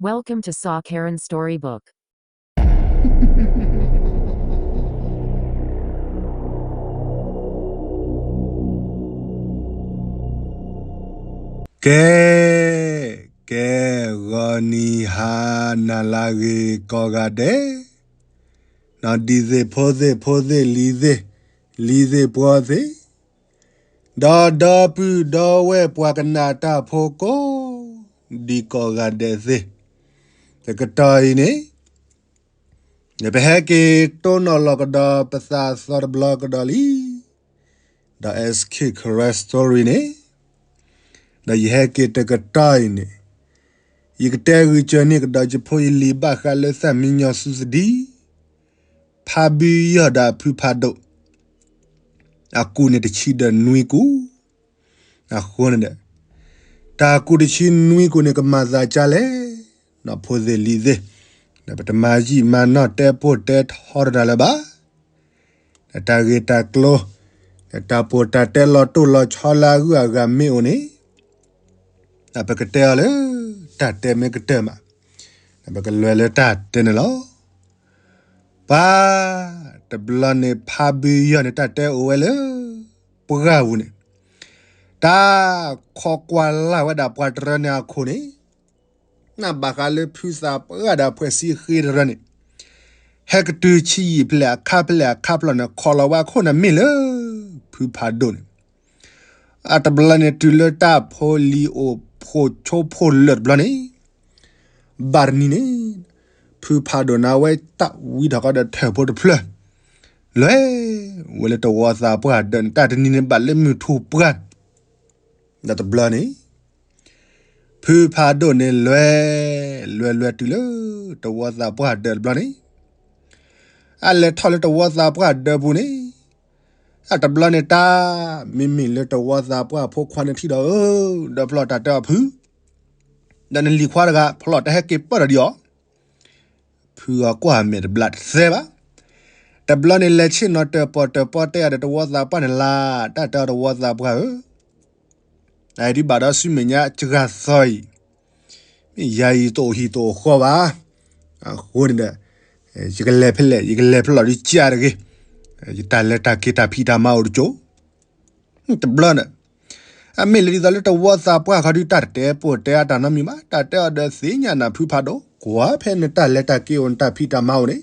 Welcome to Saw Karen Storybook. ကဲ, ကဲ, ဂီၤနံၤဟါနၤလၢအဂ့ၤကိးဂၤဒဲး, ဒီးဒံသ့ၣ်ဖိသ့ၣ်ဖိသ့ၣ်လံၤသ့ၣ်, လံၤသ့ၣ်ပှီၤသ့ၣ်, ဒီးဒီပုၢ်ဒီဝဲၢ်ပှၤကနၣ်တၢ်ဖိကိး, ဒံကိးဂၤဒဲးသ့ၣ်, တကတီၢ်အံၤန့ၣ် ပဟဲက့ၤတိၢ်နီၣ်လီၤကဒီးပသးသီတဘျီကဒီးလံ, ဒီး S K Karen Story န့ၣ်, ဒီးယဟဲက့ၤတကတီၢ်အံၤန့ၣ်, ယကတဲဂုာ်စၢၤန့ၢ်ကဒီးယဖိယလံၤဘၣ်ဃးလၢသၣ်မံညီၤသုသဒံ, ဖါဘုယီၢ်ဒီးဖုဖးဒိၣ်, အကူၣ်န့ၣ်တဆံဒီးနွံကူၣ်, အဃိန့ၣ်ဒီး, တၢ်ကူၣ်တဆံနွံကူၣ်န့ၣ်ကမၤသးကၢ်လဲၣ်, နီၢ်ဖိသ့ၣ်လံၤသ့ၣ်, ဒီးပတမၤယံာ်မၤနီၢ်တဲပိၢ်တဲထီတၢ်လၢၤဘၣ်, ဒီးတၢ်ဂ့ၢ်တၢ်ကျိၤ, ဒီးတၢ်ပိၢ်တၢ်တဲလီၤတိၢ်လီၤဆီလၢအဂုၤအဂၤမ့ၢ်အိၣ်န့ၣ်, ဒီးပကတဲအီၤလၢတၢ်တဲမ့ၢ်ကတၢၢ်မး, ဒီးပကလဲၤလၢတၢ်တဲန့ၣ်လီၤ. ပှၤ, တဘျီန့ၣ်ဖါဘုယီၢ်န့ၣ်တၢ်တဲအိၣ်ဝဲလၢ ပှၢ်ပူၤန့ၣ်, တၢ်ခိးကွၢ်လၢ်ဝဲဒၣ်ပှၤတရၢန့ၣ်အခိၣ်န့ၣ်, နဘၣ်ဃးလၢဖုသးပှၢ်ဒီးဖှဲးစံဃ့တရၢန့ၣ်, ဟဲကတုၤဆံယံာ်ဖျဲၣ်အခါဖျဲၣ်အခါဖျီၣ်န့ၣ် ခိးလီၤဝဲအခိၣ်န့ၣ်မ့ၢ်လၢ ဖုဖးဒိၣ်န့ၣ်, အတဘျီန့ၣ်တုၤလၢတၢ်ဖိလံၤအိၣ်ဖိဆိဖိလၢာ်တဘျီန့ၣ်, ဘၣ်တနံၤန့ၣ်, ဖုဖးဒိၣ်န့ၣ်ဝဲတၢ်ဝံထီၣ်ဃီဒီးထၢၣ်ဖိတဖျၢၣ်, လဲၤဝဲလၢတဝီသးပှၢ်ဒၢးန့ၣ် တၢ်တနံၤန့ၣ်ဘၣ်လၢမုၢ်ထူၣ်ပှၢ်, ဒီးတဘျီန့ၣ်, ဖုဖးဒိၣ်န့ၣ်လဲၤ, လဲၤလဲၤတုၤလၢတဝီသးပှၢ်ဒၢးတဘျီန့ၣ်, အလဲၤထီၣ်လၢတဝီသးပှၢ်ဒၢးပူၤန့ၣ်, အတဘျီန့ၣ်တၢ်, မ့မ့ၢ်လၢတဝီသးပှၢ်ဖိခွါန့ၣ်ထံၣ်ဒီးဧၢ, ဒီးဖျီၣ်တၢ်တဲအီၤဖု, ဒီးနလံၤခွါတဂၤ ဖျီၣ်တဟဲက့ၤပၢၢ်ဒီးဒံးအီၤ, ဖုအကွၢ်မဲာ်တဘျးတသဲဘၣ်, တဘျီန့ၣ်လဲၤဆ့ၣ်နီၤတၢၣ်ပီၣ်တၢၣ်ပီတဲအီၤဒီးတဝီသးပှၢ်န့ၣ်လၢ, တၢ်တဲအီၤတဝီသးပှၢ်ဧၢ, အအံၤဒံးဘၣ်ဒီးဆူမဲာ်ညါစှၤသီအံၤ, မ့ၢ်ယၤအံၤတအိၣ်ဟံၣ်တအိၣ်ဃီဘၣ်, အဃိန့ၣ်ဒီး, ယကလဲၤဖဲလဲၣ် ယကလဲၤဖဲလဲၣ်ဒ်ကၢ်တဂ့ၤ, ယတၢ်လဲၤတၢ်က့ၤတၢ်ဖံးတၢ်မၤအိၣ်တကၠိ, တဘျီန့ၣ်, အမ့ၢ်လၢဒ်သိးလၢတဝီသးပှၢ်ခီဒုးတၢ်တတဲပိၢ်တဲအတၢ်နီတမံၤဘၣ်, တၢ်တဲအီၤဒီးသ့ၣ်ညါနၤဖုဖးဒိၣ်, ကွၢ်ဖဲနတၢ်လဲၤတၢ်က့ၤအိၣ်နတၢ်ဖံးတၢ်မၤအိၣ်န့ၣ်,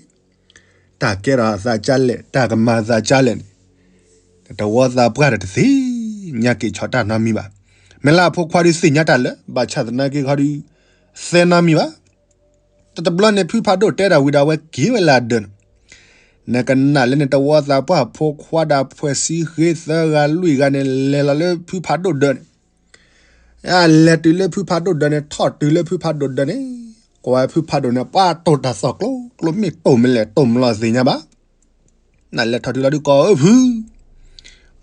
တၢ်ကဲထီၣ်အသးကၢ်လဲၣ် တၢ်ကမၤအသးကၢ်လဲၣ်န့ၣ်, တဝီသးပှၢ်ဒီးတသ့ၣ်ညါက့ၤဆီၣ်တၢ်နီတမံၤဘၣ်, မ့ၢ်လၢအဖိခွါဒုးသ့ၣ်ညါတၢ်လၢ ဘၣ်ဆၣ်သနာ်က့ခီဒုး, သဲနီတမံၤဘၣ်, တတဘျီန့ၣ်ဖုဖးဒိၣ်တဲတၢ်ဝံၤဒီးအဝဲက့ၤဝဲလၢအဒၢးန့ၣ်, နကနၣ်လၢန့ၣ်တဝီသးပှၢ်ဖိခွါဒီးဖှဲးစံဃ့သၢဂၤလွံၢ်ဂၤန့ၣ် လဲၤလီၤလၢဖုဖးဒိၣ်ဒၢးန့ၣ်, အလဲၤတုၤလၢဖုဖးဒိၣ်ဒၢးန့ၣ် ထီၣ်တုၤလၢဖုဖးဒိၣ်ဒၢးန့ၣ်, ကွၢ်ဝဲဖုဖးဒိၣ်န့ၣ် ပှၤတိၢ်တၢ်သီၣ်ကျိကျိမ့ၢ်တိၢ်မလဲၣ်တိၢ်မလီၤသ့ၣ်ညါဘၣ်, နလဲၤထီၣ်တုၤလီၤဒုးကိးအၢဖု,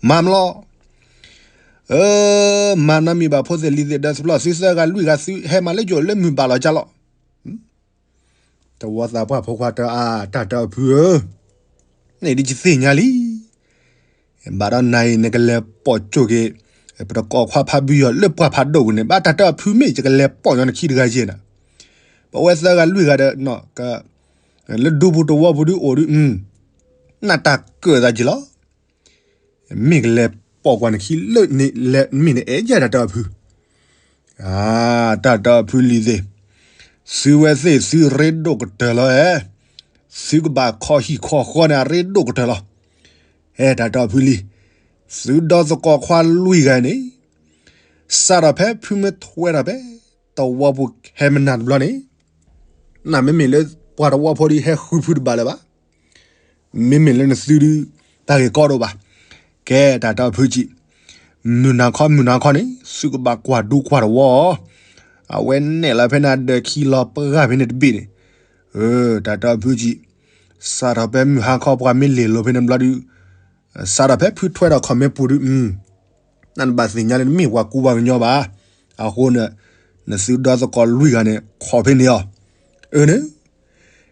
မၤမလီၤ, အၢ, မၤနီတမံၤဘၣ်ဖိသ့ၣ်လံၤသ့ၣ်ဒီးသဖျီၣ်သုသၢဂၤလွံၢ်ဂၤသုဟဲမၤလၢယိာ်လၢမုၢ်ဘၣ်လီၤကၢ်လီၤ တဝီသးပှၢ်ဖိခွါတဲအါ တၢ်တဲအီၤဖုဧၢ, န့ၣ်ဒ်ယသ့ၣ်ညါလံ, ဘၣ်ဒီးနၤအံၤနကလဲၤပိာ်ကၠိၣ်က့ၤ, ပတကိးခွါဖးဘုယီၤလၢပှၢ်ဖးဒိၣ်ပူၤန့ၣ် ဘၣ်တၢ်တဲအီၤဖုမ့ၢ်ယကလဲၤပိာ်ညီနခံတဂၤယဲၢ်နၤ, ပဝဲသၢဂၤလွံၢ်ဂၤဒီး, လၢဒူပူၤတဝီပူၤဒုးအိၣ်ဒုး, နတၢ်ကၢၣ်သးက့ၤလီၤ မ့ၢ်ကလဲၤပိာ်ကွၢ်နခံလၢန့ၣ်လဲၤမ့ၢ်နအဲၣ်ယဲၢ်တၢ်တဲအီၤဖု, တၢ်တဲအီၤဖုလံၤသ့ၣ်, သုဝဲသ့ၣ်သုရ့ဒိၣ်ကတၢၢ်လီၤဧၢ, သုကဘၣ်ခီဟံၣ်ခီဃီန့ၣ်အရ့ဒိၣ်ကတၢၢ်လီၤ, အဲၣ်တၢ်တဲအီၤဖုလံၤ, သုဒီသကိးခွါလွံၢ်ဂၤန့ၣ်, စးထီၣ်ဖဲဖုမ့ၢ်ထွဲထီၣ်ဖဲ, တဝီပူၤဟဲမနၤတဘျီန့ၣ်, နမ့မ့ၢ်လၢပှၤတဝီဖိဒုးဟဲဃုဖုတဘၣ်လၢၤဘၣ် မ့မ့ၢ်လၢနသုဒုး, တၢ်ဂ့ၢ်ကီဒိၣ်ဘၣ်, ကဲတၢ်တဲအီၤဖုကံ, မုၢ်နၤခီမုၢ်နၤခီန့ၣ် သုကဘၣ်ကွၢ်ဒူကွၢ်တဝီ, အဝဲနဲၣ်လီၤဖဲန့ၣ်အဒၢးခံလီၤပှၢ်ဖဲန့ၣ်တဘ့ၣ်န့ၣ်, တၢ်တဲအီၤဖုကံ, စးထီၣ်ဖဲမုၢ်ဟါခီပှၤမ့ၢ်လ့ၢ်လိၤဖဲန့ၣ်ဘျီဒုး, စးထီၣ်ဖဲဖုထွဲထီၣ်ခီၣ်မ့ၢ်ပူၤဒုး နဘၣ်သ့ၣ်ညါလၢနမ့ၢ်ပှၤကူပှၤကညီဘၣ်, အဃိန့ၣ်, နသုဒီသကိးလွံၢ်ဂၤန့ၣ် ခီၣ်ဖဲန့ၣ်အီၤ, အၢန့ၣ်,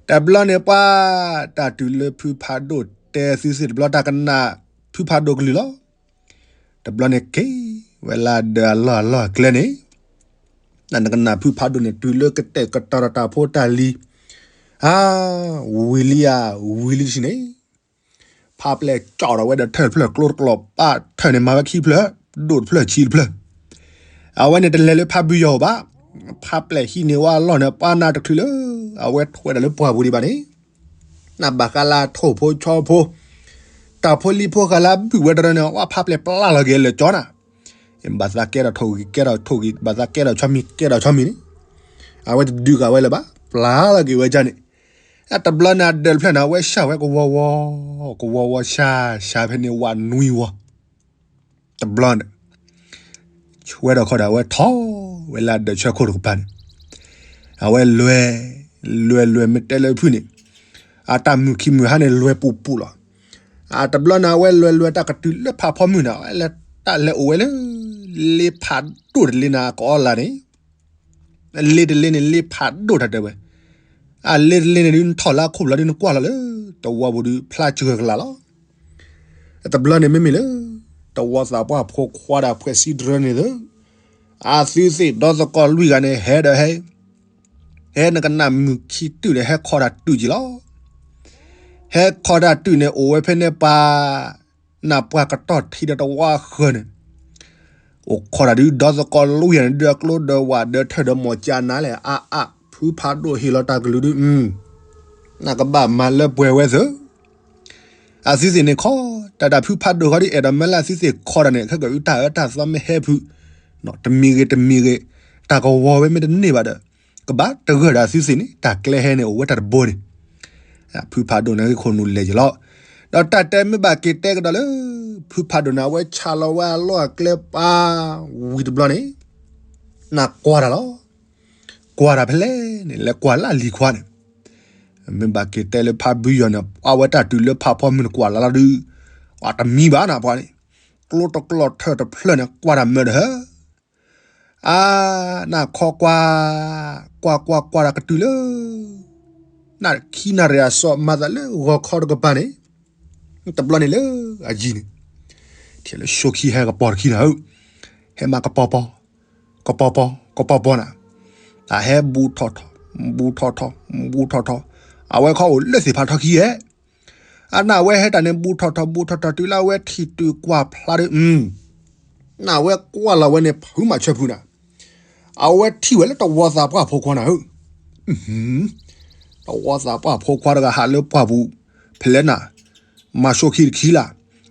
တဘျီန့ၣ်ပှၤ, တၢ်တုၤလၢဖုဖးဒိၣ်တဲသုသ့ၣ်တဘျီတၢ်ကနၣ်, ဖုဖးဒိၣ်ကလုၢ်လီၤ, တဘျီန့ၣ်က့ၤ, ဝဲလၢဒၢးအလီၢ်အလီၢ်အကျဲန့ၣ် နကနၣ်ဖုဖးဒိၣ်န့ၣ် တုၤလၢကတဲာ်ကတီၤဒီးတၢ်ဖိတၢ်လံၤ, အါ, ဝံၤလံဧါ, ဝံၤလံတဆံန့ၣ်, ဖးပျဲၢ်ကၠီၣ်ဒီးဝဲဒီးထၢၣ်တဖျၢၣ်ကျိတကျီၢ် ပာ်ထၢၣ်န့ၣ်မၤဝဲခံဖျၢၣ်, ဒိၣ်တဖျၢၣ်ဆံးတဖျၢၣ်, အဝဲန့ၣ်တလဲၤလၢဖးဘုယီၤအိၣ်ဘၣ်. ဖးပျဲၢ်ဟံးန့ၢ်ဝဲအလီၢ်န့ၣ် ပှၤနၢ်တချုးလၢ အဝဲထွဲဒီးလၢပှၢ်ပူၤဒံးဘၣ်န့ၣ်, နဘၣ်ဃးလၢထိၣ်ဖိဆီဖိ, တၢ်ဖိလံၤဖိဃာ်လၢအဘုၣ်ဝဲတရၢန့ၣ် ဝဲဖးပျဲၢ်ပျၢ်လီၤက့ၤလၢာ်ကၠီနၤ, ဘၣ်သးကဲထီၣ်ထိၣ်ဂံၢ်ကဲထီၣ်ထိၣ်ဂံၢ် ဘၣ်သးကဲထီၣ်ဆီမံၤကဲထီၣ်ဆီမံၤန့ၣ်, အဝဲတဒုးဃာ်ဝဲလၢၤဘၣ် ပျၢ်လီၤက့ၤဝဲကၠီန့ၣ်, တဘျီန့ၣ်အဒၢးတဖျၢၣ်န့ၣ် အဝဲဆှၢဝဲကဝီၤဝီၤ, ကဝီၤဝီၤဆှၢဆှၢဖဲန့ၣ် ဝးနွံဝီၤ တဘျီန့ၣ်, ဆှၢဒီးခီဒီး အဝဲထီၣ်ဝဲလၢအဒၢးဆၢခိၣ်တကပၤန့ၣ်, အဝဲလွဲၤ, လွဲၤလွဲၤမ့ၢ်တဲလၢဖုၣ်န့ၣ်, အတၢ်မုၢ်ခံမုၢ်ဟါန့ၣ် လွဲၤပူၤပူၤလီၤ. အတဘျီန့ၣ် အဝဲလွဲၤလွဲၤတၢ်ကတုၤလၢဖးဖီမုၢ်န့ၣ် အဝဲလဲၤတၢ်လဲၤအိၣ်ဝဲလၢ လ့ဖးဒိၣ်တလ့န့ၣ်အကအီလၢ်န့ၣ် လ့တလ့န့ၣ် လ့ဖးဒိၣ်တၢ်တဲဝဲ, အလ့တလ့န့ၣ်ဒုး နထီၣ်လၢအခိၣ်ဘျီဒုး နကွၢ်လီၤလၢ တဝီပူၤဒုး ဖျါစှၤကလာ်လီၤ. တဘျီန့ၣ်မ့မ့ၢ်လၢ တဝီသးပှၢ်ဖိခွါဒီးဖှဲးစံတရၢန့ၣ်သၢ, အသုသ့ၣ်ဒီသကိးလွံၢ်ဂၤန့ၣ် ဟဲဒီးဟဲ, ဟဲနကနၣ်မုၢ်ခံတုၤန့ၣ် ဟဲခီတၢ်တုၤက့ၤလီၤ. ဟဲခီတၢ်တုၤန့ၣ် အိၣ်ဝဲဖဲန့ၣ်ပၤ နၢ်ပှၢ်ကတီၢ်ထံဒီးတဝီဃၢၤန့ၣ်, အိၣ်ခိးတၢ်ဒုး ဒီသကိးလွံၢ်ဂၤန့ၣ် ဒုးအကျိဒီးဝးဒီးထၢၣ်ဒီးမီၢ်ကၠးနါလဲၣ် အါအါ ဖုဖးဒိၣ်ဟ့ၣ်လီၤတၢ်ကလုၢ်ဒုး, နကဘၣ်မၤလၢပှဲၤဝဲသၢ, အသုသ့ၣ်န့ၣ်ခီ, တၢ်တၢ်ဖုဖးဒိၣ်ဃီဒုး အဲၣ်ဒိးမၢလၢအသုသ့ၣ်ခီတၢ်န့ၣ် ခဲကၢအုၣ်တၢ်အၢတၢ်သီမ့ၢ်ဟဲဖုး, တမံၤဂ့ၤတမံၤဂ့ၤ, တၢ်ကဝီၤဝဲမ့ၢ်တန့ၢ်ဘၣ်ဒီး, ကဘၣ်တဂၢၢ်ဒီးအသုသ့ၣ်န့ၣ် တၢ်ကျဲဟဲန့ၣ်အိၣ်ဝဲတၢ်တဘိန့ၣ် ဖုဖးဒိၣ်န့ၣ်ဂ့ၢ်ခိၣ်နူာ်လဲၤယလီၤ. ဒီးတၢ်တဲမ့ၢ်ဘၣ်က့ၤတဲကဒီးလၢ ဖုဖးဒိၣ်န့ၣ် အဝဲဆးလီၤဝဲအလီၢ်အကျဲပၤ ဝံၤတဘျီန့ၣ်, နကွၢ်တၢ်လီၤ. ကွၢ်တၢ်ဖဲလဲၣ်န့ၣ် လဲၤကွၢ်လၢအလံၤခွါန့ၣ်, မ့ၢ်ဘၣ်က့ၤတဲလၢဖးဘုယီၤန့ၣ် အဝဲတၢ်တုၤလၢဖးဖီမုၢ်နကွၢ်လၢ်လီၤဒုး, အတမံဘၣ်နပှၤန့ၣ်, ကျိတကျီၢ်ထၢၣ်တဖျၢၣ်န့ၣ် ကွၢ်တၢ်မၢဒီးဟၢ အါ, နခီကွၢ်, ကွၢ်ကွၢ်ကွၢ်တၢ်ကတုၤလၢ နၢ်ခံနၣ်ရံၣ်အစီၣ်မၤသးလၢဂီၤခီတကပၤန့ၣ်, တဘျီန့ၣ်လၢအယံၤန့ၣ်, ထဲလၢၡိခံဟဲကပီၤတခံနၤဧၢ, ဟဲမၤကပီၤပီၤ, ကပီၤပီၤ, ကပီၤပီၤနၤ, အဟဲဘူးထီၣ်ထီၣ်, ဘူးထီၣ်ထီၣ်, ဘူးထီၣ်ထီၣ်, အဝဲခီအိၣ်လၢသ့ၣ်ဖးထီခံဧဲ အနၢ်ဝဲဟဲတၢ်န့ၣ် ဘူးထီၣ်ထီၣ်ဘူးထီၣ်ထီၣ် တုၤလၢအဝဲထံၣ်တုၤကွၢ်ဖျါဒီး, နၢ်ဝဲကွၢ်လီၤဝဲန့ၣ် ဖုမၤဆၢဖုနၤ, အဝဲထံၣ်ဝဲလၢတဝီသးပှၢ်ဖိခွါနၤဧၢ, တဝီသးပှၢ်ဖိခွါတဂၤဟးလၢပှၢ်ပူၤ, ဖဲလဲၣ်နၤ, မၤဆိခံတခံလၢ်,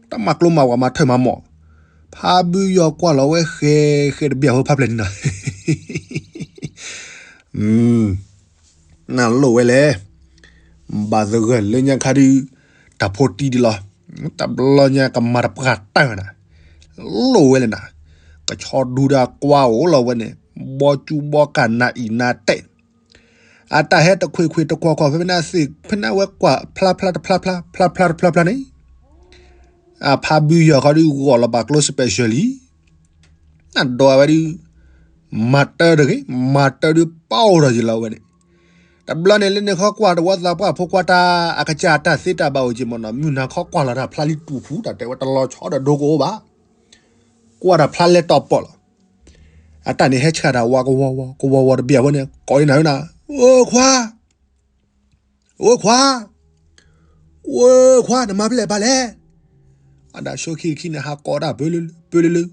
တၢ်မၤကျိမၤဝးမၤထၢၣ်မၤမီၢ်, ဖးဘုယီၤကွၢ်လီၤဝဲဃဲဃဲတဘျီဖိဖးပျဲၢ်န့ၣ်နၤ နလိၣ်ဝဲလဲၣ်, ဘၣ်သဂၢၢ်လၢညါခါဒုး, တၢ်ဖိတံၢ်ဒံးလီၤ, တဘျီညါကမၤတပှၢ်တၢၢ်နၤ, လိၣ်ဝဲလဲၣ်နၤ, ကဆီဒူဒၣ်ကွၢ်အိၣ်လီၤဝဲန့ၣ်, ဘီကူဘီကၢ်နၤအံၤနၤတဲာ်, အတၢ်ဟဲတခွ့ခွ့တခွီခွီ ဖဲဖဲန့ၣ်သ့ၣ် ဖဲန့ၣ်ဝဲကွၢ်ဖျါဖျါတဖျါဖျါ ဖျါဖျါတဖျါဖျါန့ၣ် အဖးဘုယီၤခီဒုးဂီၢ်လီၤဘၣ်ကျိ special လံ, နဒွးဝဲဒုး, မၤတၢ်တဂ့ၤ, မၤတၢ်ဒုးပာ်အိၣ်ထီၣ်ယံၤလီၤဝဲန့ၣ်, တဘျီန့ၣ်လၢန့ၣ်ခီကွၢ်တဝီသးပှၢ်ဖိခွါတၢ် အကစၢ်တၢ်သ့တၢ်ဘၣ်အိၣ်က့ၤမ့ၢ်နီၤ မုၢ်နၤခီကွၢ်လီၤတၢ်ဖျါလံတူၢ်ဖု တၢ်တဲဝဲတလီၤဆီဒီးဒိကအိၣ်ဘၣ်, ကွၢ်တၢ်ဖျါလဲၤတီၤပီၢ်လီၤ, အတၢ်န့ၣ်ဟဲဆှၢတၢ်ဝါကဝီၤဝီၤ ကဝီၤဝီၤတဘျီဖိန့ၣ် ကိးလံနၤဧၢနၤ, အိခွါ အိခွါ, အိခွါ နမၤဖဲလဲၣ်ဖဲလဲၣ်, အဒၣ်ဆိခံခံန့ၣ် ဟးကိးတၢ်ပၢလၢလၢပၢလၢလၢ,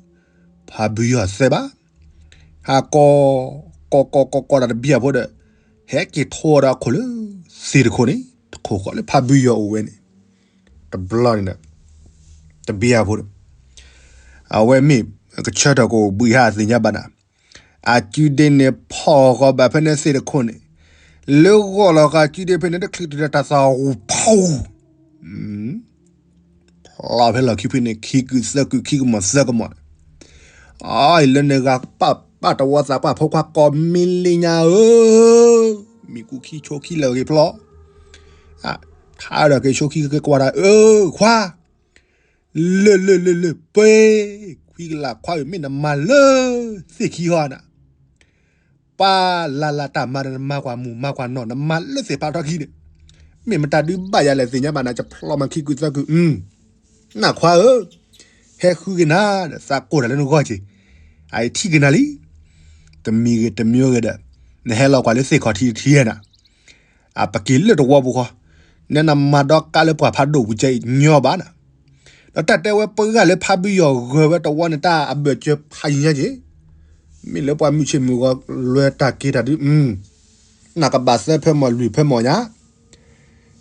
ဖးဘုယီၤသဲဘၣ်, ဟးကိး, ကိးကိးကိးကိးတၢ်တဘျီဖိဒီး, ဟဲက့ၤထိဒီးအခိၣ်လၢ, သ့ၣ်တခိၣ်န့ၣ် တခိၣ်ဃီလၢဖးဘုယီၤအိၣ်ဝဲန့ၣ်, တဘျီန့ၣ်ဒီး, တဘျီဖိဒီး, အဝဲမ့ၢ်, ကဆၢထၢၣ်ကအိၣ်ဘှံးဟးသ့ၣ်ညါဘၣ်နၤ အစုဒ့န့ၣ်ဖီၣ်ဃီဘၣ်ဖဲန့ၣ်သ့ၣ်တခိၣ်န့ၣ်, လၢဂီၢ်လီၤဃာ်စုဒ့ဖဲန့ၣ် တချုးတုၤဒီးတၢ်သးဂူၤဖီၣ်, ဖျီဖဲလီၢ်ခံဖုန့ၣ် ခံကုာ်သၢကုာ် ခံကမီၤသၢကမီၤန့ၣ်, အအံၤလၢန့ၣ်ဂၤပာ်ပာ်တဝီသးပှၢ် ဖိခွါကိးမံလံညါဧၢ, မံၤကူခံဆိခံလၢာ်ဂ့ၤဖျီ, ထါဒီးက့ၤဆိခံက့ၤကွၢ်တၢ် အၢ ခွါ လၢၢ်လၢၢ်လၢၢ်လၢၢ် ပှ့ၤ, ခွံကလးခွါဧၢ မ့ၢ်နမၤလၢသ့ၣ်ခံဟီနၤ, ပၢ်လၢ်လၢ်တၢ်မၤဒီးနမၤကွၢ်မုၢ်မၤကွၢ်နီၢ် နမၤလၢသ့ၣ်ဖးထီခံန့ၣ်, မ့ၢ်မတၤဒုးဘၣ်ယၤလဲၣ်သ့ၣ်ညါဘၣ်နၤ ယဖျီမၤခံကုာ်သၢကုာ်, နၢ်ခွါဧၢ, ဟဲဃုက့ၤနၤဒီးသးကိၢ်တၢ်လၢနဂီၢ်က့ၤ, အအံၤထံၣ်က့ၤနၤလံ, တမံၤဂ့ၤတမံၤဂ့ၤဒီး နဟဲလီၤကွၢ်လၢသ့ၣ်ခီၣ်ထံးတထံၣ်နၤ, အပက့ၤလၢတဝီပူၤဃီ, နဲနမၤဒီကါလၢပှၤဖးဒိၣ်ပူၤကဲအံၤညီဘၣ်နၤ, ဒီးတၢ်တဲဝဲပှၤဂၤလၢဖးဘုယီၤဂၢၤဝဲတဝီန့ၣ် တၢ်အဘၢၣ်စၢၤဖးယံၤညါက့ၤ, မ့ၢ်လၢပှၤမုၢ်ဆ့ၣ်မုၢ်ဂီၤလွဲတၢ်က့ၤတၢ်ဒုး နကဘၣ်သၢဖၢမီၢ်လွံၢ်ဖၢမီၢ်ညါ,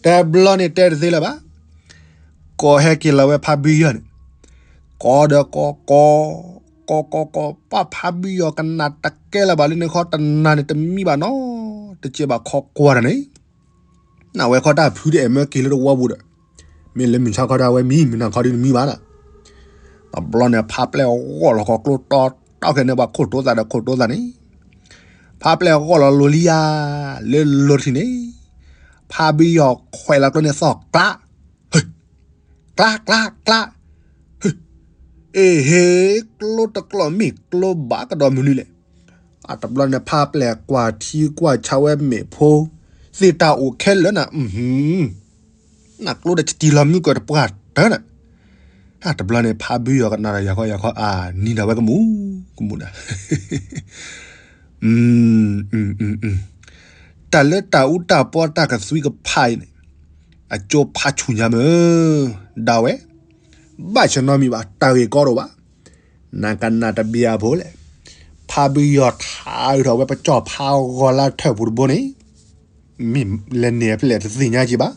တဘျီန့ၣ်တဲတသ့လၢၤဘၣ်, ကီၢ်ဟဲက့ၤလီၤဝဲဖးဘုယီၤန့ၣ်, ကီဒီးကီၢ်ကီၢ်, ကီၢ်ကီၢ်ကီၢ် ပှၤဖးဘုယီၤကနၣ်တကဲလၢၤဘၣ်လၢန့ၣ်ခီ တနၤန့ၣ်တမံဘၣ်နီတကဲဘၣ်ခီကွၢ်တၢ်န့ၣ်, နဝဲခီတၢ်ဖုတအဲၣ်မၢက့ၤလၢတဝီပူၤဒီး, မ့ၢ်လၢမုၢ်ဆါခီဒၣ်ဝဲမံ မုၢ်နၤခီဒုးတမံဘၣ်နၤ, တဘျီန့ၣ် ဖးပျဲၢ်ဂီၢ်လီၤဃီၤကျိတီတီခဲန့ၣ် ပှၤခိၣ်တိသးဒီးခိၣ်တိသးန့ၣ်, ဖးပျဲၢ်ဂီၢ်လီၤလိၤလံယၤ, လၢလိၤတထံၣ်န့ၣ်, ဖးဘုယီၤခွဲးလီၤကျိန့ၣ်သီၣ်ကျး, ကျးကျးကျး, အ့ဟ့, ကျိတကျိမ့ၢ်ကျိဘၣ်ကဒီးမနုၤလဲၣ်, အတဘျီန့ၣ် ဖးပျဲၢ်ကွၢ်ထံကွၢ်ဆးဝဲမ့ၣ်ဖိ, သ့ၣ်တၢ်အိၣ်ခဲလၢာ်နၤ, နကျိဒီးတံၢ်လီၤမုၢ်ကၢၢ်တပှၢ်တၢၢ်နၤ, အတဘျီန့ၣ် ဖးဘုယီၤကနၣ်ဒီးယၤခီယၤခီ အါနံၤဒီးဝဲကမူၣ်ကမူၣ်နၤ တၢ်လၢတၢ်အူတၢ်ပီတၢ်ကသွံကဖးအံၤန့ၣ်, အကၠိဖးဆူၣ်ညါမၢ်, ဒၣ်ဝဲ, ဘၣ်ဆၢနီတမံၤဘၣ် တၢ်ဂ့ၢ်ကီတအိၣ်ဘၣ်, နကနၣ်တဘျီဖိလဲၣ်, ဖးဘုယီၤထးအုးထီၣ်ဝဲပကၠီၣ်ဖးဂီၤလၢထၢၣ်ပူၤတဘိန့ၣ်, မ့ၢ်လဲၤန့ၢ်အဖျဲၣ်တသ့ၣ်ညါက့ၤဘၣ်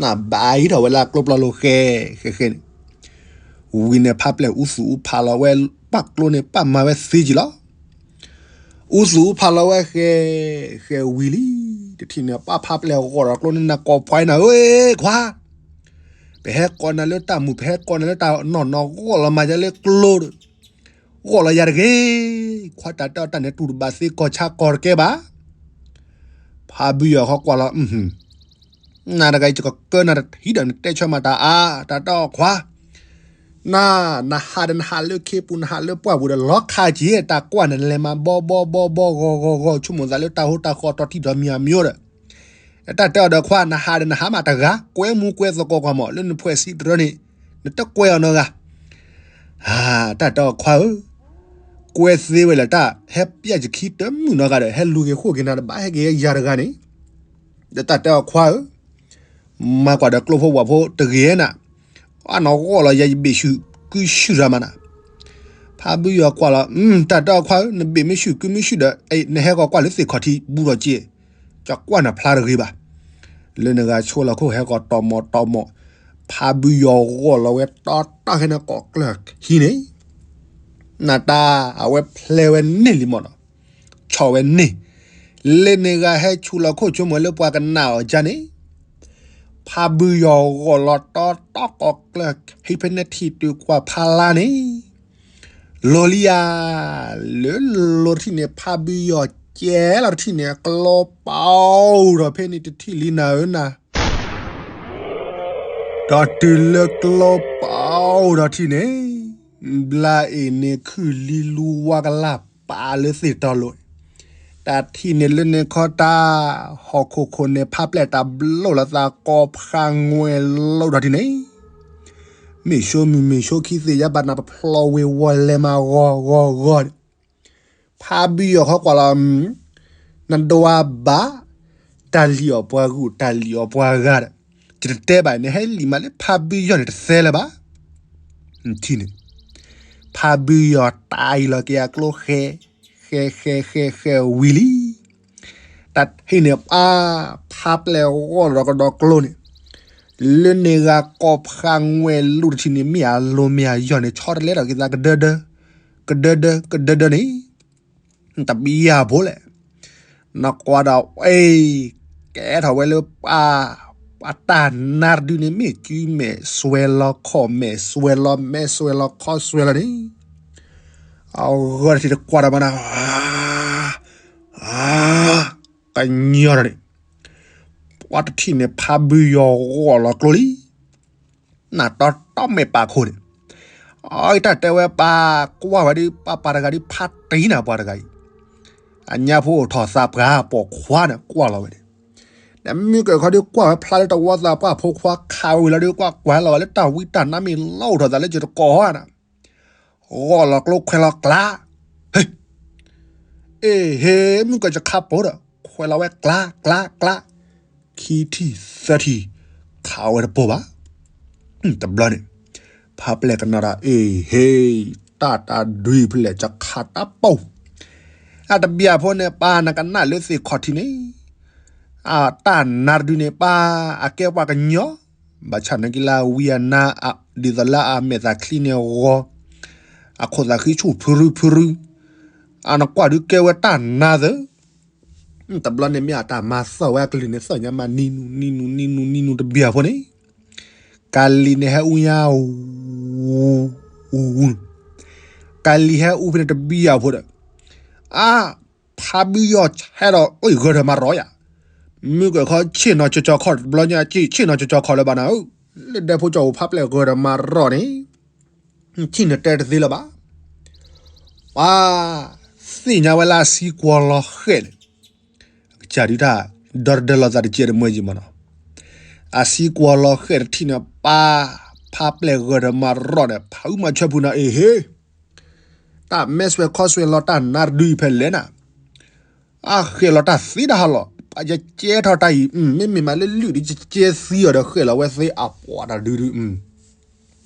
နဘၣ်အံၤထီၣ်ဝဲလၢကျိပျီလိၤဃဲဃဲဃဲန့ၣ်, ဝံၤန့ၣ် ဖးပျဲၢ်အူသူၣ်အူဖးလီၤဝဲ, ပာ်ကျိန့ၣ် ပာ်မၤဝဲသ့က့ၤလီၤ. အူသူၣ်အူဖးလီၤဝဲဃဲဃဲဝံၤလံ, တထံၣ်န့ၣ် ပာ်ဖးပျဲၢ်ဂီၢ်ဒီးကျိန့ၣ် နကိးဖှါနၤဧၢခွါ, ပဟဲကိးနၤလၢတၢ်မုာ် ပဟဲကိးနၤလၢတၢ်နီၢ်နီၢ် ဂီၢ်လီၤမၤယၤလၢကျိဒီး ဂီၢ်လီၤယၤတဂ့ၤ, ခွါတၢ်တဲအီၤတၢ်န့ၣ် တူၢ်တဘၣ်သ့ကီၢ်ဆါကီၢ်တကဲဘၣ်. ဖးဘုယီၤဃီကွၢ်လီၤ, နၤတဂၤအံၤ ယကကၢနၤတဟံးဒီးနတဲဆၢမၤတၢ်အါ, တၢ်တဲအီၤခွါ, နၤ, နဟးဒီးနဟးလၢခ့ပူၤ နဟးလၢပှၢ်ပူၤဒီး လီၤခးက့ၤတၢ်ကွၢ်န့ၣ် လဲၤမၤဘီဘီဘီဘီဂီၤဂီၤဂီၤ ဆိကမိၣ်သးလၢတၢ်ဟိတၢ်ဃီတီထံတီမံၤအမံၤဒီး တၢ်တဲအီၤဒီးခွါ နဟးဒီးနဟးမးတဂၤ, ကွဲမူကွဲသကိးကွၢ်မး လၢနဖှဲးစံးတရၢန့ၣ် နတကွဲးအီၤနီတဂၤ. တၢ်တဲအီၤခွါဧၢ, ကွဲးသ့ဝဲလၢ တၢ်ဟဲပျဲၢ်ယခံတမုာ်နီတဂၤဒီး ဟဲလူၤက့ၤဃိၣ်က့ၤနၤတဘၣ် ဟဲက့ၤယၤတဂၤန့ၣ်, ဒီးတၢ်တဲအီၤခွါဧၢ မၤကွၢ်ဒီးကျိဖိဝၣ်ဖိတဂ့ၤနၤ, အနီၢ်ဂီၢ်လီၤယၤ ယဘ့ၣ်ဆူၣ်ကုဆူၣ်ရၤမးနၤ. ဖးဘုယီၤကွၢ်လီၤ, တၢ်တဲအီၤခွါဧၢ, နဘ့ၣ်မ့ၢ်ဆူၣ်ကုမ့ၢ်ဆူၣ်ဒီး နဟဲကီးကွၢ်လၢသ့ၣ်ခီၣ်ထံးဘူးထီၣ်က့ၤ, ကကွၢ်နၤဖျါတဂ့ၤဘၣ်. လၢနဂၤဆိလီၤခိၣ်ဟဲကီးတီၢ်မီၢ်တီၢ်မီၢ်, ဖးဘုယီၤဂီၢ်လီၤဝဲတီတီခဲန့ၣ် ကိးကျၢၢ်ခံန့ၣ် နတၢ် အဝဲဖျဲးဝဲန့ၢ်လံမီၢ်နီၤ, ဆီၣ်ဝဲန့ၢ်, လၢန့ၣ်ဂၤဟဲဆူၣ်လီၤခိၣ်ဆိကမိၣ်လၢပှၤကနၣ်အီၤကန့ၣ်, ဖးဘုယီၤဂီၢ်လီၤတီတီ ကိးကျၢၢ်ခံဖဲန့ၣ်ထံၣ်တုၤကွၢ်ဖးလါန့ၣ်, လီၤလံယၤ, လၢလီၤတထံၣ်န့ၣ် ဖးဘုယီၤကဲလီၤတထံၣ်န့ၣ် ကျိပာ်အိၣ်ဒီးဖဲန့ၣ်တထံၣ်လံနၤဧၢနၤ ဒီးတုၤလၢကျိပာ်အိၣ်ဒီးထံၣ်န့ၣ်, ဘျါအ့ၣ်န့ၣ် ခုၣ်လံလူဝါကလၢ်ပာ်လၢသ့ၣ်တီလိၤ, တၢ်ထံၣ်န့ၣ်လၢန့ၣ်ခီတၢ်, ဟီၣ်ခိၣ်ခိၣ်န့ၣ် ဖးပျဲၢ်တၢ်ဘျိၣ်လိာ်သးကိးဖးငွဲၢ်လိာ်ဒီးထံၣ်န့ၣ်, မ့ၢ်ဆိမုၢ်မ့ၢ်ဆိခံသ့ၣ်ညါဘၣ်နၤ ပဖျီဝ့ၤဝီၤလဲၤမၤဂီၤဂီၤဂီၤန့ၣ် ဖးဘုယီၤဃီကွၢ်လီၤ, နဒွးဘၣ် တၢ်လံၣ်အီၣ်ပှၤဂုၢ် တၢ်လံၣ်အီၣ်ပှၤဂၤဒီး, ယတတဲဘၣ် နဟဲလံၣ်မးလၢဖးဘုယီၤန့ၣ်တသဲလၢၤဘၣ်. ထံၣ်န့ၣ်, ဖးဘုယီၤတၢ်အံၤလီၤက့ၤအကျိဃဲ, ဃဲဃဲဃဲဃဲဝံၤလံ. တၢ်ထံၣ်န့ၣ်ပၢ်, ဖးပျဲၢ်ဂီၢ်လီၤကဒီးကျိန့ၣ်, လၢန့ၣ်ဂၤကိးဖးငွဲၢ်လိာ်တထံၣ်န့ၣ် မ့ၢ်အလိၤမ့ၢ်အယီၢ်န့ၣ် ဆီတလဲထီၣ်က့ၤသးကဒၢဒၢ, ကဒၢဒၢ ကဒၢဒၢန့ၣ်, တဘျီဖိလဲၣ်, နကွၢ်ဒီးအ့ၣ်, ကဲထီၣ်ဝဲလၢပၢ်, ပှၤတၢ်နါတဒုန့ၣ် မ့ၢ်ကုမဲာ်စွဲလီၤခီၣ်မဲာ်စွဲလီၤ မဲာ်စွဲလီၤခီၣ်စွဲလီၤန့ၣ်, အဂီၢ်တထံၣ်တကွၢ်ဒီးမးနၤ ကညီဒီးန့ၣ်, ပှၤတထံၣ်န့ၣ် ဖးဘုယီၤဂီၢ်လီၤကျိလံ. နတီတီမဲာ်ပာ်ခိၣ်န့ၣ်, အတၢ်တဲဝဲပၢ်ကွၢ်ဝဲဒုး ပၢ်ပၢ်တဂၤဒုး ဖးတံၢ်နၤပှၤတဂၤအံၤ, အညါဖိအိၣ်ထီၣ်သးပှၢ်ပိာ်ခွါန့ၣ် ကွၢ်လီၤဝဲန့ၣ်, နမ့ၢ်ကဲခီဒုးကွၢ်ဝဲဖျါလၢတဝီသးပှၢ်ဖိခွါခးဝံၤလီၤဒုး ကွၢ်ကွၢ်လီၤဝဲလၢတၢ်ဝံတၢ်နါမ့ၢ်လီၤအိၣ်ထီၣ်သးလၢယတကိးဟီနၤ ဂီၢ်လီၤကျိခွဲးလီၤကျါ, ဟ့ၣ်, အ့ဟ့ မုၢ်ကၢၢ်ကခါပိာ်ဒီး ခွဲးလီၤဝဲကျါ ကျါ ကျါ ခံထံၣ်သၢထံၣ် ခးဝဲတပိာ်ဘၣ်. တဘျီန့ၣ် ဖါပျဲၢ်ကနၣ်ဒီး အ့ဟ့ တၢ်တဒုဖဲလဲၣ် ကခးတၢ်ပိာ်. အတဘျီဖိန့ၣ် ပၢ်နကနၣ်လၢသ့ၣ်ခီၣ်ထံးန့ၣ် အတၢ်နါတဒုန့ၣ် ပၢ်အကဲပှၤကညီ ဘၣ်ဆၣ်နာ်က့လၢအဝံအနါ ဒ်သိးလၢအမဲာ်သးချံန့ၣ်ဂီၤ အခိၣ်သးဃံဆူၣ်ဖုရူဖုရူ အနကွၢ်ဒုးကဲဝဲတၢ်နါသၢ တဘျီန့ၣ်မ့ၢ်အတၢ်မၤသီၣ်ဝဲအကလုၢ်န့ၣ် သီၣ်ညါမးနံနူနံနူနံနူနံနူတဘျီဖိန့ၣ် ကၤလံၤန့ၣ်ဟဲအူညါ ကၤလံၤဟဲအူဖဲန့ၣ်တဘျီဖိဒီး အါ ဖါဘုယီၤဆဲဒီး အိၣ်ဂၢၢ်ထၢၣ်မၤရီၤယၤ မုၢ်ကၢၢ်ခီဆ့ၣ်နီၤကၠီကၠီခီၣ်တဘျီညါ ဆ့ၣ်နီၤကၠီကၠီခီၣ်လၢၤဘၣ်နၤဧၢ လၢဒဲဖိကၠီအိၣ်ဖါပျဲၢ်ဂၢၢ်ထၢၣ်မၤရီၤန့ၣ် ထံၣ်န့ၣ်တဲတသ့လၢၤဘၣ် ပှၤသ့ၣ်ညါဝဲလၢအဆံကွီၤလီၤဃဲးန့ၣ် ကစၢ်ဒုးတၢ် ဒီတဒၢလီၤသးတကဲတမွဲကံမးနီၤ အဆံကွီၤလီၤဃဲးတထံၣ်န့ၣ် ပၢ် ဖါပျဲၢ်ဂၢၢ်ထၢၣ်မၤရီၤန့ၣ် ဖးအုမၤဆၢဖုနၤအ့ဟ့ တၢ်မဲဆွဲခီဆွဲလီၤတၢ်နါတဒုအံၤဖဲလဲၣ်နၤ အဃဲးလီၤတၢ်သ့တၢ်ဟးလီၤ ပကကဲထီၣ်တၢ်အံၤ မ့မ့ၢ်မးလၢလုၢ်ဒုးကကဲသံအီၤဒီးဃဲးလီၤဝဲသ့အပှၤတၢ်ဒုဒု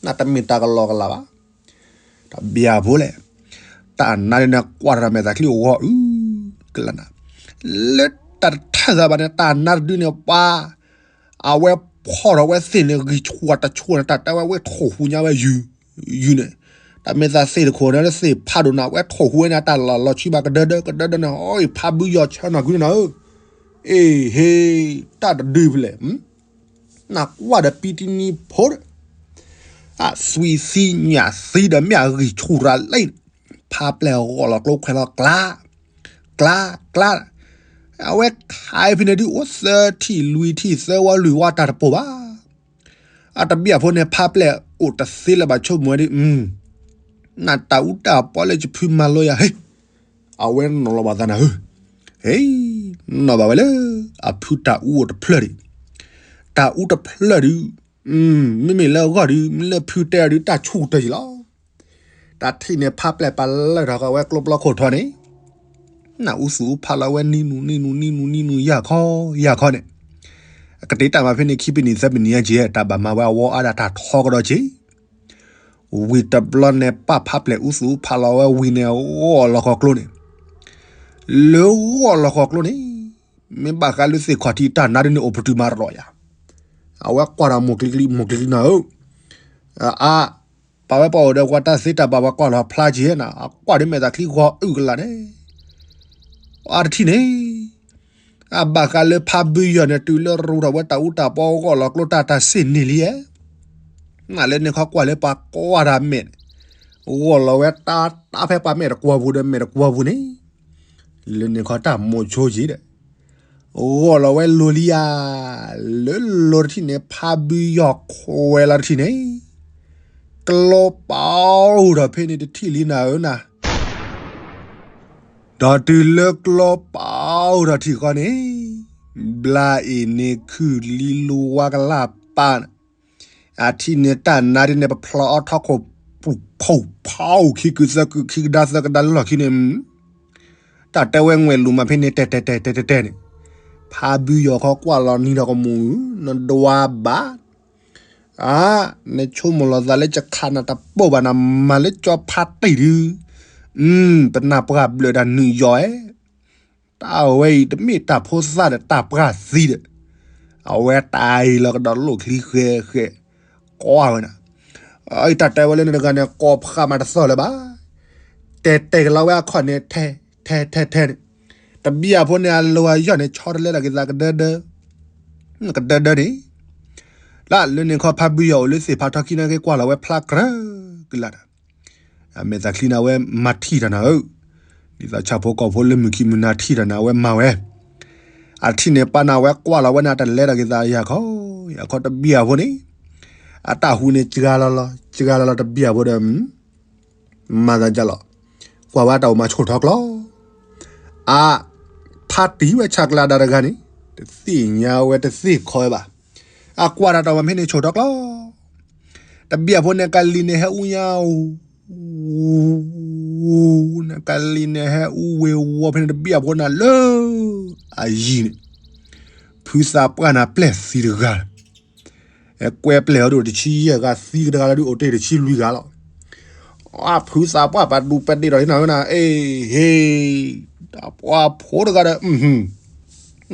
နတမ့ၢ်တၢ်ကလီကလီဘၣ် တဘျီဖိလဲၣ် တၢ်နါဒုန့ၣ်ကွၢ်ထီၣ်မဲာ်သးချံအိၣ်ဂီၢ်အုကလးနၤ လၢတၢ်တထၢၣ်သးဘၣ်န့ၣ် တၢ်နါတဒုန့ၣ်ပှၤ အဝဲဖီၣ်ထီၣ်ဝဲသ့ၣ်န့ၣ် ဂံၢ်ဆူၣ်တဆူၣ်န့ၣ် တၢ်တဲဝဲဝဲထိၣ်ဟူညါဝဲယုၢ် ယုၢ်န့ၣ် တၢ်မ့ၢ်သးသ့ၣ်တခိၣ်န့ၣ် သ့ၣ်ဖးဒိၣ်နၤ ဝဲထိၣ်ဟူဝဲန့ၣ် တၢ်လီၤလီၤဆံးဘၣ်ကဒၢဒၢကဒၢဒၢန့ၣ် အီ ဖါဘုယီၤဆၢနီၤကွံန့ၣ်နၤဧၢ အ့ဟ့ တၢ်တဒုဖဲလဲၣ် နကွၢ်ဒီးပံတနံၤဖိဒီး အသွံၣ်သံညၣ်သံဒီးမ့ၢ်အဂံၢ်ဆူၣ်ရၤလံ ဖါပျဲၢ်ဂီၢ်လီၤကျိခွဲးလီၤကျါ ကျါ ကျါ အဝဲခးဖဲန့ၣ်ဒုးအိၣ်သၢထံၣ်လွံၢ်ထံၣ်သၢဝီလွံၢ်ဝီတၢ်တပိာ်ဘၣ် အတဘျီဖိန့ၣ် ဖါပျဲၢ်အိၣ်တသ့လၢၤဘၣ်ဆိကမိၣ်ဝဲဒ် နတၢ်အူတၢ်ပီလၢယဖုမၤလိယၤဟ့ အဝဲနီၤလီၤဘၣ်သးနၤဧၢ ဟ့ နီၤဘၣ်ဝဲလၢ အဖုတၢ်အူအိၣ်တဖျၢၣ်ဒံး တၢ်အူတဖျၢၣ်ဒုး မ့မ့ၢ်လၢအဂီၢ်ဒုး မ့ၢ်လၢဖုတဲအီၤဒုး တၢ်ဆူၣ်တၢ်ယံၤလီၤ တၢ်ထံၣ်န့ၣ် ဖါပျဲၢ်ပာ်လၢထီၣ်ဃီဝဲကျိပျီခိၣ်ထီန့ၣ် နအူသူၣ်အူဖးလီၤဝဲနံနူနံနူနံနူနံနူယၢ်ခီယၢ်ခီန့ၣ် အကတ့တၢ်မၤဖဲန့ၣ် ခံပနံၣ်သၢပနံၣ်အက့ တၢ်ဘၣ်မၤဝဲအဝီအါဒၣ်တၢ်ထီကဒီးက့ ဝံၤတဘျီန့ၣ် ပၢ်ဖါပျဲၢ်အူသူၣ်အူဖးလီၤဝဲဝံၤန့ၣ် ဂီၢ်လီၤဃီၤကျိန့ၣ် လၢဂီၢ်လီၤဃီၤကျိန့ၣ် မ့ၢ်ဘၣ်ဃးလၢသ့ၣ်ခီၣ်ထံးတၢ်နါဒုန့ၣ် အိၣ်ပတုာ်မၤရီၤယၤ အဝဲကွၢ်ဒီးမိၢ်ကျံကျံ မိၢ်ကျံကျံနၤဧၢ အါ ပာ်ဝဲပှၤအိၣ်ဒီးကွၢ်တၢ်သ့တၢ်ဘၣ် ပှၤကွၢ်လီၤဖျါက့ၤနၤ အကွၢ်ဒီးမဲာ်သးချံဂီၤအုၣ်ကလာ်န့ၣ် အါတထံၣ်န့ၣ် အဘၣ်ဃးလၢဖါဘုယီၤန့ၣ် တုၤလၢရူထီၣ်ဝဲတၢ်အူတၢ်ပီဂီၢ်လီၤကျိတၢ်တၢ်စ့ၢ်န့ၢ်လံဧါ နလၢန့ၣ်ခီကွၢ်လၢပှၤကွၢ်တၢ်မဲာ်န့ၣ် ဂီၢ်လီၤဝဲတၢ်တၢ်ဖဲပှၤမဲာ်တကွီၢ်ပူၤဒီးမဲာ်တကွီၢ်ပူၤန့ၣ် လၢန့ၣ်ခီတၢ်မိၤဆိက့ၤဒီး ဂီၢ်လီၤဝဲလိၤလံဧါ လၢလိၤတထံၣ်န့ၣ် ဖါဘုယီၤခွဲးလီၤတထံၣ်န့ၣ် ကျိပာ်အိၣ်ထီၣ်ဖဲန့ၣ်တထံၣ်လံနၤဧၢနၤ ဒီးတုၤလၢကျိပာ်အိၣ်ထီၣ်ထံၣ်ဃီန့ၣ် ဘျါအ့ၣ်န့ၣ်ခုၣ်လံလူဝါကလၢ်ပၢ်န့ၣ် အထံၣ်န့ၣ်တၢ်နါဒ်န့ၣ် ပဖျီအီထီခိၣ်ပူၤဖီဖီခံကုသၢကုခံကဒါသၢကဒါလၢလီၢ်ခံန့ၣ် တၢ်တဲဝဲငွဲၣ်လူၤမးဖဲန့ၣ် တဲတဲတဲတဲတဲတဲန့ၣ် ဖါဘုယီၤခီကွၢ်လီၤနံၤဒီးကမူၣ် နဒွါဘၣ် အါ နဆိကမိၣ်လီၤသးလၢကခးနၤတပိာ်ဘၣ်နၤ မၤလၢကၠီဖါတံၢ်ဒု ပနၢ်ပှၢ်ဘျၢၣ်တၢ်နုာ်ယီၤဧဲ တၢ်ဝဲအံၤတမ့ၢ်တၢ်ဖိသၣ်ဒီးတၢ်ပှၢ်သံဒီး အဝဲတၢ်အံၤလီၤကဒီးလိၣ်ချံဃဲဃဲ ကွၢ်ဝဲနၤ အတၢ်တဲဝဲလၢနတဂၤန့ၣ် ကိးဖးမးတသီၣ်လၢၤဘၣ် တဲတဲကလီၤဝဲအခီၣ်န့ၣ် ထဲထဲထဲထဲန့ၣ် တဘျီဖိန့ၣ် အလိၤအယီၢ်န့ၣ် ဆီတလဲဒီးက့ၤသးကဒၢဒၢ ကဒၢဒၢန့ၣ် လၢလၢန့ၣ်ခီဖါဘုယီၤအိၣ်လၢသ့ၣ်ဖးထီခံန့ၣ်က့ၤကွၢ်လီၤဝဲဖျါကြၢးကလးဒီး အမဲာ်သးချံန့ၣ် အဝဲမၤထံၣ်တၢ်နၤဧၢ, ဒ်သိးဆၣ်ဖိကီၢ်ဖိလၢမုၢ်ခံမုၢ်နၤထံၣ်တၢ်နၤ အဝဲမၤဝဲ, အထံၣ်န့ၣ်ပၢ်န့ၣ် အဝဲကွၢ်လီၤဝဲန့ၣ် တလဲၤဒီးက့ၤသးယၤခီ, ယၤခီတဘျီဖိန့ၣ်, အတၢ်ဟူးန့ၣ် စှၤလီၤလီၤ စှၤလီၤလီၤတဘျီဖိဒီး မၤသးဒ်လဲၣ်, ကွၢ်ဝဲတၢ်အိၣ်မၤဆိၣ်ထီၣ်ကျီ, အါ, ဖးတံၢ်ဝဲဆးကျါဒါတဂၤန့ၣ်, တသ့ၣ်ညါဝဲတသ့ၣ်ခီဝဲဘၣ်, အကွၢ်တၢ်တၢ်အိၣ်မၤဖဲန့ၣ်ဆိၣ်ထီၣ်ကျီ, တဘျီဖိန့ၣ် ကလံၤန့ၣ်ဟဲအူညါဧိၤ နကလံၤန့ၣ်ဟဲအူဝ့ၤဝီၤဖဲန့ၣ်တဘျီအဖိနၤလၢ အယံၤန့ၣ် ဖုသးပှၢ်နၤပျဲၢ်သံတဂၤ ကွဲပျဲၢ်အီၤဒိၣ်တဆံယဲၢ်ဂၤ သံကတဂၤလၢဒုးအိၣ်တ့ၢ်တဆံလွံၢ်ဂၤလီၤ. အဖုသးပှၢ်ပှၤဒူပာ်တ့ၢ်ဒီးဟံးနၤဝဲနၤ အ့ဟ့ တၢ်ပှၤဖိတဂၤဒီး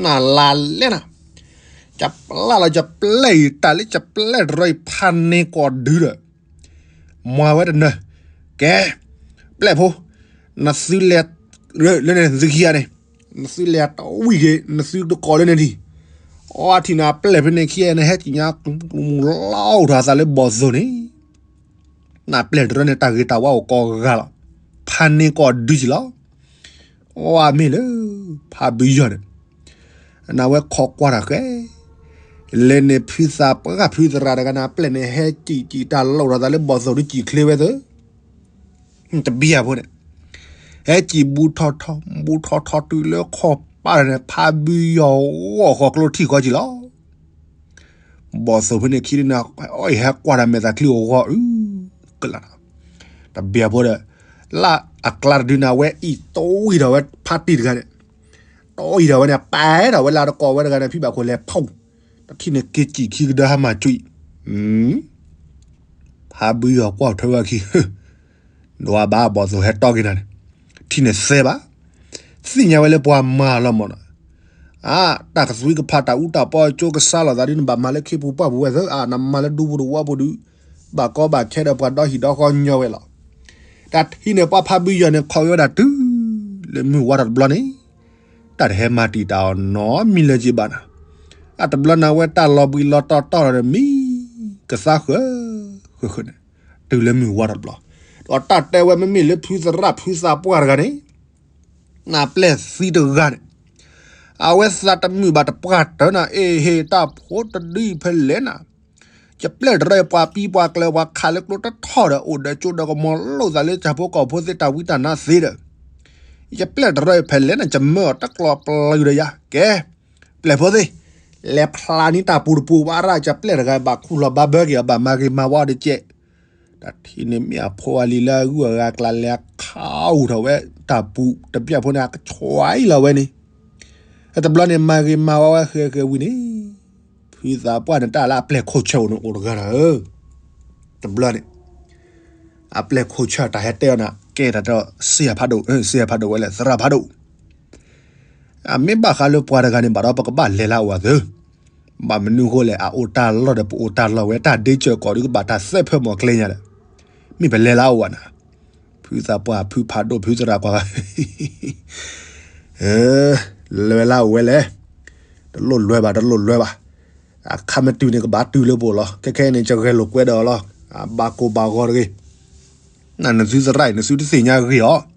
နၤလါလဲၣ်နၤ, ယပျဲၢ်လီၤ ယပျဲၢ်အံၤ တၢ်လၢယပျဲၢ်တရီအံၤ ဖးန့ၢ်ကီၢ်ဒုဒီး မၤဝဲတနၢၤ, ကဲ, ပျဲၢ်ဖိ, နသုလဲၤ, လၢန့ၣ်သုခံဂၤန့ၣ်, နသုလဲၤတဝံၣ်က့ၤ နသုတကိးလၢန့ၣ်ဒံး, အထံၣ်နၤပျဲၢ်ဖဲန့ၣ်ခံဂၤန့ၣ် ဟဲက့ၤညါကမူၤလီၤအိၣ်ထီၣ်အသးလၢဘီၣ်သိၣ်န့ၣ်, နပျဲၢ်တရီန့ၣ် တၢ်ဂ့ၤတၢ်ဝါအိၣ်ကိးဂၤလီၤ, ဖးန့ၢ်ကီၢ်ဒုက့ၤလီၤ. အမ့ၢ်လၢ ဖးဘုယီၤန့ၣ် နဝဲခိးကွၢ်တၢ်ဃဲ, လဲၤန့ၣ်ဖုသးပှၢ်ဖုသရၣ်တဂၤန့ၣ် အပျဲၢ်န့ၣ် ဟဲကံၣ်ကံၣ်တၢ်လီၢ်ထီၣ်သးလၢဘီၣ်သိၣ်ဒုးကံၣ်ချ့ဝဲသၢ, တဘံၣ်အဖိန့ၣ်, ဟဲကံၣ်ဘူးထီၣ်ထီၣ် ဘူးထီၣ်ထီၣ်တုၤလၢခီၣ်ပၢ်န့ၣ် ဖးဘုယီၤဂီၢ်ဃီၤကျိထံၣ်ဃီက့ၤလီၤ. ဘီၣ်သိၣ်ဖဲန့ၣ်ခံန့ၣ် အီၣ်အံၤဟဲကွၢ်တၢ်မဲာ်သးချံအိၣ်ဂီၢ်အုကလး, တဘံၣ်အဖိဒီး, လၢအကျါတဒုန့ၣ် အဝဲအံၣ်တဝံၣ်ထီၣ်ဝဲဖးတံၢ်တဂၤန့ၣ်, တဝံၣ်ထီၣ်ဝဲန့ၣ် ပာ်ထီၣ်ဝဲလၢတကိးဝဲတဂၤန့ၣ် ဖံဘၣ်ခိၣ်လဲၤဖီၣ်, တထံၣ်န့ၣ်က့ၤကံၣ်ခံကဒၢဟါမၢ်ကွံာ်, ဖးဘုယီၤကွၢ်ထွဲဝဲခံ ဒွးဘၣ်ဘီၣ်သိၣ်ဟဲတီၢ်က့ၤနၤန့ၣ်, ထံၣ်န့ၣ်သဲဘၣ်, သ့ၣ်ညါဝဲလၢပှၤမၤလီၤမၢ်နီၤ, အါ တၢ်ကသွံကဖးတၢ်အူတၢ်ပီအကၠိကစါလိာ်သးဒ်နဘၣ်မၤလၢခ့ပူၤပှၢ်ပူၤဝဲသၢ အါ နမၤလၢဒူပူၤတဝီပူၤဒုး, ဘၣ်ကီဘၣ်ခဲဒီးပှၤဒီဟံၣ်ဒီဃီညီဝဲလီၤ. တၢ်ထံၣ်န့ၣ်ပှၤဖးဘုယီၤန့ၣ် ခိးက့ၤဝဲဒၣ်တုၤလၢမုၢ်ဝါထီၣ်တဘျီန့ၣ်, တၢ်တဟဲမၤတံာ်တာ်အီၤနီတမံၤလၢၤက့ၤဘၣ်နၤ, အတဘျီန့ၣ်ဝဲတၢ်လီၤဘှံးလီၤတီၤတီၤဒီးမံကသါဃၢၤဃၢၤဃၢၤန့ၣ်, တုၤလၢမုၢ်ဝါထီၣ်တဘျီ, ဒီးတၢ်တဲဝဲမ့မ့ၢ်လၢဖုသရၣ်ဖုသးပှၢ်တဂၤန့ၣ်, နပျဲၢ်သံတဂၤန့ၣ်, အဝဲသးတမုာ်ဘၣ်တပှၢ်တၢၢ်နၤ အ့ဟ့ၣ်တၢ်ဖိတဒုအံၤဖဲလဲၣ်နၤ, ယပျဲၢ်တရီအံၤပှၤပံပှၤကျၢၤပှၤခးလၢကျိတထီၣ်ဒီး အိၣ်ဒီးကၠိဒီးကမီၤလိာ်သးလၢတၢ်ဖိကီၢ်ဖိသ့ၣ်တၢ်ဝံတၢ်နါသ့ဒီး, ယပျဲၢ်တရီအံၤဖဲလဲၣ်နၤ ယမၢအီၤတကျီၢ်ပျုၤဒီးယၤ ကဲ, ပျဲၢ်ဖိသ့ၣ်, လဲၤဖျါန့ၢ်တၢ်ပူၤတပူၤဘၣ်ရၣ် ယပျဲၢ်တဂၤဘၣ်ခူၣ်လီၤဘၣ်ဘၢက့ၤအီၤဘၣ်မၤဂ့ၤမၤဝါအီၤတကဲး တၢ်ထံၣ်န့ၣ်မ့ၢ်အဖိအလံၤလၢအဂုၤအဂၤကျါလဲၤခးအိၣ်ထီၣ်ဝဲတၢ်ပူၤတဘျီဖိန့ၣ် အကဆှီအံၤလီၤဝဲန့ၣ်, တဘျီန့ၣ်မၤဂ့ၤမၤဝါဝဲဃဲဃဲဝံၤန့ၣ်, ဖုသးပှၢ်န့ၣ် တၢ်လၢအပျဲၢ်ခိၣ်ဆၢအိၣ်န့ၣ်အိၣ်တဂၤဒီးဧၢ, တဘျီန့ၣ်, အပျဲၢ်ခိၣ်ဆၢတၢ်ဟဲတဲအီၤန့ၣ် ကဲတၢ်ဒီးစ့ယၤဖးဒိၣ်, စ့ယၤဖးဒိၣ်ဝဲလဲၣ် သရၣ်ဖးဒိၣ် အမ့ၢ်ဘၣ်ဃးလၢပှၤတဂၤန့ၣ် ဘၣ်ဒီးပကဘၣ်လဲၤလၢအအိၣ်အသၢ, ဘၣ်မနုၤဃိလဲၣ် အအိၣ်တၢ်လီၢ်ဒီးပအိၣ်တၢ်လီၢ်ဝဲ တၢ်ဒ့စၢၤကီးဒုးကဘၣ်တၢ်သဲၣ်ဖၢမီၢ်ကျဲညါဒီး, မ့ၢ်ပလဲၤလၢအအိၣ်ဘၣ်နၤ, ဖုသးပှၢ်ဖုဖးဒိၣ်ဖုသရၣ်ကွၢ် လဲၤလၢအအိၣ်ဝဲလဲၣ်, တလိၣ်လွဲဘၣ် တလိၣ်လွဲဘၣ်, အခါမ့ၢ်တုၤန့ၣ်ကဘၣ်တုၤလၢပအိၣ်လီၤ ခဲခဲအံၤန့ၣ် ကဂဲၤလိာ်ကွဲဒီးအီၤလီၤ, ဘၣ်ကိၢ်ဘၣ်ဂီၤတဂ့ၤ နနသုသရၣ်အံၤ နသုတသ့ၣ်ညါဂ့ၤအီၤ,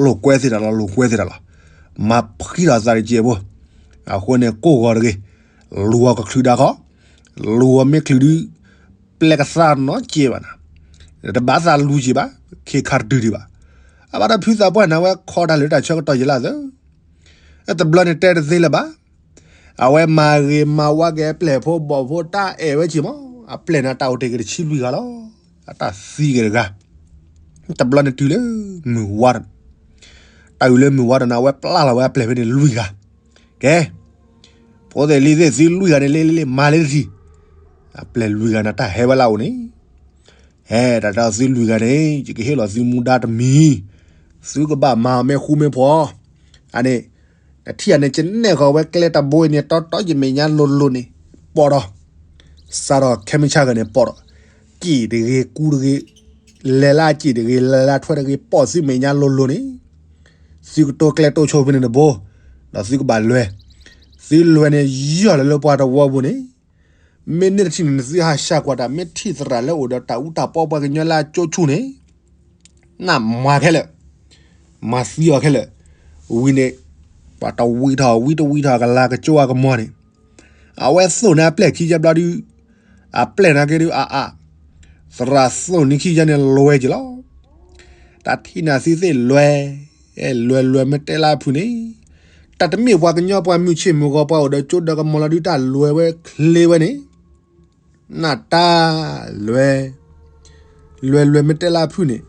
လိာ်ကွဲသ့ၣ်တၢ်လီၤ လိာ်ကွဲသ့ၣ်တၢ်လီၤ, မၤဖှံထီၣ်သးတကဲးဖိ, အဃိန့ၣ်ကိၢ်ဂီၤတဂ့ၤ, လူၤအီၤကချုးဒၣ်ခီ, လူၤအီၤမ့ၢ်ချုးဒုး, ပျဲကသါနီတကဲးဘၣ်နၤ, တဘၣ်သးလူၤက့ၤဘၣ်, ခ့ခါတတုၤဒံးဘၣ်, အဘၣ်ဒီးဖုသးပှၢ်န့ၣ် အဝဲခိးတၢ်လၢတၢ်ဆၢကတီၢ်ယံာ်လၢအသၢ တဘျီန့ၣ်တဲတသ့လၢၤဘၣ်, အဝဲမၤဂ့ၤမၤဝါက့ၤအပျဲၢ်ဖိဘီၣ်ဖိတၢ်အဲၣ်ဝဲက့ၤမး, အပျဲၢ်န့ၣ်တၢ်အိၣ်တ့ၢ်က့ၤတဆံလွံၢ်ဂၤလီၤ, အတၢ်သံက့ၤတဂၤ, တဘျီန့ၣ်တုၤလၢမုၢ်ဝါတနၤ, တၢ်အုၣ်လၢမုၢ်ဝါတနၤ အဝဲပျၢ်လီၤဝဲအပျဲၢ်ဖဲန့ၣ်လွံၢ်ဂၤ, ကဲ, ဖိသ့ၣ်လံၤသ့ၣ်သုလွံၢ်ဂၤန့ၣ်လ့လ့လ့ မၤလၢတထံၣ်, အပျဲၢ်လွံၢ်ဂၤန့ၣ် တၢ်ဟဲဝဲလၢအအိၣ်န့ၣ် ဟဲတၢ်ဒီးသုလွံၢ်ဂၤန့ၣ် ယကဟ့ၣ်လီၤသုမူဒါတမံၤ, သုကဘၣ်မၤအီၤမ့ၢ်ဃူမ့ၢ်ဖိး, အန့ၣ်, နထံၣ်အန့ၣ် ကနဲၣ်ဃီၤဝဲကျဲတဘိအံၤန့ၣ် တီတီယမဲာ်ညါလိၤလိၤန့ၣ်, ပိာ်ဒီး, စးထီၣ်ခဲမုၢ်ဆါဂၤန့ၣ်ပိာ်ဒီး, စံၣ်တဂ့ၤကူတဂ့ၤ, လဲၤလၢအစံၣ်တဂ့ၤ လဲၤလၢအထွဲတဂ့ၤ ပိာ်သုမဲာ်ညါလိၤလိၤန့ၣ်, သုကတိၤကျဲတိၤဆိဖဲန့ၣ်တဘိ, ဒီးသုကဘၣ်လွဲၤ, သုလွဲၤန့ၣ်ယီၢ်လီၤလၢပှၤတဝီပူၤန့ၣ် မ့ၢ်န့ၢ်တထံၣ်န့ၣ် နသုဟးဆှးကွၢ်တၢ် မ့ၢ်ထံၣ်သရၣ်လၢအိၣ်ဒီးတၢ်အူတၢ်ပီပှၤကညီလၢအကၠိဆူၣ်န့ၣ်, နမၤခဲလၢာ်, မၤသံအီၤခဲလၢာ်, ဝံၤန့ၣ်, ပှၤတဝံထီၣ်ဝံတဝံထီၣ်ကလၤကကၠိအကမီၤန့ၣ်, အဝဲသိၣ်န့ၢ်အပျဲၢ်ခံကဘျီဒုး, အပျဲၢ်နာ်က့ဒုးအါအါ, သရၣ်သိၣ်န့ၢ်ခံကန့ၣ်လွဲၤက့ၤလီၤ တၢ်ထံၣ်န့ၣ်သုသ့ၣ်လွဲၤ, လွဲၤလွဲၤမ့ၢ်တဲလၢအဖုၣ်န့ၣ်, တၢ်တမ့ၢ်ပှၤကညီပှၤမုၢ်ဆ့ၣ်မုၢ်ဂီၤပှၤအိၣ်ဒီးကၠိဒီးကမီၤလီၤဒုးတၢ်လွဲၤဝဲချ့ဝဲန့ၣ်, နတၢ်လွဲၤ, လွဲၤလွဲၤမ့ၢ်တဲလၢအဖုၣ်န့ၣ်,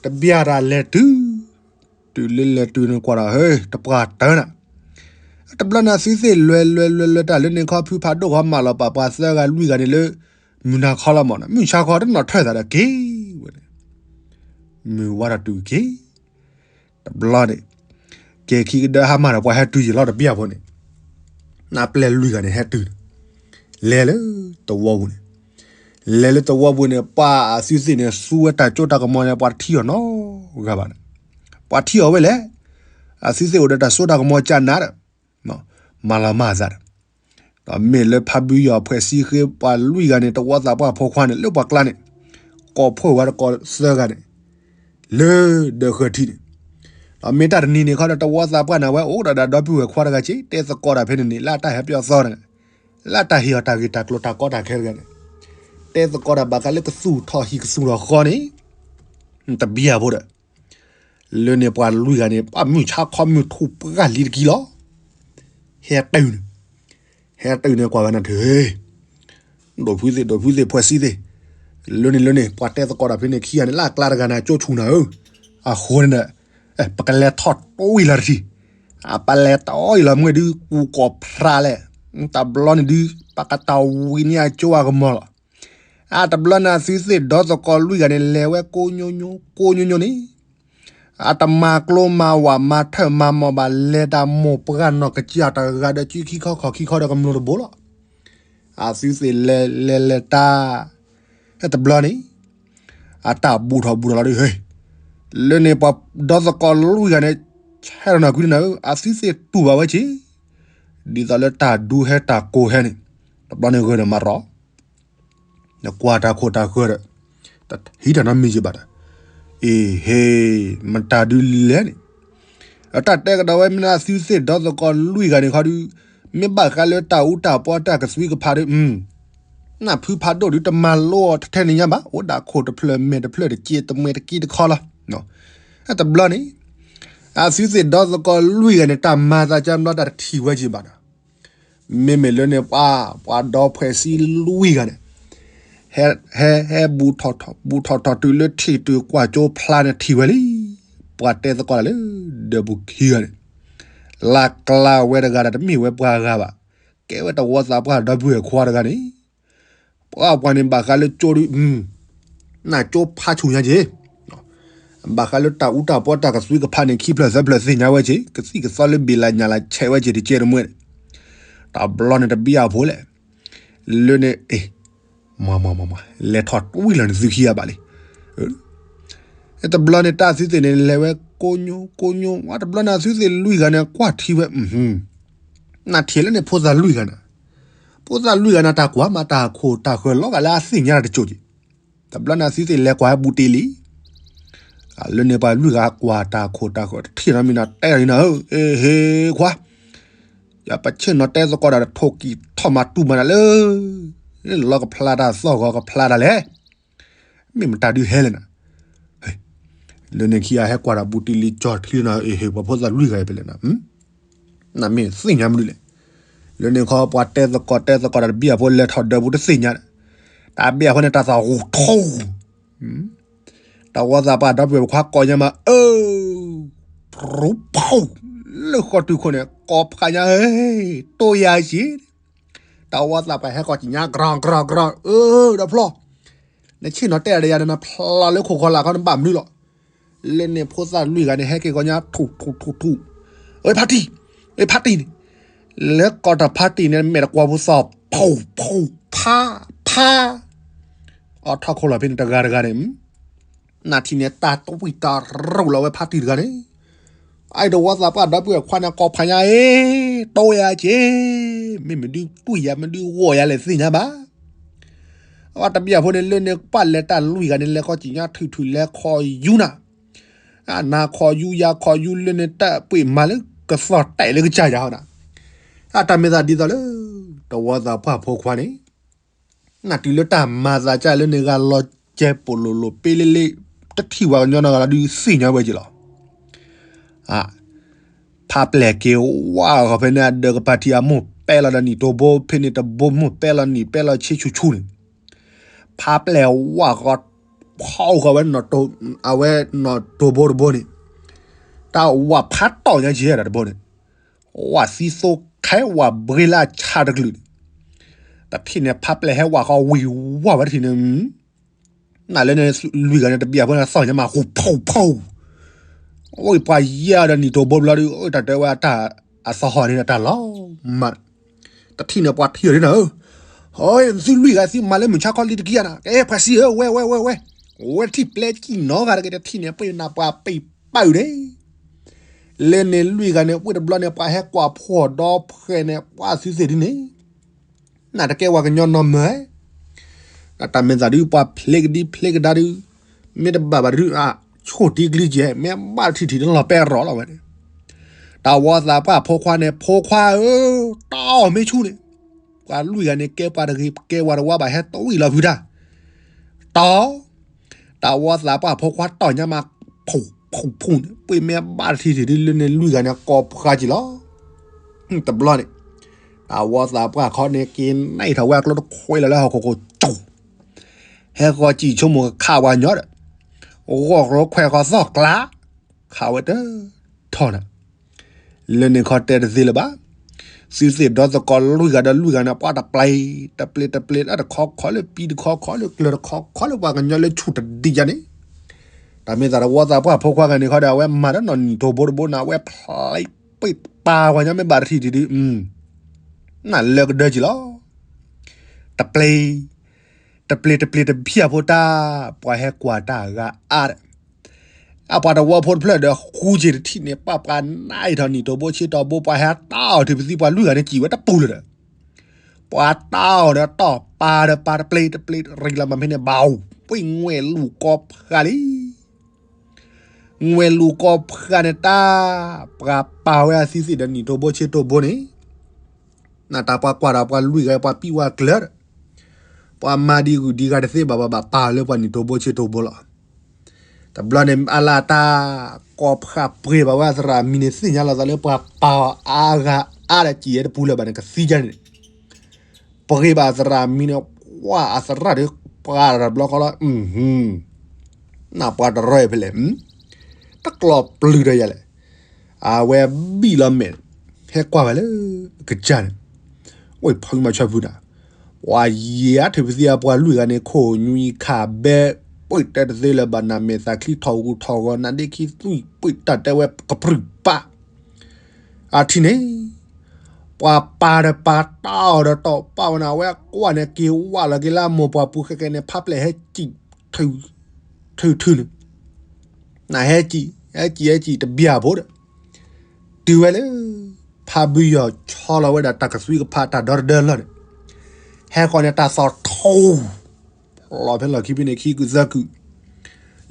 တဘျီတၢ်လဲၤတုၤ, တုၤလၢလဲၤတုၤန့ၣ်ကွၢ်ဒီး ဟဲ တပှၢ်တၢၢ်နၤ, တဘျီန့ၣ်အသုသ့ၣ်လဲၤလဲၤလဲၤလဲၤတၢ်လၢန့ၣ်ခီ ဖုဖးဒိၣ်ဃီမၤလီၤပာ်ပှၤသၢဂၤလွံၢ်ဂၤန့ၣ်လၢ မုၢ်နၤခီလီၤမးနီၤ, မုၢ်ဆါခီတနီၤထၢၣ်သးဒီးက့ၤဝဲန့ၣ်, မုၢ်ဝါထီၣ်တုၤက့ၤ တဘျီန့ၣ်, ကဲခံကဒၢဟါမၢ်ဒီး ပှၤဟဲတုၤယံာ်လီၤတဘျီအဖိန့ၣ်, နပျဲၢ်လွံၢ်ဂၤန့ၣ်ဟဲတုၤန့ၣ်, လဲၤလၢသဝီပူၤန့ၣ်, လဲၤလၢသဝီပူၤန့ၣ် ပှၤအသုသ့ၣ်န့ၣ် သူဝဲတၢ်ကၠိတၢ်ကမီၤန့ၣ် ပှၤတထံၣ်အီၤနီတဂၤဘၣ်န့ၣ်, ပှၤထံၣ်အီၤဝဲလဲၣ်, အသုသ့ၣ်အိၣ်ဒီးတၢ်စိတၢ်ကမီၤကနၤဒီး မၤလီၤမၢ်အသးဒီး, ဒီးမ့ၢ်လၢဖးဘုယီၤဖှဲးစံဃ့ ပှၤလွံၢ်ဂၤန့ၣ် တဝီသးပှၢ်ဖိခွါန့ၣ် လၢပှၤကျါန့ၣ်, ကိးဖှိၣ်ဝဲတကိးသၢဂၤန့ၣ် လၢဒၢးဃၢၤထံန့ၣ်, ဒီးမ့ၢ်တၢ်တနံၤန့ၣ်ခီဒီး တဝီသးပှၢ်န့ၣ် အဝဲအိၣ်ဒီးဒီပုၢ်ဝဲၢ်ခွါတဂၤက့ၤ တဲသကိးတၢ်ဖဲန့ၣ်န့ၣ် လၢတၢ်ဟဲပၠီသီန့ၣ်, လၢတၢ်ဟ့ၣ်အီၤတၢ်ဂ့ၢ်တၢ်ကျိၤတၢ်ကီတၢ်ခဲတဂၤန့ၣ်, တဲသကိးတၢ်ဘၣ်ဃးလၢကသူၣ်ထီၣ်ဟံၣ်ကသူၣ်ထီၣ်ဃီန့ၣ်, တဘျီဖိဒီး လၢန့ၣ်ပှၤလွံၢ်ဂၤန့ၣ် ပှၤမုၢ်ဆါခီမုၢ်ထူၣ်ပှၢ်လံတကံလီၤ. ဟဲတုၤန့ၣ်, ဟဲတုၤန့ၣ်ကွၢ်ဝဲနၤထၢၣ်, ဒိၣ်ဖုသ့ၣ် ဒိၣ်ဖုသ့ၣ် ဖှဲးစံသ့ၣ်, လၢန့ၣ်လၢန့ၣ် ပှၤတဲသကိးတၢ်ဖဲန့ၣ်ခံဂၤန့ၣ် လၢအကျါတဂၤန့ၣ် ကၠိဆူၣ်နၤဧၢ, အဃိန့ၣ်ဒီး ပကလဲၤထီၣ်တဝံၤလီၤတထံၣ်, အပလဲၤတဝံၤလီၤမ့ၢ်ဒုး ကူကီၢ်ဖျါလဲၣ်, တဘျီန့ၣ်ဒုး ပကတၢ်ဝံၤန့ၢ်အကၠိအကမီၤလီၤ. အတဘျီန့ၣ်အသုသ့ၣ်ဒီသကိးလွံၢ်ဂၤန့ၣ် လဲၤဝဲကိးညိညိ ကိးညိညိန့ၣ်, အတမၤကျိမၤဝးမၤထၢၣ်မၤမီၢ်ဘၣ် လဲၤတၢ်မိၢ်ပှၢ်နီၢ်ကစၢ်တဂၤဒီး စုခံခီခီၣ်ခံခီဒီးကမျိၤတဘိလီၤ. အသုသ့ၣ်လဲၤလဲၤလဲၤတၢ်, ဟဲတဘျီန့ၣ် အတၢ်ဘူးထီၣ်ဘူးထီၣ်လီၤဒုး, လၢန့ၣ်ပှၤဒီသကိးလွံၢ်ဂၤန့ၣ် ဆဲးထီၣ်နၢ်ကွံန့ၣ် အသုသ့ၣ်တူၢ်ဘၣ်ဝဲက့ၤ, ဒ်သိးလၢတၢ်ဒူဟဲတၢ်ကိၢ်ဟဲန့ၣ်, တဘျီန့ၣ်ဂၢၢ်ဒီးမၤရီၤ နကွၢ်တၢ်ခိၣ်တၢ်ဃၢၤဒီး တဟံးတၢ်နီတမံၤက့ၤဘၣ်ဒီး, အ့ဟ့, မတၤဒုလဲၣ်န့ၣ်, အတၢ်တဲကဒီးဝဲမ့ၢ်နသုသ့ၣ်ဒီသကိးလွံၢ်ဂၤန့ၣ်ခီဒုး, မ့ၢ်ဘၣ်ဃးလၢတၢ်အူတၢ်ပီတၢ်ကသွံကဖးဒုး, နဖုဖးဒိၣ်ဒုးတမၤလိအီၤထဲထဲန့ၣ်ညါဘၣ်, အိၣ်ဒၣ်ခိၣ်တဖျၢၣ်မဲာ်တဖျၢၣ်တက့တမှဲတက့တခီလီၤ. တဘျီန့ၣ် အသုသ့ၣ်ဒီသကိးလွံၢ်ဂၤန့ၣ် တၢ်မၤသးကါဘျီတၢ်တထံၣ်ဝဲက့ၤဘၣ်ဒီး, မ့မ့ၢ်လၢန့ၣ်ပှၤ, ပှၤဒီဖှဲးစံလွံၢ်ဂၤန့ၣ်, ဟဲ, ဟဲ, ဟဲဘူးထီၣ်ထီၣ်, ဘူးထီၣ်ထီၣ်တုၤလၢထံၣ်တုၤကွၢ်ကၠိဖျါန့ၣ်ထံၣ်ဝဲလံ, ပှၤတဲသကိးတၢ်လၢ ဒီပူၤခံဂၤန့ၣ်, လၢကျါဝဲတဂၤဒီးတမ့ၢ်ဝဲပှၤဂၤဘၣ်, ကဲဝဲတဝီသးပှၢ်ဒီပုၢ်ဝဲၢ်ခွါတဂၤန့ၣ်, ပှၤပှၤန့ၣ်ဘၣ်ဃးလၢကၠိဒုး, နကၠိဖးဆူၣ်ညါက့ၤ ဘၣ်ဃးလၢတၢ်အူတၢ်ပီတၢ်ကသွံကဖးန့ၣ် ခံဖျၢၣ်သၢဖျၢၣ်သ့ၣ်ညါဝဲက့ၤ, ကသံၣ်ကသီလၢဘ့ၣ်လၢညၣ်လၢဆဲးဝဲက့ၤတကဲတမှဲန့ၣ်, တဘျီန့ၣ်တဘံၣ်အဖိလဲၣ်, လၢန့ၣ်, မၤမၤမၤမၤ, လဲၤထီၣ်တဝံၤလီၤန့ၣ်သုခံဂၤဘၣ်လံ. တဘျီန့ၣ်တၢ်သုသ့ၣ်န့ၣ် လဲၤဝဲကိးညိကိးညိ, တဘျီန့ၣ်သုသ့ၣ်လွံၢ်ဂၤန့ၣ် ကွၢ်ထံဝဲ, နထံၣ်လၢန့ၣ်ဖိသၣ်လွံၢ်ဂၤန့ၣ်, ဖိသၣ်လွံၢ်ဂၤန့ၣ်တၢ်ကွၢ်မးတၢ်ခိၣ်တၢ်ဃၢၤလီၤဂာ်လၢအသ့ၣ်ညါတၢ်တစိၤက့ၤ, တဘျီန့ၣ်သုသ့ၣ်လဲၤကွၢ်ဟဲဘူးတ့ၢ်လံ လၢန့ၣ်ပှၤလွံၢ်ဂၤကွၢ်တၢ်ခိၣ်တၢ်ဃၢၤတထံၣ်နီတမံၤန့ၣ် တဲလီၤန့ၣ်, အ့ဟ့ခွါ, ယပဆ့ၣ်နီၤတဲသကိးတၢ်တထိၣ်ကံၢ်ထီၣ်မၤတူၢ်မၤနၤလၢ, လီၤကဖျါတၢ်သီၣ်ဂီၤကဖျါတၢ်လဲၣ်, မ့ၢ်မတၤဒုဟဲလဲၣ်နၤ, လၢန့ၣ်ခံဂၤဟဲကွၢ်တၢ်ဘူးတ့ၢ်လံကၠီထံလီၤနၤ, အ့ဟ့ၣ်ပှၤဖိသၣ်လွံၢ်ဂၤအံၤဖဲလဲၣ်နၤ နမ့ၢ်သ့ၣ်ညါမနုၤလဲၣ်, လၢန့ၣ်ခီပှၤတဲသကိးတဲသကိးတၢ်တဘံၣ်အဖိလဲၤထီၣ်ဒၢးပူၤ တသ့ၣ်ညါဒီး, တၢ်ဘံၣ်အဖိန့ၣ်တၢ်သးဂူၤထီ, တဝီသးပှၢ်ဒီပုၢ်ဝဲၢ်ခွါကိးညါမး အၢ, ရူဖီ, လၢဃီတုၤခိၣ်န့ၣ် ကိးဖးညါ, တိၢ်ယၤက့ၤ, တဝီသးပှၢ်ဟဲကိးက့ၤညါ ကြီၤကြီၤကြီၤ, အၢ, ဒီးဖျီ နဆ့ၣ်နီၤတဲဒီးယၤဒီးနဖျါလၢခိၣ်ကီၤလၤခီ နဘၣ်မနုၤလီၤ, လၢန့ၣ်ဖိသၣ်လွံၢ်ဂၤန့ၣ် ဟဲက့ၤကိးညါ ထူၣ်ထူၣ်ထူၣ်ထူၣ်, အ့ဖါတံၢ်, အ့ဖါတံၢ်န့ၣ်, လၢကိးတၢ်ဖါတံၢ်န့ၣ် မဲာ်တကွၢ်ဖိသီၣ် ဖီၣ်ဖီၣ်ဖါ ဖါ, အိးထီၣ်ခိၣ်လီၤဖဲန့ၣ်တဂၤတဂၤန့ၣ် နထံၣ်န့ၣ် တၢ်တဝံၣ်တၢ်ရူၢ်လီၤဝဲဖါတံၢ်တဂၤန့ၣ်, အအံၤတဝီသးပှၢ်ဒီပုၢ်ဝဲၢ်ခွါန့ၣ် ကိးဖးညါအ့, တိၢ်ယၤက့ၤ, မ့မ့ၢ်ဒုးတွံၢ်ယၤ မ့ၢ်ဒုးဂီၢ်ယၤလဲၣ်သ့ၣ်ညါဘၣ်, အဝဲတဘံၣ်အဖိန့ၣ် လၢန့ၣ်ပှၤလဲၤတၢ်လွံၢ်ဂၤန့ၣ် လဲၤခီက့ၤညါထူၣ်ထူၣ်လဲၤခီယူနၤ, အနၤခီယူယၤခီယူလၢန့ၣ်တၢ်ပှ့ၤမၤလၢကသီၣ်တဲာ်လၢကစၢ်ယၤဟီနၤ, အတၢ်မ့ၢ်သးဒ်သိးလၢ တဝီသးပှၢ်ဖိခွါန့ၣ် နတုၤလၢတၢ်မၤသးကၢ်လၢန့ၣ်ဂၤလီၤကဲပိာ်လိၤလိၤ ပ့လ့လ့ တထံၣ်ဝဲကညီနီတဂၤလီၤဒုးသ့ၣ်ညါဝဲက့ၤလီၤ, ဖါပျဲၢ်က့ၤဝါဂီၤဖဲန့ၣ် အဒၢးကပၤထံးအမိၢ်ပဲလီၤဒီးနံၣ်တိဘိ ဖဲန့ၣ်တဘိမိၢ်ပဲလီၤနံၣ်ပဲလီၤဆ့ဆူၣ်ဆူၣ်န့ၣ်, ဖါပျဲၢ်ဝါဂီၤ ခီၣ်ဃီဝဲ အဝဲနီၣ်တိၢ်ဘိတဘိန့ၣ်, တၢ်ဝးဖးတီၢ်ညါကဲဒီးတဘိန့ၣ်, ဝးသံသိခဲဝးဘှ့လၢအဆါတကလုာ်န့ၣ်, တထံၣ်န့ၣ် ဖးပျဲၢ်ဟဲဝးဃီဝံၤဝါဝဲတထံၣ်န့ၣ်, နလၢန့ၣ်လွံၢ်ဂၤန့ၣ် တဘံၣ်အဖိန့ၣ် သီၣ်ညါမး ဟူးဖူးဖူး, အိၣ်ပှၤယဲၢ်ဒီးနံၣ်တိၢ်ဘိဘျီဒီး တၢ်တဲဝဲတၢ်အသီဟီၣ်န့ၣ်တၢ်လီၤမး, တထံၣ်န့ၣ်ပှၤထံၣ်အီၤဒ်န့ၣ်ဧၢ, ဟီ သုလွံၢ်ဂၤသုမၤလၢမုၢ်ဆါခီလံတကံၢ်ဧါနၤ, ကဲ ဖှဲးစံဧၢ ဝဲ ဝဲ ဝဲ ဝဲ, ဝဲထံၣ်ပျဲကံၣ်နီၤဂၤတဂ့ၤ တထံၣ်န့ၣ် ပှၤနၤပှၤပ့ၤပာ်အုၣ်န့ၣ်, လၢန့ၣ်လွံၢ်ဂၤန့ၣ် ဝံၤတဘျီန့ၣ် ပှၤဟဲကွၢ်ဖှီၣ်ဒီဖှဲးန့ၣ် ပှၤသုသ့ၣ်ဒ်န့ၣ်, နတကဲဝဲကညီနီၢ်မၢ, တၢ်မ့ၢ်သးဒုး ပှၤဖျ့ကဒံဖျ့ကဒါဒုး, မ့ၢ်တဘၣ်ဘၣ်ဒုး အဆိၣ်တံကျံကဲ မ့ၢ်ဘၣ်တထံၣ်ထံၣ်တလီၤပဲၢ်ရီၤလီၤဝဲန့ၣ်, တၢ်ဝီသးပှၢ်ဖိခွါန့ၣ် ဖိခွါဧၢ, တီၢ်မ့ၢ်ဆူၣ်န့ၣ်, ပှၤလွံၢ်ဂၤန့ၣ် ကဲပှၤတဂ့ၤ ကဲဝဲတဝါဘၣ် ဟဲတဝံၣ်လီၤဖုတၢ်, တီၢ် တၢ်ဝီသးပှၢ်ဖိခွါတီၢ်ညါမး, ဖူးဖူးဖူးန့ၣ် ပှ့ၤမ့ၢ်ဘၣ်တထံၣ်ထံၣ်ဒုး လၢန့ၣ်လွံၢ်ဂၤန့ၣ် ကိးဖှါက့ၤလီၤ, တဘျီန့ၣ်, တၢ်ဝီသးပှၢ်ခီန့ၣ် က့ၤနဲၣ်ထီၣ်ဝဲအကျိတခွဲလီၤလၢဟီၣ်ခိၣ်ခိၣ်ကၠူၣ်, ဟဲဃီၤစံၣ်ဆိကမိၣ်ခးပှၤညီဒီး, ဂီၢ်ကျိခွဲးဃီၤသီၣ်ကျါ, ခးဝဲတထီၣ်နၤ လၢန့ၣ်ခီတဲတသ့လၢၤဘၣ်, သုသ့ၣ်ဒီသကိးလွံၢ်ဂၤဒီးလွံၢ်ဂၤန့ၣ် ပှၤတပျ့ၤ, တပျ့ၤတပျ့ၤလၢတခီခီလၢပံၤတခီခီလၢကျၢၤတခီခီလၢ ပှၤကညီလၢဆူၣ်တဒံယါန့ၣ်, တၢ်မ့ၢ်သးတဝီသးပှၢ်ဖိခွါဂၤန့ၣ်ခီဒီး အဝဲမၤတၢ်နီၣ်နံၣ်တိၢ်ဘိတဘိန့ၣ် အဝဲဖျ့ပှ့ၤပာ်ပှၤညီမ့ၢ်ဘၣ်တထံၣ်ထံၣ်ဒုး, နလၢကဒၢက့ၤလီၤ, တပျ့ၤ တပျ့ၤတပျ့ၤတဘံၣ်အဖိတၢ်, ပှၤဟဲကွၢ်တၢ်အဂၤအါဒီး, အပှၤတဝီဖိတဖျၢၣ်ဒီးဃူက့ၤတထံၣ်န့ၣ် ပှၤပှၤနၢ်အံၤထီၣ်နံၣ်တိၢ်ဘိဆ့တိၢ်ဘိ ပှၤဟဲတီၢ်အီၤထံပသံပှၤလွံၢ်ဂၤန့ၣ် စံၣ်ဝဲတပူၤလၢၤဒီး, ပှၤတီၢ်အီၤဒီးတီၢ်ပာ်ဒီးပာ်တပျ့ၤတပျ့ၤရံၣ်လီၤမးဖဲန့ၣ် ဘၣ်အိၣ် ပှ့ၤငွဲၣ်လူၤကိးဖှါလံ ငွဲၣ်လူၤကိးဖှါန့ၣ်တၢ်, ပှၤပာ်ဝဲအသံသ့ၣ်ဒီးနံၣ်တိၢ်ဘိဆ့တိၢ်ဘိန့ၣ်, နတၢ်ပှၤကွၢ်ဒီးပှၤလွံၢ်ဂၤ ပှၤပံးဝဲကျၢၤဒီး, ပှၤမၤဒံးဂုာ်ဒံးဂၤတသ့ဘၣ်ဘၣ်ဘၣ် ပာ်လၢပှၤနံၣ်တိၢ်ဘိဆ့တိၢ်ဘိလီၤ. တဘျီန့ၣ် အလၢတၢ် ကိးဖှါပှ့ၤဘၣ်ဝဲအသရၣ်မံၤန့ၣ် သ့ၣ်ညါလီၤသးလၢပှၤပာ်အီၤအါဂၤအါဒီး စံၣ်ဝဲတပူၤလၢၤဘၣ်န့ၣ် ကသံကန့ၣ် ပှ့ၤဘၣ်သရၣ်မံၤန့ၣ် ကွၢ်အသရၣ်ဒီးပှၤတဘျီဃီလီၤ, နပှၤတရီအံၤဖဲလဲၣ်, တကျီၢ်ပျုၤဒီးယၤလဲၣ်, အဝဲဘံၣ်လီၤမဲာ်, ဟဲကွၢ်ဝဲလၢ ကစၢ်န့ၣ်, ဝဲဖုမၤဆၢဖုနၤ, ပှၤယံၤအါထုးပသံအပှၤလွံၢ်ဂၤန့ၣ် ခိၣ်နွံခးဘဲ, ပှ့ၤတဲတသ့လၢၤဘၣ် နမဲာ်သးချံထီၣ်ဂူာ်ထီၣ်ဂီၤ နါဒ့ခံသွံၣ် ပှ့ၤတၢ်တဲဝဲကပြုၢ်ပာ် အထံၣ်န့ၣ် ပှၤပာ်ဒီးပာ်တီၢ်ဒီးတီၢ်ပာ်ဝဲန့ၣ် အဝဲကွၢ်န့ၣ် က့ၤဝးလီၤက့ၤလၢအမိၢ်ပှၢ်ပူၤ ခဲကနံၣ်န့ၣ် ဖးပျဲၢ်ဟဲစံၣ် ထုထုန့ၣ်, နဟဲစံၣ် ဟဲစံၣ် ဟဲစံၣ်တဘျီဖိဒီး တုၤဝဲလၢ ဖးဘုယီၤဆီလီၤဝဲဒၣ်တၢ်ကသွံကဖးတၢ်ဒီတဒၢလီၢ်န့ၣ်, ဟဲဃီၤန့ၣ်တၢ်သီၣ်ထီ ဖျိးဖဲလီၢ်ခံဖဲန့ၣ်ခံကုာ်သၢကုာ်,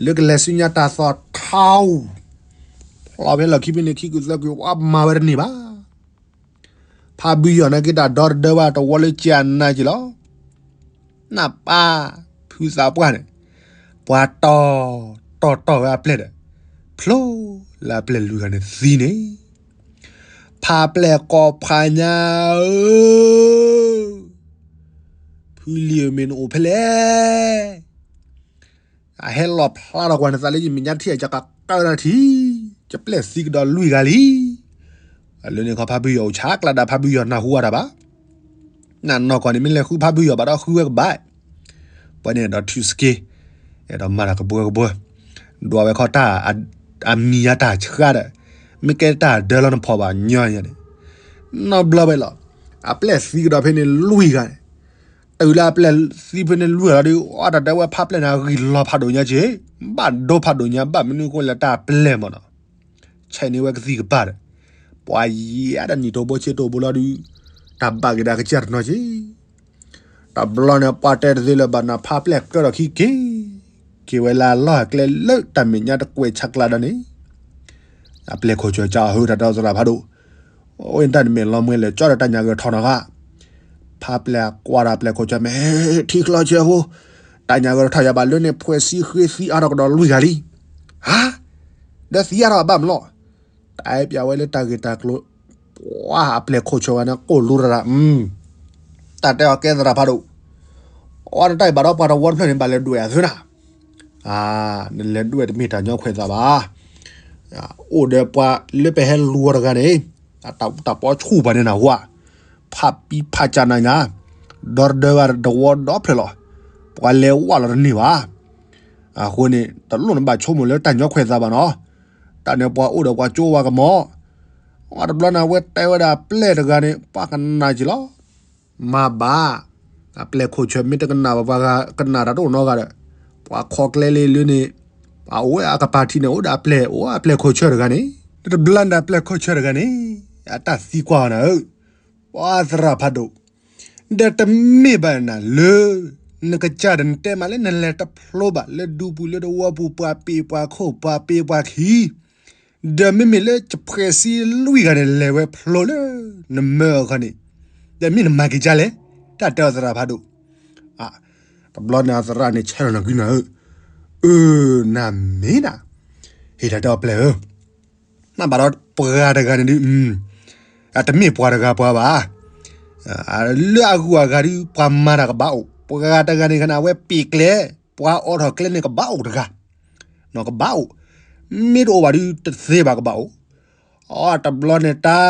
လၢကလဲၤဆူညါတၢ်သီၣ်ထီ ဖျိးဖဲလီၢ်ခံဖဲန့ၣ်ခံကုာ်သၢကုာ် ပှၤမၤဝဲတန့ၢ်ဘၣ်. ဖးဘုယီၤန့ၣ်က့ၤတၢ်ဒီတဒၢဘၣ်တဝီလၢကနၤက့ၤလီၤ. နပၢ်ဖုသးပှၢ်န့ၣ် ပှၤတီၢ်တီၢ်တီၢ်ဝဲအပျဲၢ်ဒီး ဖျိလၢအပျဲၢ်လွံၢ်ဂၤန့ၣ်သံန့ၣ်, ဖးပျဲၢ်ကိးဖးညါဧၢ, ဖုလံၤဧၢ မ့ၢ်နအိၣ်ဖဲလဲၣ်. အဟဲလီၤဖျါထီၣ်ကွၢ်နသးလၢယမဲာ်ညါထံၣ် အယကကၢတၢ်ထံၣ်, ယပျဲၢ်သံကဒီးလွံၢ်ဂၤလံ. အလၢန့ၣ်ခီဖးဘုယီၤအိၣ်ဆါကျါဒီး ဖးဘုယီၤနၢ်ဟူအါတၢ်ဘၣ်. နနီၢ်ကီၢ်န့ၣ် မ့ၢ်လဲၤဃုဖးဘုယီၤဘၣ်ဒီးဃုဝဲကဘၣ်. ပှၤန့ၣ်ဒီးထုးစက့, အဲၣ်ဒိးမၤတၢ်ကဘှၢကဘှၢ, ဒွးဝဲခီတၢ်အမံၤညါတၢ်ဆှါဒီး, မ့ၢ်ကဲတၢ်ဒၢလီၤနဖီၣ်ဘၣ်ညီညါန့ၣ်, နီတဘျီဝဲလီၤ. အပျဲၢ်သံကဒီးဖဲန့ၣ်လွံၢ်ဂၤန့ၣ်, တုၤလၢအပျဲၢ်သံဖဲန့ၣ်လွံၢ်ဂၤလီၤဒီး အတၢ်တဲဝဲဖးပျဲၢ်န့ၣ် အဂံၢ်လီၤဖးဒိၣ်ညါက့, ဘၣ်ဒိဖးဒိၣ်ညါ ဘၣ်မနုၤဃိလၢတၢ်ပျဲၢ်မးနီၤ ဆဲးန့ၢ်ဝဲကသံၣ်ကပၤဒီး, ပှၤယံၤအါဒီးနံၣ်တိၢ်ဘိဆ့တိၢ်ဘိလီၤဒုး, တၢ်ဘၣ်က့ၤဒၣ်ကစၢ်တနီၤက့. တဘျီန့ၣ် ပှၤတဲတသ့လၢၤဘၣ်နၤ ဖးပျဲၢ်ကၢထီၣ်ခံက့ၤ, က့ၤဝဲလၢအလီၢ်အကျဲလၢတၢ်မဲာ်ညါတကွဲးဆါကျါဒီးန့ၣ်, အပျဲၢ်ခိၣ်ဆၢကၢအဟၢတၢ်ဒီသရၣ်ဖးဒိၣ်, အဝဲတၢ်တမဲာ်လီၤမွဲလဲၤကၠီဒီးတၢ်ညၣ်ဂဲၤထီၣ်နီၤဃာ်, ဖးပျဲၢ်ကွၢ်ဒီးပျဲၢ်ခိၣ်ဆၢမဲာ်, ထံချီဆၢဖိ, တၢ်ညၣ်ဂဲၤထီၣ်ယၤဘၣ်လၢန့ၣ် ဖှဲးစံဃ့သံအါထီၣ်ကဒီးလွံၢ်ဂၤလံ. ဟါ, ဒီးသံအါထီၣ်အဘၣ်မးလီၤ. တၢ်အဲၣ်ပျဲဝဲလၢတၢ်ဂ့ၢ်တၢ်ကျိၤ, ပှၤအပျဲၢ်ခိၣ်ဆၢဝဲန့ၣ် ကိၢ်လူရၤရၤ, တၢ်တဲအီၤကဲသရၣ်ဖးဒိၣ်, အီနတၢ်အံၤဘၣ်ဒီးပှၤတဝီတဖျၢၣ်န့ၣ် ဘၣ်လဲၤဒွဲၣ်အသုနၤ နလဲၤဒွဲၣ်တမ့ၢ်တၢ်ညီခွဲးသးဘၣ်. အိၣ်ဒီးပှၤလၢပဟဲလူၤအီၤတဂၤန့ၣ်, တၢ်အူတၢ်ပီဆူၣ်ပှၤန့ၣ်နဟူဧါ, ဖးပံဖးကၢ်နၤညါ, ဒီတဒၢဂၤတဝီဒီဖျၢၣ်လီၤ, ပှၤလဲၤဝဲလီၤတန့ၢ်ဘၣ်. အဃိန့ၣ် တလိၣ်နဘၣ်ဆိကမိၣ်လၢတၢ်ညီခွဲးသးဘၣ်နီၤ. တၢ်န့ၣ်ပှၤအိၣ်ဒီးပှၤကၠိဝါကမီၤ, အတဘျီန့ၣ် အဝဲတဲဝဲဒၣ်အပျဲၢ်တဂၤန့ၣ် ပှၤကနၣ်က့ၤလီၤ. မၤဘၣ်, အပျဲၢ်ခိၣ်ဆၢမ့ၢ်တကနၣ်ဘၣ် ပှၤကနၣ်တၢ်တအိၣ်နီတဂၤဒီး, ပှၤခီကျဲလၢလၢန့ၣ်, ပှၤအိၣ်ဝဲအကပၤထံန့ၣ် အိၣ်ဒီးအပျဲၢ်, အိၣ်အပျဲၢ်ခိၣ်ဆၢတဂၤန့ၣ်, တဘျီန့ၣ်အပျဲၢ်ခိၣ်ဆၢတဂၤန့ၣ်, အတၢ်သံကွၢ်အီၤနၤဧၢ, ပှၤသရၣ်ဖးဒိၣ်, ဒီးတမ့ၢ်ဘၣ်နၤလၢ နကစၢ်ဒီးနတဲမးလၢနလဲၤတဖျိဘၣ်လၢဒူပူၤလၢတဝီပူၤ ပှၤပ့ၤပှၤခိၣ် ပှၤပ့ၤပှၤခံ ဒီးမ့မ့ၢ်လၢယဖှဲးစံလွံၢ်ဂၤန့ၣ် လဲၤဝဲဖျိလၢနမၢအီၤခီန့ၣ်, ဒီးမ့ၢ်နမၤက့ၤဒ်လဲၣ်, တၢ်တဲအီၤသရၣ်ဖးဒိၣ်. တဘျီန့ၣ်အသရၣ်န့ၣ် ဆဲးလီၤနၤကွံနၤဧၢ, အၢ နၤမ့ၢ်နၤ, ဟ့ၣ်တၢ်တဲအီၤပျဲၢ်ဧၢ, နဘၣ်ဒီးပှၤတဂၤန့ၣ်ဒုး, တမ့ၢ်ပှၤတဂၤပှၤဘၣ်. လၢအဂုၤအဂၤဒုး ပှၤမၤတၢ်ကဘၣ်အိၣ်, ပှၤတဂၤန့ၣ်ခါန့ၣ် အဝဲပ့ၤကျဲ, ပှၤအိးထီၣ်ကျဲန့ၣ်ကဘၣ်အိၣ်တဂၤ, ကဘၣ်အိၣ်, မ့ၢ်တအိၣ်ဘၣ်ဒုးတသ့ဘၣ်ကဘၣ်အိၣ်. အတဘျီန့ၣ်တၢ်,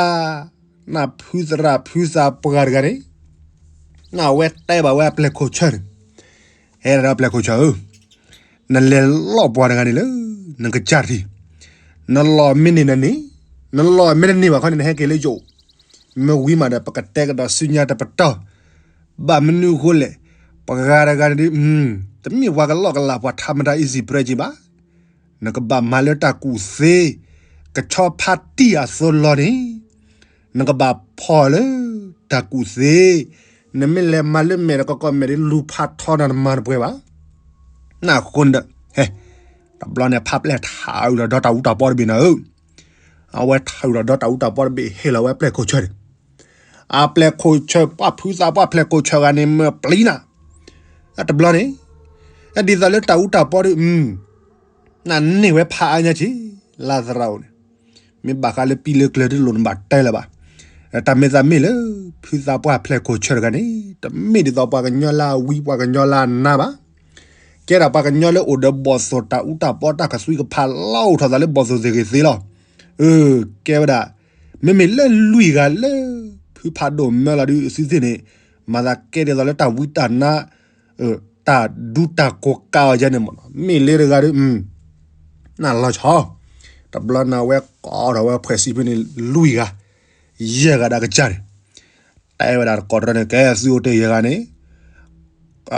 နဖုသရၣ်ဖုသးပှၢ်တဂၤန့ၣ်, နဝဲတဲဘၣ်ဝဲအပျဲၢ်ခိၣ်ဆၢန့ၣ်, ဟဲဒီးပျဲၢ်ခိၣ်ဆၢဧၢ, နလဲၤလီၢ်ပှၤတဂၤန့ၣ်လၢ နကစၢ်တထံၣ်, နလီၢ်မ့ၢ်န့ၢ်နန့ၣ်, နလီၢ်မ့ၢ်တန့ၢ်ဘၣ်ခီန့ၣ် နဟဲက့ၤလၢယအိၣ်, မ့ၢ်ဝံၤမးဒီး ပကတဲကဒီးဆူညါတပတီၢ်, ဘၣ်မနုၤအဃိလဲၣ်, ပှၤတဂၤန့ၣ်ဒုး, တမ့ၢ်ပှၤကလီၢ်ကလး ပှၤထးမတၤ easy pressure ဘၣ်. နကဘၣ်မၤလၢတၢ်ကူၣ်သ့, ကဆီဖါတံၢ်အသိးလီၤန့ၣ်, နကဘၣ်ဖီၣ်လၢတၢ်ကူၣ်သ့, နမ့ၢ်လဲၤမၤလၢမဲာ်တကီၢ်ကီၢ်မဲာ်ဒ်လူၤဖးထီနၤ နမၤတပှဲၤဘၣ်. နဃိန့ၣ်ဒီး, ဟဲ, တဘျီန့ၣ်ဖါပျဲၢ်ထးအုးလီၤဒီတၢ်အူတၢ်ပီတဘ့ၣ်နၤဧၢ, အဝဲထးအုးလီၤဒီတၢ်အူတၢ်ပီတဘ့ၣ် ဟ့ၣ်လီၤဝဲပျဲၢ်ခိၣ်ဆၢန့ၣ်, အပျဲၢ်ခိၣ်ဆၢပှၢ်ဖုသးပှၢ်ဖျဲၣ်ခိၣ်ဆၢဂၤန့ၣ် မၢပျံၤနၤ, တဘျီန့ၣ်, ဒ်သိးလၢတၢ်အူတၢ်ပီဒီး, နန့ၢ်ဝဲဖးအါညါက့ၤ, လၢသရၣ်အိၣ်န့ၣ်, မ့ၢ်ဘၣ်ဃးလၢပံလၢကျၢၤတလိၣ်နဘၣ်တဲလၢၤဘၣ်. တၢ်မ့ၢ်သးမ့ၢ်လၢ ဖုသးပှၢ်ဖျဲၣ်ခိၣ်ဆၢတဂၤန့ၣ်, တမ့ၢ်ဒ်သိးပှၤကညီလၢအဝံပှၤကညီလၢအနါဘၣ်. ကဲဒၣ်ပှၤကညီလၢအိၣ်ဒီးဘီၣ်သိၣ်တၢ်အူတၢ်ပီတၢ်ကသွံကဖးလီၤအိၣ်ထီၣ်သးလၢဘီၣ်သိၣ်သ့ၣ်ဂ့ၤသ့လီၤ. အၢ, ကဲဝဲဒၣ်, မ့မ့ၢ်လၢလွံၢ်ဂၤလၢ ဖုဖးဒိၣ်မၢလီၤဒုးအစုသ့ၣ်န့ၣ်, မၤသးကဲဒ်သိးလၢတၢ်ဝံတၢ်နါ, တၢ်ဒူတၢ်ကိးကးအီၤယဲန့ၣ်မ့ၢ်နီၤ, မ့ၢ်လၢတဂၤဒီး, နလီၤဆီ, တဘျီန့ၣ်အဝဲကိးထီၣ်ဝဲဖှဲးစံဖုန့ၣ် လွံၢ်ဂၤ, ယဲၢ်ဂၤဒီးကစၢ်န့ၣ်, တဲဝဲဒၣ်တကိးတရၢန့ၣ် ကဲသုအိၣ်တ့ၢ်ယဲၢ်ဂၤန့ၣ်,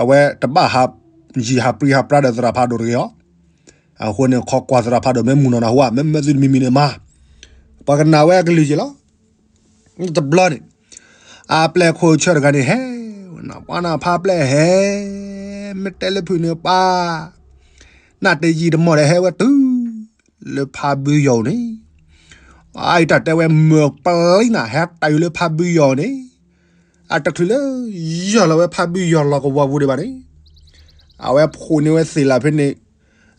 အဝဲတဘၣ်ဟး, ယံာ်ဟးပြံဟးပြါဒီးသရၣ်ဖးဒိၣ်တဂ့ၤအီၤ, အဃိန့ၣ် ခိးကွၢ်သရၣ်ဖးဒိၣ်မ့ၢ်မုၢ်နီၢ်နၢ်ဟူဧါ, မ့မ့ၢ်သုတမံၤမံၤန့ၣ်မၤ, ပှၤကနၣ်ဝဲအကလုၢ်က့ၤလီၤ. တဘျီန့ၣ်, အပျဲၢ်ခိၣ်ဆၢတဂၤန့ၣ်ဟဲ, ပှၤနၢ်ဖါပျဲၢ်ဟဲ, မ့ၢ်တဲလၢဖုန့ၣ်ပှၤ, နၢ်တယံာ်တမီၢ်ဒီးဟဲဝဲတုၤလၢဖါဘုယီၤန့ၣ်, အအံၤတၢ်တဲဝဲမၢပျံၤနၤ ဟဲတၢ်အုးလၢဖါဘုယီၤန့ၣ်, အတချုးလၢ ယီၢ်လီၤဝဲဖါဘုယီၤလီၤကဝီၤပူၤဒံးဘၣ်န့ၣ်, အဝဲဖိးန့ၢ်ဝဲသ့ၣ်လၢဖဲန့ၣ်,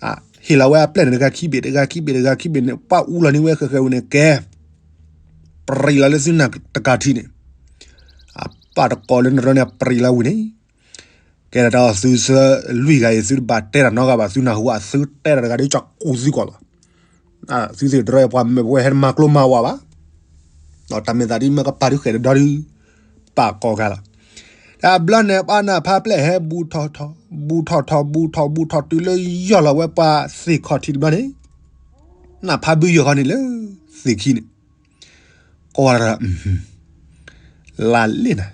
ဟ့ၣ်လီၤဝဲအပျဲၢ်န့ၣ်တဂၤခံဘ့ၣ် တဂၤခံဘ့ၣ် တဂၤခံဘ့ၣ်န့ၣ် ပှၤအူလီၤန့ၢ်ဝဲဃဲၤဃဲၤဝံၤန့ၣ်ကဲ, ပြံၤလီၤလၢသုနၢ်တကးထံးန့ၣ်, အပၢ်တကိးလၢနရၢန့ၣ်ပြံၤလီၤဝံၤန့ၣ်, ကဲဒၣ်တၢ်သုဆၢလွံၢ်ဂၤအံၤ သုတဘၣ်တဲတၢ်နီတဂၤဘၣ် သုနၢ်ဟူဧါ သုတဲတၢ်တဂၤဒီးကကူသုကီးလီၤ. သုသ့ၣ်တရၢပှၤမၢပဝဲဟဲတမၤကျိမၤဝးဘၣ်. တၢ်မ့ၢ်သးဒ်မ့ၢ်ကပၤဒုးဃဲၣ်တဒီဒုး, ပာ်ကီၢ်ဂၤလီၤ. တဘျီန့ၣ် ပှၤနၢ်ဖါပျဲၢ်ဟဲဘူးထီၣ်ထီၣ်, ဘူးထီၣ်ထီၣ် ဘူးထီၣ်ဘူးထီၣ် တုၤလၢယီၢ်လီၤဝဲပှၤသ့ၣ်ခီၣ်ထံးတဘျီန့ၣ်, နၢ်ဖါဘုယီၤဃီန့ၣ်လၢသ့ၣ်ခံန့ၣ်, ကွၢ် လၢ်လ့ၣ်နၤ,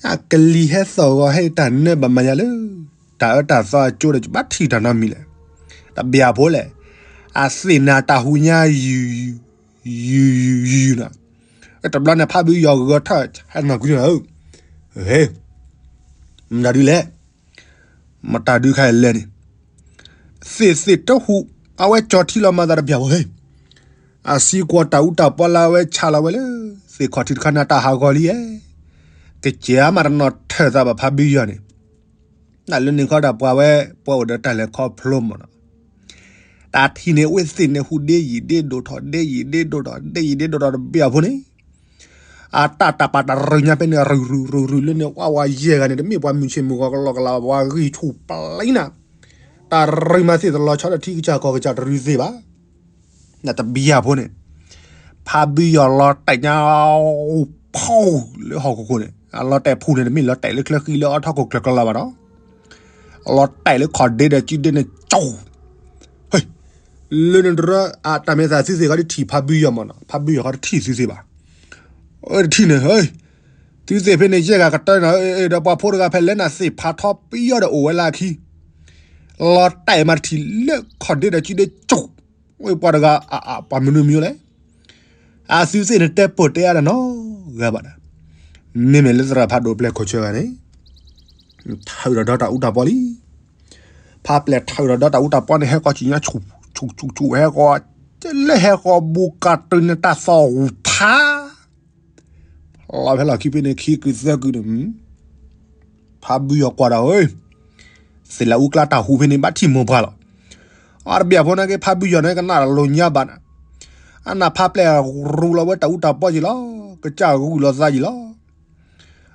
အကလံၤဟဲသီၣ်ဂီၤဟဲတၢ်နၢဘၣ်မၤယၤလၢ တၢ်အၢတၢ်သီအကၠိဒီး ဘၣ်ထံၣ်တၢ်နီတမံၤလဲၣ်. တဘျီဖိလဲၣ်, အသ့ၣ်နၤတၢ်ဟူညါယုၢ်, ယုၢ်ယုၢ်ယုၢ်ယုၢ်နၤ, တဘျီန့ၣ် ဖါဘုယီၤဂီၤထီၣ်ဟဲနီၢ်ကွံာ်နၤဧၢ, မတၤဒုလဲၣ်, မတၤဒုခါလဲၣ်န့ၣ်, သ့ၣ်သ့ၣ်တဟူး, အဝဲကၠီၤထံလီၤမၤသးတဘျီဖိဟဲ အစံကွီၤတၢ်အူတၢ်ပီလၢအဝဲဆးလီၤဝဲလၢ သ့ၣ်ခီၣ်ထံးတခါန့ၣ် တၢ်ဟးဂီၤလံဧါ, ကစၢ်မးတနီၣ်ထၢၣ်သးဘၣ်ဖါဘုယီၤန့ၣ်, တၢ်လၢန့ၣ်ခီဒီးပှၤဝဲ ပှၤအိၣ်ဒီးတၢ်လဲၤခီဖျိမးနီၤ, တၢ်ထံၣ်န့ၣ် အဝဲသ့ၣ်န့ၣ်ဟူးဒ့ယံာ်ဒ့ဒိၣ်ထီၣ် ဒ့ယံာ်ဒ့ဒိၣ်ထီၣ် ဒ့ယံာ်ဒ့ဒိၣ်ထီၣ်တဘျီဖိန့ၣ် အတၢ်တၢ်ပာ်တၢ်ရူၢ်ညါဖဲန့ၣ် ရူၢ်ရူၢ်ရူၢ်ရူၢ်လၢန့ၣ် ဝဲဝဲယဲၢ်ဂၤန့ၣ် တမ့ၢ်ပှၤမုၢ်ဆ့ၣ်မုၢ်ဂီၤကလီကလီ ပှၤဂံၢ်ဆူၣ်ပျံၤနၤ, တၢ်ရံမၤသ့ၣ်တလီၤဆီဒီးထံကစၢ်ကီၢ်ကစၢ်တရံသ့ဘၣ်. နတဘံယၤဖိန့ၣ် ဖးဘုယီၤလီၤတဲာ်ညါ ဖီ လၢဟီၣ်ခိၣ်ခိၣ်န့ၣ် အလီၤတဲာ်ဖူန့ၣ် တမ့ၢ်လီၤတဲာ်လၢချၢဃံလၢအီထီၣ်ခိၣ်ကျၢၤကျၢၤလီၤဘၣ်နီၤ. လီၤတဲာ်လၢခီၣ်ဒ့ဒီးစုဒ့န့ၣ် ကၠိ လၢန့ၣ်တရၢ အတၢ်မဲာ်သးသုသ့ၣ်ခီတထံၣ်ဖးဘုယီၤမးနီၤ, ဖးဘုယီၤခီတထံၣ်သုသ့ၣ်ဘၣ်. အတထံၣ်န့ၣ် သုသ့ၣ်ဖဲန့ၣ် ယဲၢ်ဂၤကတၢၢ်နီၤ, ဒီးပှၤဖိတဂၤဖဲလဲၣ်နၤသ့ၣ်ဖးထီပယီၤဒီးအိၣ်ဝဲလၢအခံ, လီၤတဲာ်မးတထံၣ်လၢခီၣ်ဒ့ဒီးစုဒ့ကၠိ, ပှၤတဂၤ ပှၤမနုၤမံၤလဲၣ် အသုသ့ၣ်န့ၣ်တဲပၢၢ်တဲအါတၢ်နီတဂၤဘၣ်ဒီး, မ့မ့ၢ်လၢသရၣ်ဖးဒိၣ်ပျဲၢ်ခိၣ်ဆၢဂၤန့ၣ် ထၢဒီးဒီတၢ်အူတၢ်ပီလံ. ဖးပျဲၢ်ထၢဒီးဒီတၢ်အူတၢ်ပီန့ၣ် ဟဲဃီဆူညါဆူၣ်ဆူၣ်ဆူၣ် ဟဲဃီ လၢဟဲဃီဘူးကတုၤန့ၣ်တၢ်သီၣ်ဂူၤဖး လီၤဖဲလီၢ်ခံဖဲန့ၣ် ခံကုာ်သၢကုာ်န့ၣ် ဖးဘုယီၤကွၢ်ဒီး သ့ၣ်လၣ်အူကျါတၢ်ဟူဖဲန့ၣ် ဘၣ်ထံၣ်မိၢ်ပှၢ်လီၤ. အတဘၣ်ဖိန့ၣ်က့ ဖးဘုယီၤန့ၣ် ကနၣ်လိာ်ညါဘၣ်န့ၣ်, အနၢ်ဖးပျဲၢ်ရူလီၤဝဲတၢ်အူတၢ်ပီက့ၤလီၤ, ကစၢ်ဂုာ်လီၤသးက့ၤလီၤ.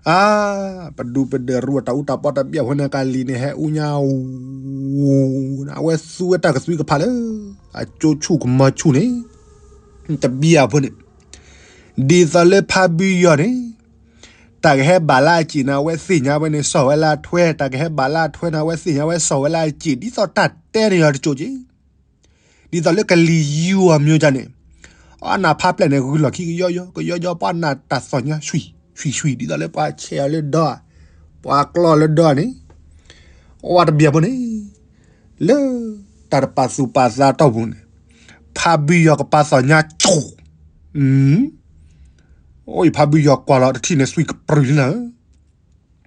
အါ, ပဒူပဒဲရူတၢ်အူတၢ်ပီတဘၣ်ဖိန့ၣ် ကလံၤန့ၣ်ဟဲအူညါ အူ, အဝဲသူဝဲတၢ်ကသွံကဖးလၢ အကၠိဆူၣ်ကမီၤဆူၣ်န့ၣ် တဘၣ်ဖိန့ၣ် ဒ်သိးလၢဖးဘုယီၤန့ၣ် တၢ်ကဟဲဘၣ်လၢအစ့ၣ်န့ၣ် အဝဲသ့ၣ်ညါဝဲန့ၣ် စီၢ်ဝဲလၢအထွဲ, တၢ်ကဟဲဘၣ်လၢအထွဲန့ၣ် အဝဲသ့ၣ်ညါဝဲ စီၢ်ဝဲလၢအစ့ၣ် ဒ်သိးတၢ်တဲန့ၣ်ယီၤတစိၢ်က့ၤ ဒ်သိးလၢကလံၤယူၤအီၤမ့ၢ်ဒ်န့ၣ်, အနၢ်ဖးပျဲၢ်န့ၣ် ဂုာ်လီၢ်ခံကယီယီ ကယီယီ ပှၤနၢ်တၢ်သီၣ်ညါ ဆွံၣ် ဆွံၣ် ဆွံၣ် ဒ်သိးလၢပှၤဆဲးအီၤလၢဒီ, ပှၤကျီလၢဒီန့ၣ်, အဝဲတဘၣ်ဖိန့ၣ်, လၢတၢ်တပာ်သူၣ်ပာ်သးတီၢ်ပူၤန့ၣ်, ဖးဘုယီၤကပာ်သီၣ်ညါကၠိၣ်, အိၣ်ဖးဘုယီၤကွၢ်လီၤတထံၣ်န့ၣ် ဆွံၣ်ကပြုၢ်လံနၤ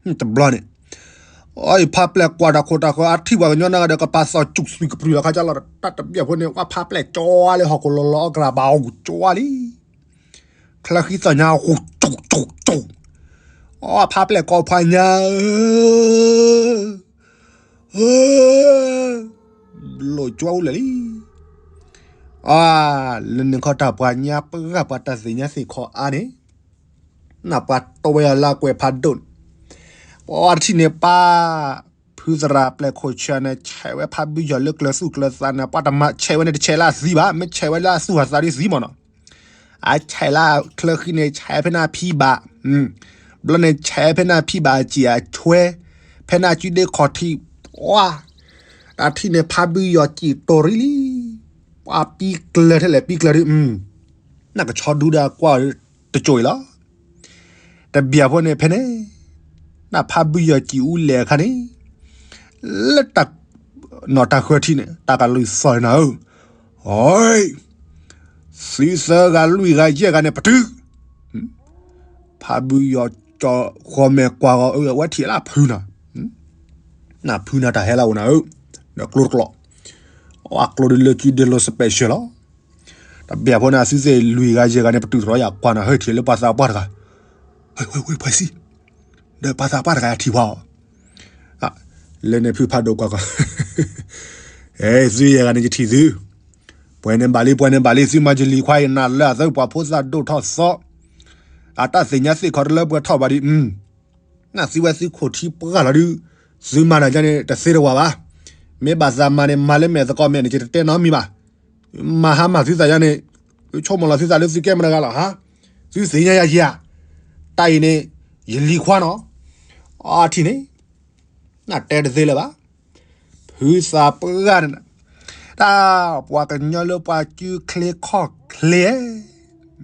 ဧၢ တဘျီန့ၣ်, အီဖးပျဲၢ်ကွၢ်တၢ်ခိၣ်တၢ်ဃၢၤ အထံၣ်ပှၤကညီနၤဒီး ကပာ်သီၣ်ကၠိၣ် ဆွံၣ်ကပြုၢ်လီၤခါကလီၤ တၢ်တဘၣ်ဖိန့ၣ် အီဖးပျဲၢ်ကၠီလၢဟီၣ်ခိၣ်လီၤလီၤအီၣ်ကရၢဘၣ်အီၣ်ကၠီလံ, ချၢဃံသီၣ်ညါဃိၣ်ကၠိၣ်ကၠိၣ်ကၠိၣ်, အီဖးပျဲၢ်ကိးဖးညါဧၢ လိၣ်ကၠီအိၣ်လၢာ်လံ, အါ, လၢန့ၣ်ခီတၢ်ပှၤညါပှၤဂၤပှၤတၢ်သ့ၣ်ညါသ့ၣ်ခီအါန့ၣ်, နၢ်ပှၤတိဝဲအီၤလၢကွဲးဖးဒိၣ်န့ၣ်, ပှၤတထံၣ်န့ၣ်ပၢ်, ဖုသရၣ်ပျဲၢ်ခိၣ်ဆၢန့ၣ် ဆဲးဝဲဖးဘုယီၤလၢကျၢၤသူၣ်ကျၢၤသးန့ၣ် ပှၤတမၤဆဲးဝဲန့ၣ် တဆဲးလၢအသံဘၣ်, မ့ၢ်ဆဲးဝဲလၢအသူၣ်အသးဒ်သံမ့ၢ်နီၤ အဆဲးလၢချၢဃံန့ၣ် ဆဲးဖဲန့ၣ်ဖံဘၣ်, ဘျီန့ၣ်ဆဲးဖဲန့ၣ်ဖံဘၣ်အစ့ၣ်အဆွဲ, ဖဲန့ၣ်စုဒ့ခီၣ်ထံး, ပှၤ, တၢ်ထံၣ်န့ၣ်ဖးဘုယီၤစံၣ်တိၢ်ရံလံ, ပှၤပံကျၢၤထဲလဲၣ်ပံကျၢၤဒ်, နကဆီဒူဒီးကွၢ်တစိၢ်အံၤလီၤ. တဘၣ်ဖိန့ၣ်ဖဲန့ၣ်, နဖးဘုယီၤစံၣ်အူလဲၣ်အခါန့ၣ်, လၢတၢ်, နီၢ်တၢ်ဃၢၤထံးန့ၣ် တၢ်ကလုၢ်သီၣ်နၤဧၢ, သုသၢဂၤလွံၢ်ဂၤယဲၢ်ဂၤန့ၣ်ပတုာ်, ဖးဘုယီၤကၠီဃီမဲာ်ကွၢ်ဂီၤအဝဲထံၣ်လၢအဖုနၤ, နဖုနၤတၢ်ဟဲလၢအအိၣ်နၤဧၢ, ဒီးကျိတကျိး, အကျိဒ်လၢစုဒ့လိၤ special လီၤ. တဘၣ်ဖိန့ၣ် အသုသ့ၣ်လွံၢ်ဂၤယဲၢ်ဂၤန့ၣ် ပတုာ်တြီယၤကွၢ်နၤ ဟဲထံၣ်လၢပှၤသးပှၢ်တဂၤ, ဝဲဝဲဝဲဖှဲးစံ, ဒီးပှၤသးပှၢ်တဂၤထံၣ်ပှၤအီၤ, လၢန့ၣ်ဖုဖးဒိၣ်ကွၢ်ကီ, သုယဲၢ်ဂၤန့ၣ်ယထံၣ်သု, ပှဲၤန့ၣ်ဘၣ်လံ ပှဲၤန့ၣ်ဘၣ်လံ သုမၤယလံၤခွါအံၤနၤလၢအသၢပှၤဖိသၣ်ဒိၣ်ထီၣ်သီ, အတၢ်သ့ၣ်ညါသ့ၣ်ခီတလၢပှဲၤထီၣ်ဘၣ်ဒံး, နသုဝဲသုခိၣ်ထံပှၢ်လီၤဒုး, သုမၤတၢ်ယါန့ၣ် တသ့တဝၢ်ဘၣ်, မ့ၢ်ဘၣ်သးမၤန့ၣ် မၤလၢမဲာ်သကိးမဲာ်န့ၣ် ယတတဲနီတမံၤဘၣ်, မၤဟါမၢ်သုသးယါန့ၣ်, ဆိကမိၣ်လီၤသုသးလၢသုကဲမတဂၤလီၤဟါ, သုသ့ၣ်ညါယၤယၤ, တၢ်အံၤန့ၣ်, ယလံၤခွါနီၤ, အထံၣ်န့ၣ်, နတဲတသ့လၢၤဘၣ်, ဖုသးပှၢ်န့ၣ်, တၢ်ပှၤကညီလၢပှၤစုချ့ခီၣ်ချ့,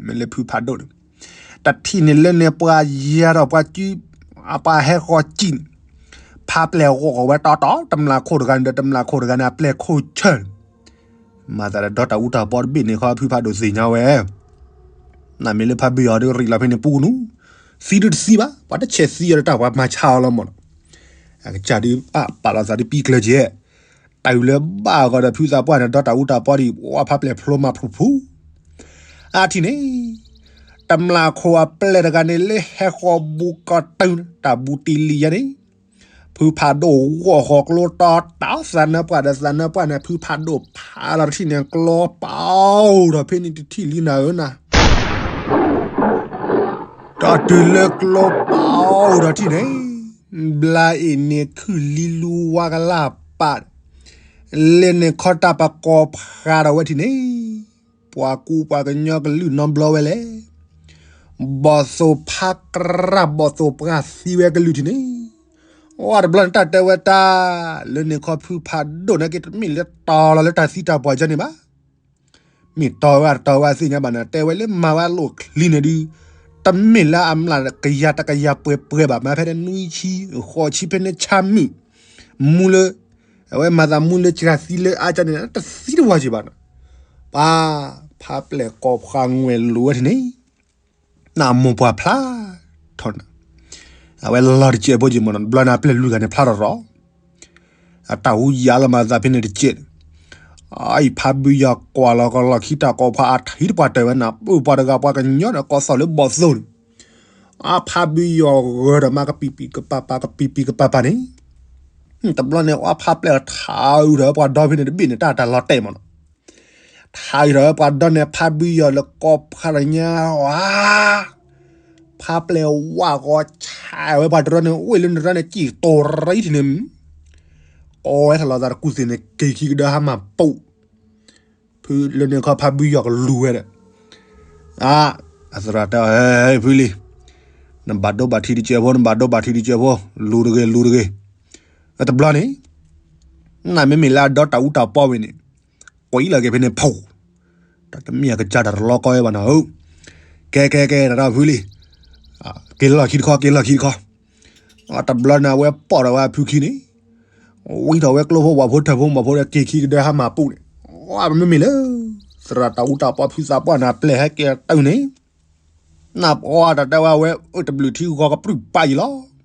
မ့ၢ်လၢဖုဖးဒိၣ်န့ၣ်, တထံၣ်န့ၣ်လၢန့ၣ်ပှၤယၤဒီးပှၤစု, အပှၤဟဲဃီၤစံၣ်န့ၣ်, ဖးပျဲၢ်ဂီၤဝဲတီတီ တမျာ်ခိၣ်တဂၤန့ၣ်ဒီးတမျာ်ခိၣ်တဂၤန့ၣ် အပျဲၢ်ခိၣ်ဆၢန့ၣ်, မၤသးဒီးဒီတၢ်အူတၢ်ပီတဘ့ၣ်န့ၣ်ခီ ဖုဖးဒိၣ်သ့ၣ်ညါဝဲ နမ့ၢ်လၢဖးဘုယီၤဒုးရံးလီၤဖဲန့ၣ်ပူနူ, သံဒုးတသံဘၣ် ပှၤတဆဲးသံအီၤဒီးတၢ်ပှၤမၤဆါအီၤလီၤမးနီၤ, အကစၢ်ဒုးပာ်ပာ်လီၤသးဒုးပံကျၢၤကဲ, တၢ်အုၣ်လၢဘၣ်အဂီၢ်ဒီးဖုသးပှၢ်န့ၣ် ဒီတၢ်အူတၢ်ပီဒံး ပှၤဖးပျဲၢ်ဖျိမၤဖျိဖူ, အထံၣ်န့ၣ်, တမျာ်ခိၣ်အပျဲၢ်တဂၤန့ၣ် လၢဟဲဃီၤဘူးကီၢ်တုၤ တၢ်ဘူးတံၢ်လံယါန့ၣ် ဖုဖးဒိၣ်ဂီၢ်ဃီၤကျိတီတီ သးနၢပှၢ်ဒီးသးနၢပှၢ်န့ၣ် ဖုဖးဒိၣ်ဖးလီၤတထံၣ်န့ၣ် ကျီပာ်အိၣ်ဒီးဖဲန့ၣ်တထံၣ်လံနၤဧၢနၤ, ဒီးတုၤလၢကျီပာ်အိၣ်ဒီးထံၣ်န့ၣ်, ဘျါအ့ၣ်န့ၣ်ခုၣ်လံလူဝါကလၢ်ပာ်, လ့န့ၣ်ခီတၢ်ပကိးဖးဒီးဝဲထံၣ်န့ၣ်, ပှၤကူပှၤကညီကလုာ်နီတဘျီဝဲလဲၣ်. ဘီၣ်သိၣ်ဖးကြၢ် ဘီၣ်သိၣ်ပှၢ်သံဝဲကလုာ်ထံၣ်န့ၣ်, အတဘျီန့ၣ်တၢ်တဲဝဲတၢ်, လၢန့ၣ်ခီဖုဖးဒိၣ်န့ၣ်က့တမ့ၢ်လၢတီၤလီၤလၢတၢ်သံတၢ်ပှၢ်ကၢန့ၣ်ဘၣ်. မ့ၢ်တီၤဝဲတတီၤဝဲသ့ၣ်ညါဘၣ်န့ၣ် တဲဝဲလၢမၤဝဲအလိၣ်ချံန့ၣ်ဒုး, တမ့ၢ်လၢအမျးကယၤတကယၤပှဲၤပှဲၤဘၣ် မၤဖဲန့ၣ်နွံဆံ, ဃိးဆံဖဲန့ၣ်ဆါမုၣ်, မူလၢ, အဝဲမၤသးမူလၢစှၤသံလၢအါကၢန့ၣ် တသံတဝါက့ၤဘၣ်န့ၣ်, ပှၤ, ဖးပျဲၢ်ကိးဖးငွဲၢ်လိၤဝဲထံၣ်န့ၣ် နမိၢ်ပှၢ်ဖျါထီၣ်န့ၣ်, အဝဲလီၤတစဲးဖိက့ၤမ့ၢ်နီၤ တဘျီန့ၣ်အပျဲၢ်လွံၢ်ဂၤန့ၣ်ဖျါထီၣ်ရီၤ, အတၢ်ဟူယၤလီၤမၤသးဖဲန့ၣ်တစဲး, အံၤဖးဘုယီၤကွၢ်လီၤကလီၢ်ခံတၢ်ကိးဖးအထံၣ်တပှၢ် တဲဝဲနၤ ပှၤတဂၤပှၤကညီန့ၣ် ကိးသီၣ်လၢဘီၣ်သိၣ်န့ၣ်, အဖးဘုယီၤဂၢၤဒီးမးကပံာ်ပံာ်ကပၤပၤ ကပံာ်ပံာ်ကပၤပၤန့ၣ်, တဘျီန့ၣ် အဖးပျဲၢ်ထါအုးထီၣ်ဝဲပှၤဒီဖဲန့ၣ်တဘ့ၣ်န့ၣ် တၢ်တၢ်လီၤတဲာ်မ့ၢ်နီၤ, ထါအုးထီၣ်ဝဲပှၤဒီန့ၣ် ဖးဘုယီၤလၢကိးဖးလၢညါဝါ ဖးပျဲၢ်ဝၣ်ကီဆါဝဲပှၤတရၢန့ၣ် အိၣ်လၢနရၢန့ၣ် ကံၣ်တိၤရံထံၣ်န့ၣ်, ကိးဝဲထီၣ်လီၤသးတကူၣ်သ့ၣ်န့ၣ် က့ၤခံကဒၢဟါမၢ်ပူၤ, ဖုလၢန့ၣ်ခီဖးဘုယီၤကလူၤဝဲဒီး, အ, အသရၣ်တဲအီၤ ဖုလံၤ, နဘၣ်ဒိဘၣ်ထံးတစဲးဖိ နဘၣ်ဒိဘၣ်ထံးတစဲးဖိ လူၤတဂ့ၤ လူၤတဂ့ၤ, တဘျီန့ၣ် နမ့မ့ၢ်လၢအဒီတၢ်အူတၢ်ပီဝဲန့ၣ်, ကွံာ်လီၤက့ၤဖဲန့ၣ်ဖီ, တၢ်တမ့ၢ်အကစၢ်တၢ်တလီကီဝဲဘၣ်နီၤ, ကဲကဲကဲ တၢ်ဒီဖုလံၤ, က့ၤလီၢ်ခံတခီ က့ၤလီၢ်ခံတခီ, တဘျီန့ၣ် အဝဲပိာ်ထီၣ်ဝဲအဖုခံန့ၣ်, ဝံထီၣ်ဝဲကျိဖိဝၣ်ဖိထၢၣ်ဖိမီၢ်ဖိဒီးက့ၤခံကဒၢဟါမၢ်ပူၤန့ၣ်, မ့မ့ၢ်လၢ သရၣ်တၢ်အူတၢ်ပီဖုသးပှၢ်န့ၣ် အပျဲၢ်ဟဲက့ၤတုၤန့ၣ်, နပှၤတၢ်တဲဝဲဝဲ အၢတဘျုးထံဂီၤကပြုၢ်ပာ်ယံၤလီၤ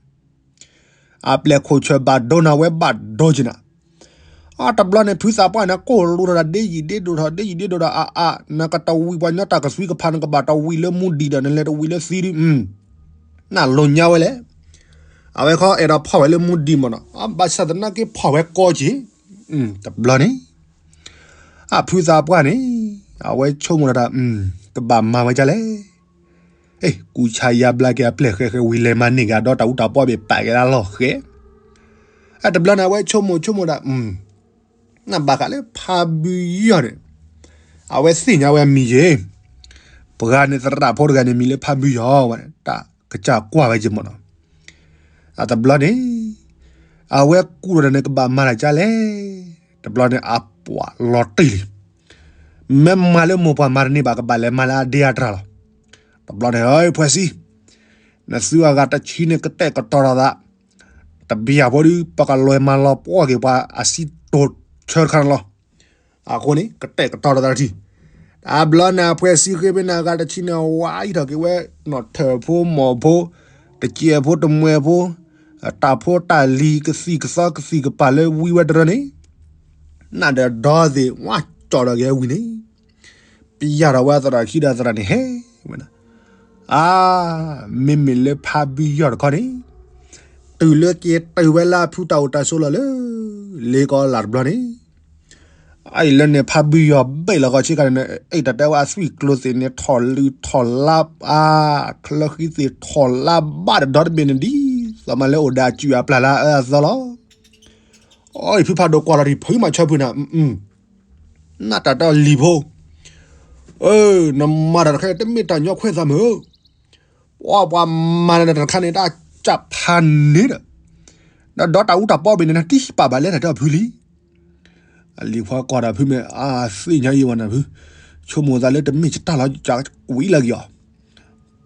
အပျဲၢ်ခိၣ်ဆၢဘၣ်ဒိနၤဝဲဘၣ်ဒိက့ၤနၤ, အတဘျီန့ၣ် ဖုသးပှၢ်န့ၣ် ကိၢ်လူၤထီၣ်ဒၣ်ဒ့ယံာ်ဒ့ဒိၣ်ထီၣ် ဒ့ယံာ်ဒ့ဒိၣ်ဒီးအါအါ, နကတဝံၤပှၤညီတၢ်ကသွံကဖး နကဘၣ်တဝံၤလၢမူဒံးဒီး နလဲၤတဝံၤလၢသံဒု, နလိာ်ညါဝဲလဲၣ်. အဝဲခီအဲၣ်ဒိးဖီၣ်ဝဲလၢမူဒံးမ့ၢ်နီၤ, ဘၣ်ဆၣ်သနာ်က့ဖီၣ်ဝဲကီက့ၤ, တဘျီန့ၣ် အဖုသးပှၢ်န့ၣ် အဝဲဆိကမိၣ်တၢ်, ကဘၣ်မၤဝဲဒ်လဲၣ်. ကူၣ်ဆါယါဘျါက့ၤအပျဲၢ်ဃဲဃဲ ဝံၤလဲၤမၤန့ၢ်က့ၤအဒီတၢ်အူတၢ်ပီဘ့ၣ် ပာ်က့ၤလၢလီၢ်ဃဲ. အတဘျီန့ၣ် အဝဲဆိကမိၣ်ဆိကမိၣ်ဒၣ်, နဘၣ်ဃးလၢဖးဘုယီၤန့ၣ်, အဝဲသ့ၣ်ညါဝဲအမံၤယ့ၤ, ပှၤန့ၣ်သရၣ်ဖိတဂၤန့ၣ် မံၤလၢဖးဘုယီၤဝဲန့ၣ် တၢ်ကစၢ်ကွၢ်ဝဲယ့ၤမ့ၢ်နီၤ. အတဘျီန့ၣ် အဝဲကူၣ်ထီၣ်ဒီးန့ၣ် ကဘၣ်မၤတၢ်ဒ်လဲၣ်. တဘျီန့ၣ် အပှၤလီၤတံၢ်လံ, မ့ၢ်မၤလၢမိၢ်ပှၢ်မၤတန့ၢ်ဘၣ် ကဘၣ်လဲၤမၤလၢအဒ့အတြၢ်လီၤ. တဘျီန့ၣ် ဖှဲးစံ, နသုအဂၤတဆံန့ၣ် ကတဲာ်ကတီၤထီၣ်သး, တဘျီဖိဒုး ပကလဲၤမၤလီၤပှီၢ်က့ၤပှၤအစံတိၤဆၢတခါန့ၣ်လီၤ. အဃိန့ၣ် ကတဲာ်ကတီၤထီၣ်သးတထံၣ်. တဘျီန့ၣ် အဖှဲးစံဃ့ဖဲန့ၣ် အဂၤတဆံန့ၣ် ဝါအံၤထီၣ်က့ၤဝဲ နီၣ်ထၢၣ်ဖိမီၢ်ဖိ, တစဲးဖိတမှဲၤဖိ, တၢ်ဖိတၢ်လံၤကသံၣ်ကသီကသံၣ်ကပၤလၢဝံဝဲတရၢန့ၣ်, နဒီးဒီသ့ၣ် ဝါကၠီၣ်ထီၣ်က့ၤဝံၤန့ၣ်, ပယၢ်ထီၣ်ဝဲအသရၣ်ခံဒီးအသရၣ်န့ၣ်ဟဲဝဲဒၣ်, အါ, မ့မ့ၢ်လၢဖးဘုယီၤတခီန့ၣ်, တုၤလၢက့ၤတုၤဝဲလၢအဖုတၢ်အိၣ်တၢ်ဆိးလီၤလၢ လ့ကီလၢ်တဘျီန့ၣ် အအံၤလၢန့ၣ် ဖးဘုယီၤဘ့ၣ်လီၤကီဆ့ကၤန့ၣ် အ့ၣ်တၢ်တဲဝဲအသွံၣ်ကျိၤသ့ၣ်န့ၣ် ထီၣ်လုၢ်ထီၣ်လါ, အါ, ချၢဃံသ့ၣ်ထီၣ်လါဘၣ်ဒီးဒီတဘ့ၣ်န့ၣ် ဒ်သိးမးလၢအိၣ်ဒီးအစုၣ်အပျၢ်လၢအအၢအသီလီၤ. အအံၤဖုဖးဒိၣ်ကွၢ်လီၤထံၣ်ဖုမၤဆၢဖုနၤ, နတၢ်တဲလံၤဖိ, နမၤတၢ်တခါန့ၣ် တမ့ၢ်တၢ်ညီခွဲးသးမုၢ်ဧၢ, ပှၤပှၤမၤတၢ်တခါန့ၣ် တၢ်ကၢ်ဖးန့ၣ်ဒီး, ဒီးဒီတၢ်အူတၢ်ပီဘ့ၣ်န့ၣ် နတံၢ်ပာ်ဘၣ်လဲၣ် တၢ်တဲအီၤဖုလံ. အလံၤဖိကွၢ်ဒီးဖုမ့ၢ်အသ့ၣ်ညါယံၤဝဲနၤဖု, ဆိကမိၣ်သးလၢတမ့ၢ်ယတၢ်လီၤ ကွံာ်လၢက့ၤအီၤ,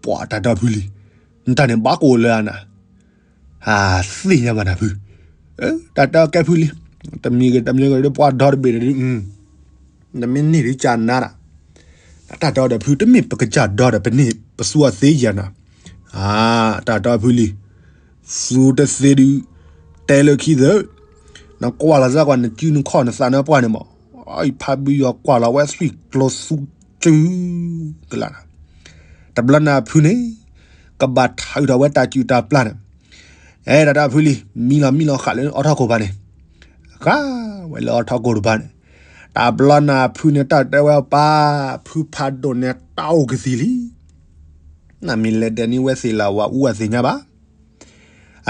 ပှၤတၢ်တဲအီၤဖုလံ, နတၢ်န့ၣ်ဘၣ်ကအိၣ်လၢအနၤ, အသ့ၣ်ညါဘၣ်နၤဖု, တၢ်တဲအီၤကဲဖုလံ, တမံၤဂ့ၤတမံၤဂ့ၤဒီးပှၤဒီတဘ့ၣ်န့ၣ်ဒုး နမ့ၢ်န့ၢ်ဒုးကနၤဒၣ်, တၢ်တဲအီၤဒီးဖုတမ့ၢ်ပကစၢ်ဒီဒီးပန့ၢ်ပသူအီၤသ့ယၤနၤ, တၢ်တဲအီၤဖုလံ, သူတသ့ဒုး, တဲလၢခံသၢ, နကွၢ်လီၤသးကွၢ် နစုနခီၣ်နသးနပှၢ်န့ၣ်မး, အံၤဖးဘုယီၤကွၢ်လီၤဝဲသွံၣ်ကျိၤသူစုကလး, တဘျီန့ၣ်ဖုန့ၣ်, ကဘၣ်ထုးထီၣ်ဝဲတၢ်စုၣ်တၢ်ပျၢ်န့ၣ်, အဲ တၢ်တဲအီၤဖုလံ, မံလီၤမံလီၤဃာ်လၢအီထီၣ်ခိၣ်ဖးန့ၣ်, ဃာ်ဝဲလၢအီထီၣ်ခိၣ်တဖၣ်န့ၣ်, တဘျီန့ၣ်ဖုန့ၣ် တၢ်တဲဝဲပၢ်, ဖုဖးဒိၣ်န့ၣ် တၢ်အိၣ်ကသံၣ်လံ, နမ့ၢ်လဲၤဒဲးန့ၢ်ဝဲသ့ၣ်လၢဝၤအူအသ့ၣ်ညါဘၣ်,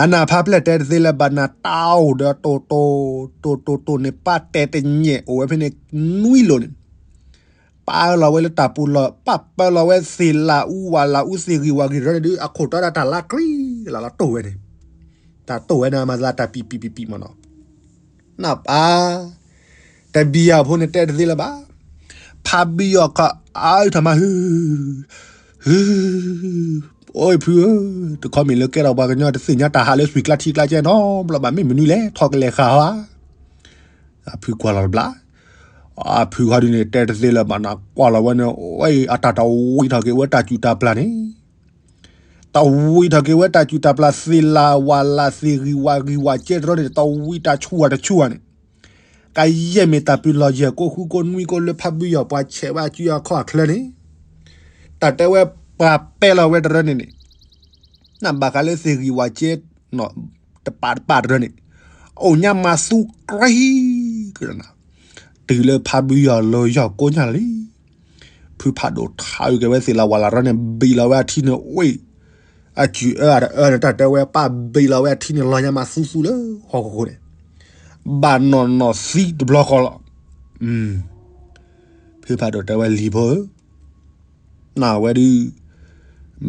အနၢ်ဖးဖျဲၣ်တဲတသ့လၢၤဘၣ်နၤ တၢ်အိၣ်ဒီးတိၢ်တိၢ်တိၢ်တိၢ်တိၢ်န့ၣ် ပၢ်တဲတညဲၣ်အိၣ်ဝဲဖဲန့ၣ်နွံလိၤန့ၣ်, ပၢ်လီၤဝဲလၢတၢ်ပူၤလီၢ် ပၢ်ပၢလီၤဝဲသ့ၣ်လၢအူဝးလၢအူသ့ၣ်ဂံၢ်ဝးဂံၢ်တရၢန့ၣ်ဒုး အခိၣ်တီဒၣ်တၢ်လါကြံလၢ်လီၤတိၢ်ဝဲန့ၣ်, တၢ်တိၢ်ဝဲန့ၣ် အမၤသးတၢ်ပံာ်ပံာ်ပံာ်ပံာ်မးနီၤ နၢ်ပၢ်, တဘံယၤဖိန့ၣ်တဲတသ့လၢၤဘၣ်, ဖးဘံယီၤခီအါထီၣ်မး ဟု, ဟု, အိၣ်ဖုဧၢ, တခီမ့ၢ်လၢကဲထီၣ်ပှၤကညီတသ့ၣ်ညါတၢ်ဟးလၢသွံၣ်ကျါထံကျါကဲနီတဘျီဘၣ် မ့ၢ်မနုၤလဲၣ် ထီၣ်ကလဲၤဃာ်ဧါ, အဖုကွၢ်လီၤတဘျီ, အဖုခီဒုန့ၣ် တဲတသ့လၢၤဘၣ်နၤ ကွၢ်လီၤဝဲန့ၣ် အတၢ်တဝံထီၣ်က့ၤဝဲတၢ်စူၢ်တၢ်ပျၢ်န့ၣ် တဝံထီၣ်က့ၤဝဲတၢ်စူၢ်တၢ်ပျၢ်သ့ၣ်လၢဝးလၢသ့ၣ်ဂံၢ်ဝးဂံၢ်ဝးကဲတရၢန့ၣ် တဝံတၢ်ဆူၣ်ဝးတဆူၣ်ဝးန့ၣ်, ကယဲၢ်မ့ၢ်တၢ်ပၢလီၤယဲၢ်ကိးဃုကိးနွံကိးလၢဖးဘံယီၤပှၤဆဲးဝဲအစုအခီၣ်အချၢန့ၣ်, တၢ်တဲဝဲပှၤပဲလီၤဝဲတရၢန့ၣ်န့ၣ်, နဘၣ်ဃးလၢသ့ၣ်ဂံၢ်ဝးကဲ တပာ်တပာ်တရၢန့ၣ်, အိၣ်ညါမၤသူကြၢဟံၣ်ကရနၤ, တုၤလၢဖးဘံယီၤလီၤယီၤကိးညါလံ ဖုဖးဒိၣ်ထးအုးက့ၤဝဲသ့ၣ်လၢဝးလၢရၢန့ၣ် ဘံၣ်လီၤဝဲအထံန့ၣ် ဝ့ၢ်, အစူၢ်အၢအတအၢန့ၣ် တၢ်တဲဝဲပၢ်ဘံၣ်လီၤဝဲအထံန့ၣ် လီၤညါမၤသူသူလၢဟီၣ်ခိၣ်ဃိန့ၣ်, ဘၣ်နီၢ်နီၢ်သံတဘျီဃီလီၤ. ဖုဖးဒိၣ်တဲဝဲလံၤဖိဧၢ, နဝဲဒုး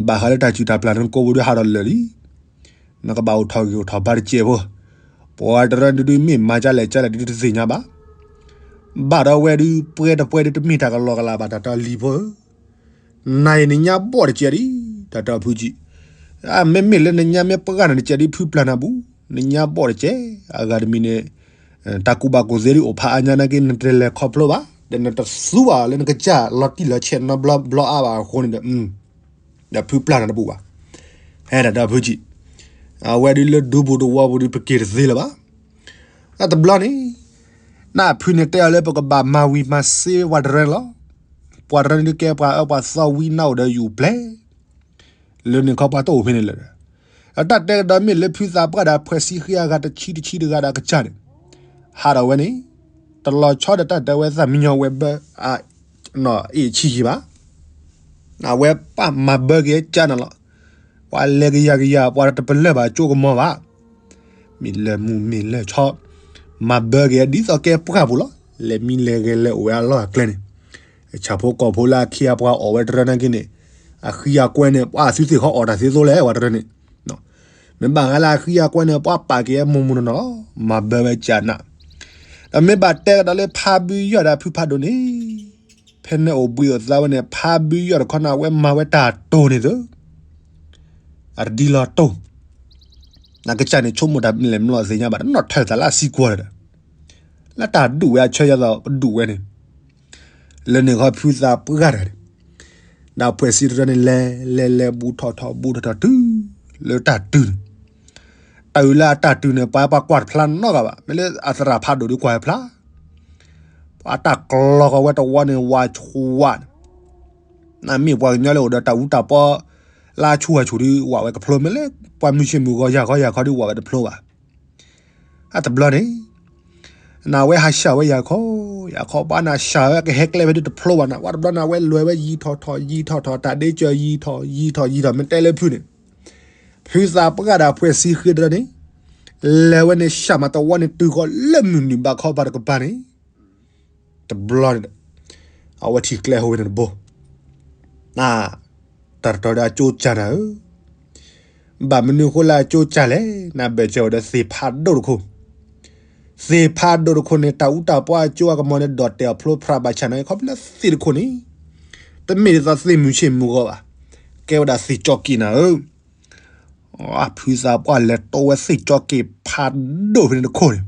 ဘၣ်ဃးလၢတၢ်စူၢ်တၢ်ပျၢ်န့ၣ် ကိးပူၤဒုးဟးထီၣ်လၢာ်လံ နကဘၣ်အိၣ်ထီၣ်ဂံၢ်အိၣ်ထီၣ်ဘါတစဲးဖိ, ပှၤတရၢဒုးဒုးမ့ၢ်မၤကလဲၣ်ကလဲၣ်ဒုးတသ့ၣ်ညါဘၣ်, ဘၣ်ဒီးဝဲဒုးပှဲၤတပှဲၤဒုးတမ့ၢ်တၢ်ကလီကလီဘၣ် တၢ်တဲလံၤဖိဧၢ, နၤအံၤနညါဘီၣ်တစဲးဒံး, တၢ်တဲဖုကံ, မ့မ့ၢ်လၢနညါမ့ၢ်ပှၢ်နၤတစဲးဒံး ဖုပျၢ်နၤဘူး, နညါဘီၣ်တစဲး, အဂၤတမံၤန့ၣ် တၢ်ကူၣ်ဘၣ်ကူၣ်သ့ဒုးအိၣ်ဖးအါညါနာ်က့ နတလဲၤခီဖျိဘၣ်, ဒီးနတသူဘၣ်လၢနကစၢ်လီၤတံၢ်လီၤဆဲးနီတဘျီဘျီအါဘၣ်အဃိန့ၣ်ဒီး ဒီးဖုပျၢ်နၤတဘူးဘၣ်, ဟဲဒၣ်ဒီးဖုကံ, အဝဲဒုးလၢဒူပူၤတဝီပူၤဒုးပက့ၤတသ့လၢၤဘၣ်, တဘျီန့ၣ် နဖုန့ၣ်တဲအီၤလၢပကဘၣ်မၤဝံၤမၤစ့ဝဲတရၢန့ၣ်လီၤ, ပှၤတရၢန့ၣ်ဒုးကဲပှၤအၢပှၤသီဝံနါအိၣ်ဒီးယူၤပျဲၢ် လၢန့ၣ်ခီပှၤတအိၣ်ဖဲန့ၣ်လၢၤဒီး, အတၢ်တဲကဒီးမ့ၢ်လၢဖုသးပှၢ်ဒီးဖှဲးဆံဃ့အဂၤတဆံတဆံတဂၤဒီးကစၢ်န့ၣ်, ဟးထီၣ်ဝဲန့ၣ်, တလီၤဆီဒီးတၢ်တဲဝဲသးမံညီဝဲဘၢ, အ့ၣ်ဆံယံၤဘၣ်, အဝဲပၢ်မၤဘၢက့ၤကၢ်နၤလီၤ, ပှၤလဲၤကယၤကယၤ ပှၤတပလၢၢ်ဘၣ်ကၠိကမီၤဘၣ် မ့ၢ်လဲၤမုၢ်မ့ၢ်လဲၤဆီ, မၤဘၢက့ၤဒ်သိးကဲပှၢ်ပူၤလီၤ, လဲၤမံလဲၤဂဲၤလဲၤအိၣ်ဝဲအလီၢ်အကျဲန့ၣ်, ဆၣ်ဖိကီၢ်ဖိလၢအခံအပှၤအီၣ်ဝဲတရၢနာ်က့န့ၣ်, အဃံအကွဲန့ၣ် ပှၤအသုသ့ၣ်ခီအီၣ်တၢ်သ့သိလဲၣ် ပှၤတရၢန့ၣ်, မ့ၢ်ဘၣ်ဃးလၢအဃံအကွဲန့ၣ် ပှၤပာ်က့ၤအမိၢ်မုၢ်နီၢ်နီၢ်လီၤ, မၤဘၢဝဲကၢ်နၤ, ဒီးမ့ၢ်ဘၣ်တဲကဒီးလၢဖးဘုယီၢ်ဒီးဖုဖးဒိၣ်န့ၣ်, ဖဲန့ၣ်အိၣ်ဘှံးအိၣ်သါဝဲန့ၣ် ဖးဘုယီၢ်တခီန့ၣ် အဝဲမၤဝဲတၢ်တိၢ်န့ၣ်သု အတဒ်လီၤတိၢ်, နကစၢ်န့ၣ်ဆိကမိၣ်တၢ်လဲၤမလီၢ်သ့ၣ်ညါဘၣ် တနီၣ်ထၢၣ်သးလၢအစံကွီၤဒီး, လၢတၢ်ဒူၣ်ဝဲအဆၢယၤသိးပဒူၣ်ဝဲန့ၣ်, လၢန့ၣ်ခီဖုသးပှၢ်တဂၤန့ၣ်, ဒီးဖှဲးဆံတရၢန့ၣ် လဲၤလဲၤလဲၤဘူးထီၣ်ထီၣ်ဘူးထီၣ်ထီၣ်တုၤလၢတၢ်တုၤန့ၣ်, တုၤလၢအတၢ်တုၤန့ၣ် ပှၤပှၤကွၢ်တဖျါနီတဂၤဘၣ် မ့ၢ်လၢအသရၣ်ဖးဒိၣ်ဒုးကွၢ်တဖျါ ပှၤတၢ်ကျီဃီၤဝဲတဝီန့ၣ် ဝးဆှးန့ၣ်, နမ့ၢ်ပှၤကညီလၢအိၣ်ဒီးတၢ်အူတၢ်ပီ လၢအဆူၣ်အဆူၣ်ဒုး ဝးဝဲတဖျိ မ့ၢ်လၢပှၤမုၢ်ဆ့ၣ်မုၢ်ဂီၤယၤခီယၤခီဒုး ဝးဝဲတဖျိဘၣ်. အတဘျီန့ၣ် နဝဲဟးစှၤဝဲယၤခီ, ယၤခီဘၣ်နၤစှၤဝဲကဟဲကျဲဖဲဒုးတဖျိဘၣ်နၤ ဝဲတဘျီနဝဲလဲၤဝဲယံၤထီၣ်ထီၣ် ယံၤထီၣ်ထီၣ် တၢ်ဒ့စၢၤယံၤထီၣ် ယံၤထီၣ် ယံၤထီၣ် မ့ၢ်တဲလၢဖုန့ၣ်, ဖုသးပှၢ်ဒီးဖှဲးဆံဃ့တရၢန့ၣ်, လဲၤဝဲန့ၣ် စှၤမးတဝီန့ၣ် တုၤဃီလၢမုၢ်နုာ်ဘၣ်ခီဘၣ်တကပၤန့ၣ်, တဘျီန့ၣ်ဒီး အဝဲထံၣ်ကျဲဟိဝဲန့ၣ်တဘိ, တၢ်တတီၤဒီးအကၠိကၢ်နၤဧၢ, ဘၣ်မနုၤအဃိလၢအကၠိကၢ်လဲၣ် နဘၣ်စၢၤဝဲဒီးသ့ၣ်ဖးဒိၣ်တခိၣ်, သ့ၣ်ဖးဒိၣ်တခိၣ်န့ၣ် တၢ်အူတၢ်ပီအကၠိအကမီၤန့ၣ် ဒိးတဲာ်အဖျိဖရၣ်ဘၣ်ဆၣ်န့ၣ် ခီဖျိသ့ၣ်တခိၣ်န့ၣ်, တမ့ၢ်ဒ်သိးသ့ၣ်မုၢ်ဆ့ၣ်မုၢ်ဂီၤဘၣ်, ကဲဝဲဒၣ်သ့ၣ်ကၠီက့ၣ်နၤဧၢ ဖုသးပှၢ်လဲၤတိဝဲသ့ၣ်ကၠီက့ၣ်ဖးဒိၣ်ဖဲန့ၣ်တခိၣ်န့ၣ်,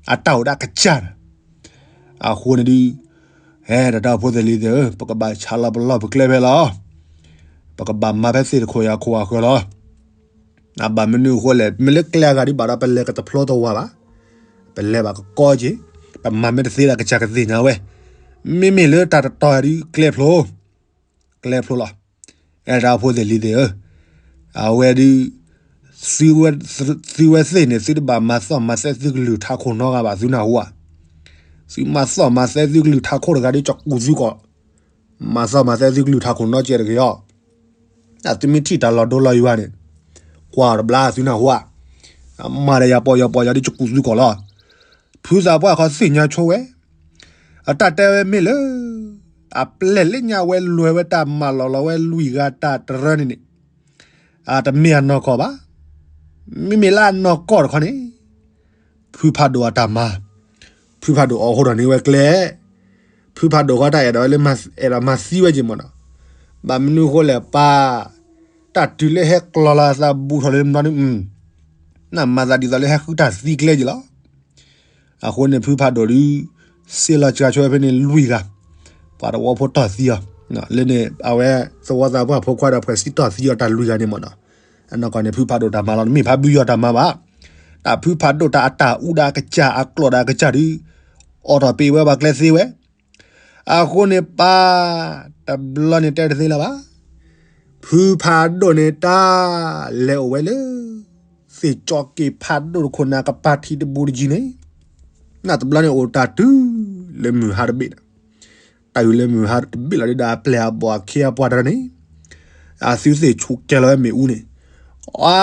အတၢ်အိၣ်ဒၣ်ကစၢ်န့ၣ်, အဃိန့ၣ်ဒုး, ဟဲတၢ်တၢ်ဖိသ့ၣ်လံၤသ့ၣ်ဧၢ ပကဘၣ်ဆါလီၤပလီၢ်ပကျဲဖဲလီၤ, ပကဘၣ်မၤဖဲသ့ၣ်တခိၣ်အံၤအခိၣ်အဃၢၤလီၤ. ဘၣ်မနုၤအဃိလဲၣ် မ့ၢ်လၢကျဲအဂၤဒ်ဘၣ်ဒီး ပလဲၤကတဖျိတဝၤဘၣ်, ပလဲၤဘၣ်ကကီက့ၤ, ပမၤမ့ၢ်တသ့ဒီးကစၢ်ကသ့ၣ်ညါဝဲ, မ့မ့ၢ်လၢတၢ်တတီၤဒ်ကျဲဖျိ ကျဲဖျိလီၤ. အဲၣ်တၢ်ဖိသ့ၣ်လံၤသ့ၣ်ဧၢ, အဝဲဒုး, သုဝဲသ့ၣ်န့ၣ် သုတဘၣ်မၤသီၣ်မၤသဲသုကလုၢ်ထးခိၣ်နီတဂၤဘၣ် သုနၢ်ဟူဧါ, သုမၤသီၣ်မၤသဲသုကလုၢ်ထးခိၣ်တဂၤဒ်ကကူသုကီး, မၤသီၣ်မၤသဲသုကလုၢ်ထးခိၣ်နီစဲးတဂ့ၤအီၤ, သုမ့ၢ်ထံၣ်တၢ်လီၤဒိလီၤယွၤန့ၣ်, ကွၢ်တဘျါသုနၢ်ဟူဧါ မၤဒီးယၤပိာ်ယီၤပိာ်ယီၤဒ်ယကူးသုကီၢ်လီၤ. ဖုသးပှၢ်ခီသ့ၣ်ညါဆိဝဲ, အတၢ်တဲဝဲမ့ၢ်လၢ အပျဲၢ်လၢညါဝဲလဲၤဝဲတၢ်မၤလီၤလီၤဝဲလွံၢ်ဂၤတၢ်တရၢန့ၣ်န့ၣ်, အတမ့ၢ်အနီၢ်ကီၢ်ဘၣ်. မ့မ့ၢ်လၢအနီၢ်ကီၢ်တခီန့ၣ် ဖုဖးဒိၣ်အတၢ်မၤ, ဖုဖးဒိၣ်အိးထီၣ်န့ၢ်ဝဲကျဲ, ဖုဖးဒိၣ်ဃီတၢ်အဲၣ်ဒိးဝဲလၢ အဲၣ်ဒိးမၤသံဝဲက့ၤမ့ၢ်နီၤ, ဘၣ်မနုၤဃိလဲၣ်ပၢ်, တၢ်တုၤလၢဟဲကျီၤလီၤအသးဘူးထီၣ်လၢမနီၤန့ၣ်, နမၤသးဒ်သိးလၢဟဲဃုတၢ်သံကျဲက့ၤလီၤ. အဃိန့ၣ် ဖုဖးဒိၣ်ဒုး စ့လီၤစှၤဆိဝဲဖဲန့ၣ်လွံၢ်ဂၤ, ပှၤသဝီဖိတီၢ်သံအီၤ, လၢန့ၣ် အဝဲသဝီသးပှၢ်ဖိခွါဒီးဖှဲးစံတီၢ်သံအီၤတၢ်လွံၢ်ဂၤန့ၣ်မ့ၢ်နီၤ, အနီၢ်ကီၢ်န့ၣ် ဖုဖးဒိၣ်တၢ်မၤလီၤ တမ့ၢ်ဖးဘုယီၤတၢ်မၤဘၣ်. တၢ်ဖုဖးဒိၣ်တၢ်အတၢ်အူဒၣ်အကစၢ်အကျိာ်ဒၣ်အကစၢ်ဒုး အိးထီၣ်ပ့ၤဝဲပှၤကျဲသ့ဝဲ, အဃိန့ၣ်ပၢ်, တဘျီန့ၣ်တဲတသ့လၢၤဘၣ်. ဖုဖးဒိၣ်န့ၣ်တၢ်လဲၤအိၣ်ဝဲလၢ သ့ၣ်ကၠီက့ၤဖးဒိၣ်တခိၣ်န့ၣ် အကပၤထံးတဘူးတယံၤန့ၣ်, နတဘျီန့ၣ်အိၣ်တၢ်တုၤလၢမုၢ်ဟါတဘ့ၣ်ဒီး, တၢ်အုၣ်လၢမုၢ်ဟါတဘ့ၣ်လီၤဒ်ဒီးအပျဲၢ်အဘီၣ်အခ့အပှၤတရၢန့ၣ်, အသုသ့ၣ်ဆူးကဲလီၤဝဲမ့ၣ်အူန့ၣ်, အါ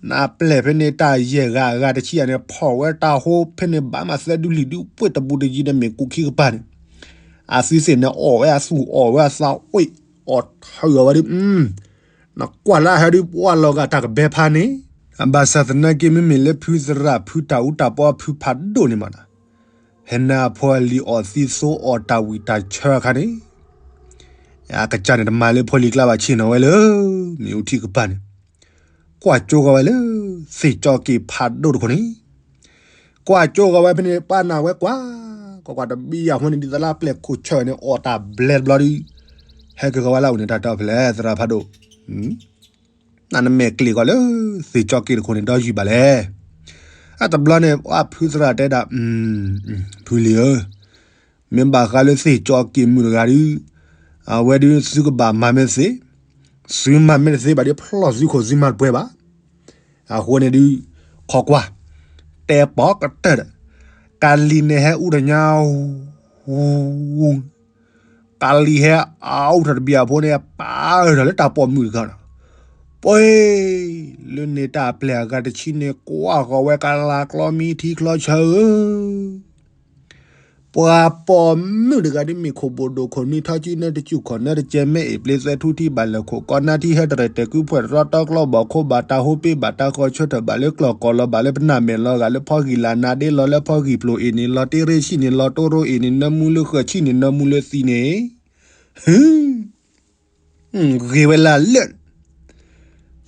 နအပျဲၢ်ဖဲန့ၣ်တၢ်ယဲၢ်ဂၤအဂၤတဆံယၤန့ၣ် ဖီၣ်ဝဲတၢ်ဟိဖဲန့ၣ် ဘၣ်မးသၢဒုလံၤဒုပှ့ၢ်တဘူးတယံၤဒီးမ့ၣ်ကူးခံကပၤန့ၣ်, အသုသ့ၣ်န့ၣ်အီၣ်ဝဲအသူၣ်အီၣ်ဝဲအသးအိၣ်, အီၣ်ထၢအီၤဝဲဒုး, နကွၢ်လၢအဟဲဒုးပှၢ်လီၤဂာ်တၢ်ကဘဲဖးန့ၣ်, ဘၣ်ဆၣ်သနာ်က့ မ့မ့ၢ်လၢဖုသရၣ်ဖုတၢ်အူတၢ်ပီဖုဖးဒိၣ်န့ၣ်မးနီၤ, ဟဲနၤအဖိအလံၤအီၣ်သံသိအီၣ်တၢ်ဝံၣ်တၢ်ဆၢအခါန့ၣ်, အကစၢ်န့ၣ်တမၤလၢဖိလံၤကျါဘၣ်ဆ့ၣ်နီၤဝဲလၢ မ့ၣ်အူထံကပၤန့ၣ်, ကွၢ်ကၠိဃီၤဝဲလၢ သ့ၣ်ကၠီက့ၤဖးဒိၣ်တခိၣ်န့ၣ်, ကွၢ်ကၠိဃီၤဝဲဖဲန့ၣ် ပၢ်နၢ်ဝဲကွၢ်, ကွၢ်ကွၢ်တဘံယၤဖိန့ၣ် ဒ်သိးလၢအပျဲၢ်ခိၣ်ဆၢၣ်န့ၣ် အီၣ်တၢ်ဘျဲတဘျီဒုး, ဟဲက့ၤဃီၤဝဲလၢအအိၣ်န့ၣ် တၢ်တဲဖဲလဲၣ် သရၣ်ဖးဒိၣ် နမ့ၢ်ကျ့ၣ်ကီးလၢ သ့ၣ်ကၠီက့ၤတခိၣ်န့ၣ် ဒီယုၢ်ဘၣ်လဲၣ်. အတဘျီန့ၣ် ပှၤဖုသရၣ်တဲဒၣ်, ဖုလံၤဧၢ, မ့ၢ်ဘၣ်ဃးလၢသ့ၣ်ကၠီက့ၤမုၣ်တဂၤဒုး, အဝဲဒုးသုကဘၣ်မၤမ့ၢ်သ့, သုမၤမ့ၢ်တသ့ဘၣ်ဒီး ဖျီၣ်သုခိၣ်သုမၤတပှဲၤဘၣ်. အဃိန့ၣ်ဒုး, ခိးကွၢ်, တဲပိာ်ကတၢၢ်ဒီး, ကၤလံၤန့ၣ်ဟဲအူတညါ ကၤလံၤဟဲအူထီၣ်တဘံၣ်အဖိန့ၣ် ပာ်အၢထီၣ်လၢတၢ်ပိာ်မုၣ်တဂၤဒီး, ပှ့ၤ, လၢန့ၣ်တၢ်ပျဲၢ်အဂၤတဆံန့ၣ် ကွၢ်ဃီၤဝဲကလၤကျီမံထံချီဆၢဧၢ, ပှၤပိာ်မုၣ်တဂၤဒ်မ့ၢ်ခိၣ်ဘိၣ်ဒိၣ်ခိၣ်နွံထီကၠံနၢတကၠူၢ်ခီၣ်နၢတကဲမဲအ့ၣ် ပျ့ၤသဲထူထံဘၣ်လၢာ်ခိၣ်ကီနၢ်ထံဟဲတရဲၣ်တဲာ်ကုဖှဲၣ်တရီတီကျီဘီၣ်ခိၣ်ဘၣ်တၢ်ဟိပ့ဘၣ်တၢ်ဃီဆၢထၢၣ်ဘၣ်လၢကျီၢ်ကီၢ်လီၤဘၣ်လၢပနၢ်မဲာ်လီၤဂာ်လၢဖီဂံၢ်လၢ်နါဒ့လီၤလၢဖီဂံၢ်ပျိၤအ့ၣ်န့ၣ်လီၤတ့ရ့ၣ်ဆံၣ်န့ၣ်လီၤ တိရိအ့ၣ်န့ၣ်လီၤမူလၢဃၢၤဆံၣ်န့ၣ်လီၤမူလၢသံန့ၣ်, ဟု, ဂ့ၤဝဲလၢလၢာ်,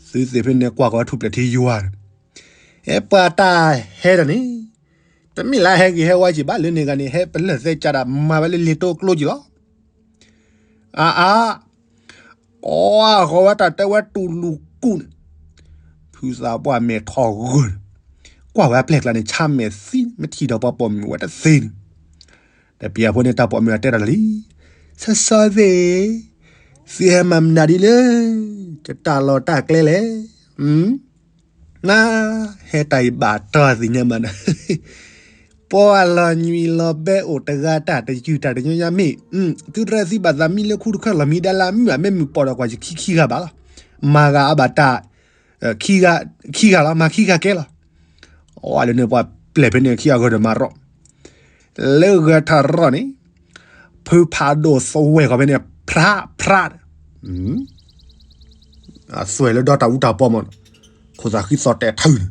သုသ့ၣ်ဖဲန့ၣ်ကွၢ်ကီးထူၣ်ပျဲၢ်ထံယွၤန့ၣ်, အဲပှၤတၢ်ဟဲတၢ်န့ၣ်, တမ့ၢ်လၢဟဲဂ့ၤဟဲဝါက့ၤဘၣ်လၢန့ၣ်ဂၤန့ၣ် ဟဲပလၢၢ်သဲကၢ်ဒၣ်မၤဝဲလၢလ့ၤတိကျိက့ၤလီၤ. အါအါ, ကွၢ်ဃီၤဝဲတၢ်တဲဝဲတူၢ်လူၢ်ကူၣ်န့ၣ်, ဖုသးပှၢ်မဲာ်ထီၣ်ဂၢၢ်န့ၣ်, ကွၢ်ဝဲအပျဲၢ်ကျါန့ၣ် ဆါမဲာ်သံ မ့ၢ်ထံၣ်ဒီးပှၤပိာ်မုၣ်ဝဲတသ့န့ၣ်, တပျၢ်ဖိန့ၣ်တၢ်ပိာ်မုၣ်အတဲတၢ်လီၤလံ, စီစီသ့ၣ်, သုဟဲမၤမနုၤဒ်လၢ ယတၢ်လီၢ်တၢ်ကျဲလဲၣ်. န ဟဲတၢ်အံၤဘၣ်တၢ်သ့ၣ်ညါမးနၤ, ပှၤလီၤညွံးလီၤဘဲအိၣ်တဂၤတၢ်တယုၢ်တၢ်တညီညါမ့ၢ်, သုတရၢသံဘၣ်သးမံလၢခူတခၢၣ်လီၤမံဒၣ်လၢမုၢ် အမ့ၢ်မုၢ်ပီၢ်ဒီးကွၢ်ယခံခံဂၤဘၣ်လီၤ, မၤဂၤအဘၣ်တၢ် ခံဂၤလီၤ မၤခံဂၤကဲလီၤ. အဝဲလၢန့ၣ်ပှၤပျဲၢ်ဖဲန့ၣ်ခံဂၤဂၢၢ်ဒီးမၤရီၣ်, လၢဂၢၢ်ထီၣ်ရီၣ်န့ၣ်, ဖုဖးဒိၣ်သွဲၣ်ဃီၤဖဲန့ၣ် ဖြးဖြး အသွဲၣ်လၢဒီတၢ်အူတၢ်ပီမး, ခိၣ်သးဃံသီၣ်တဲာ်ထၢၣ်န့ၣ်, အအံၤ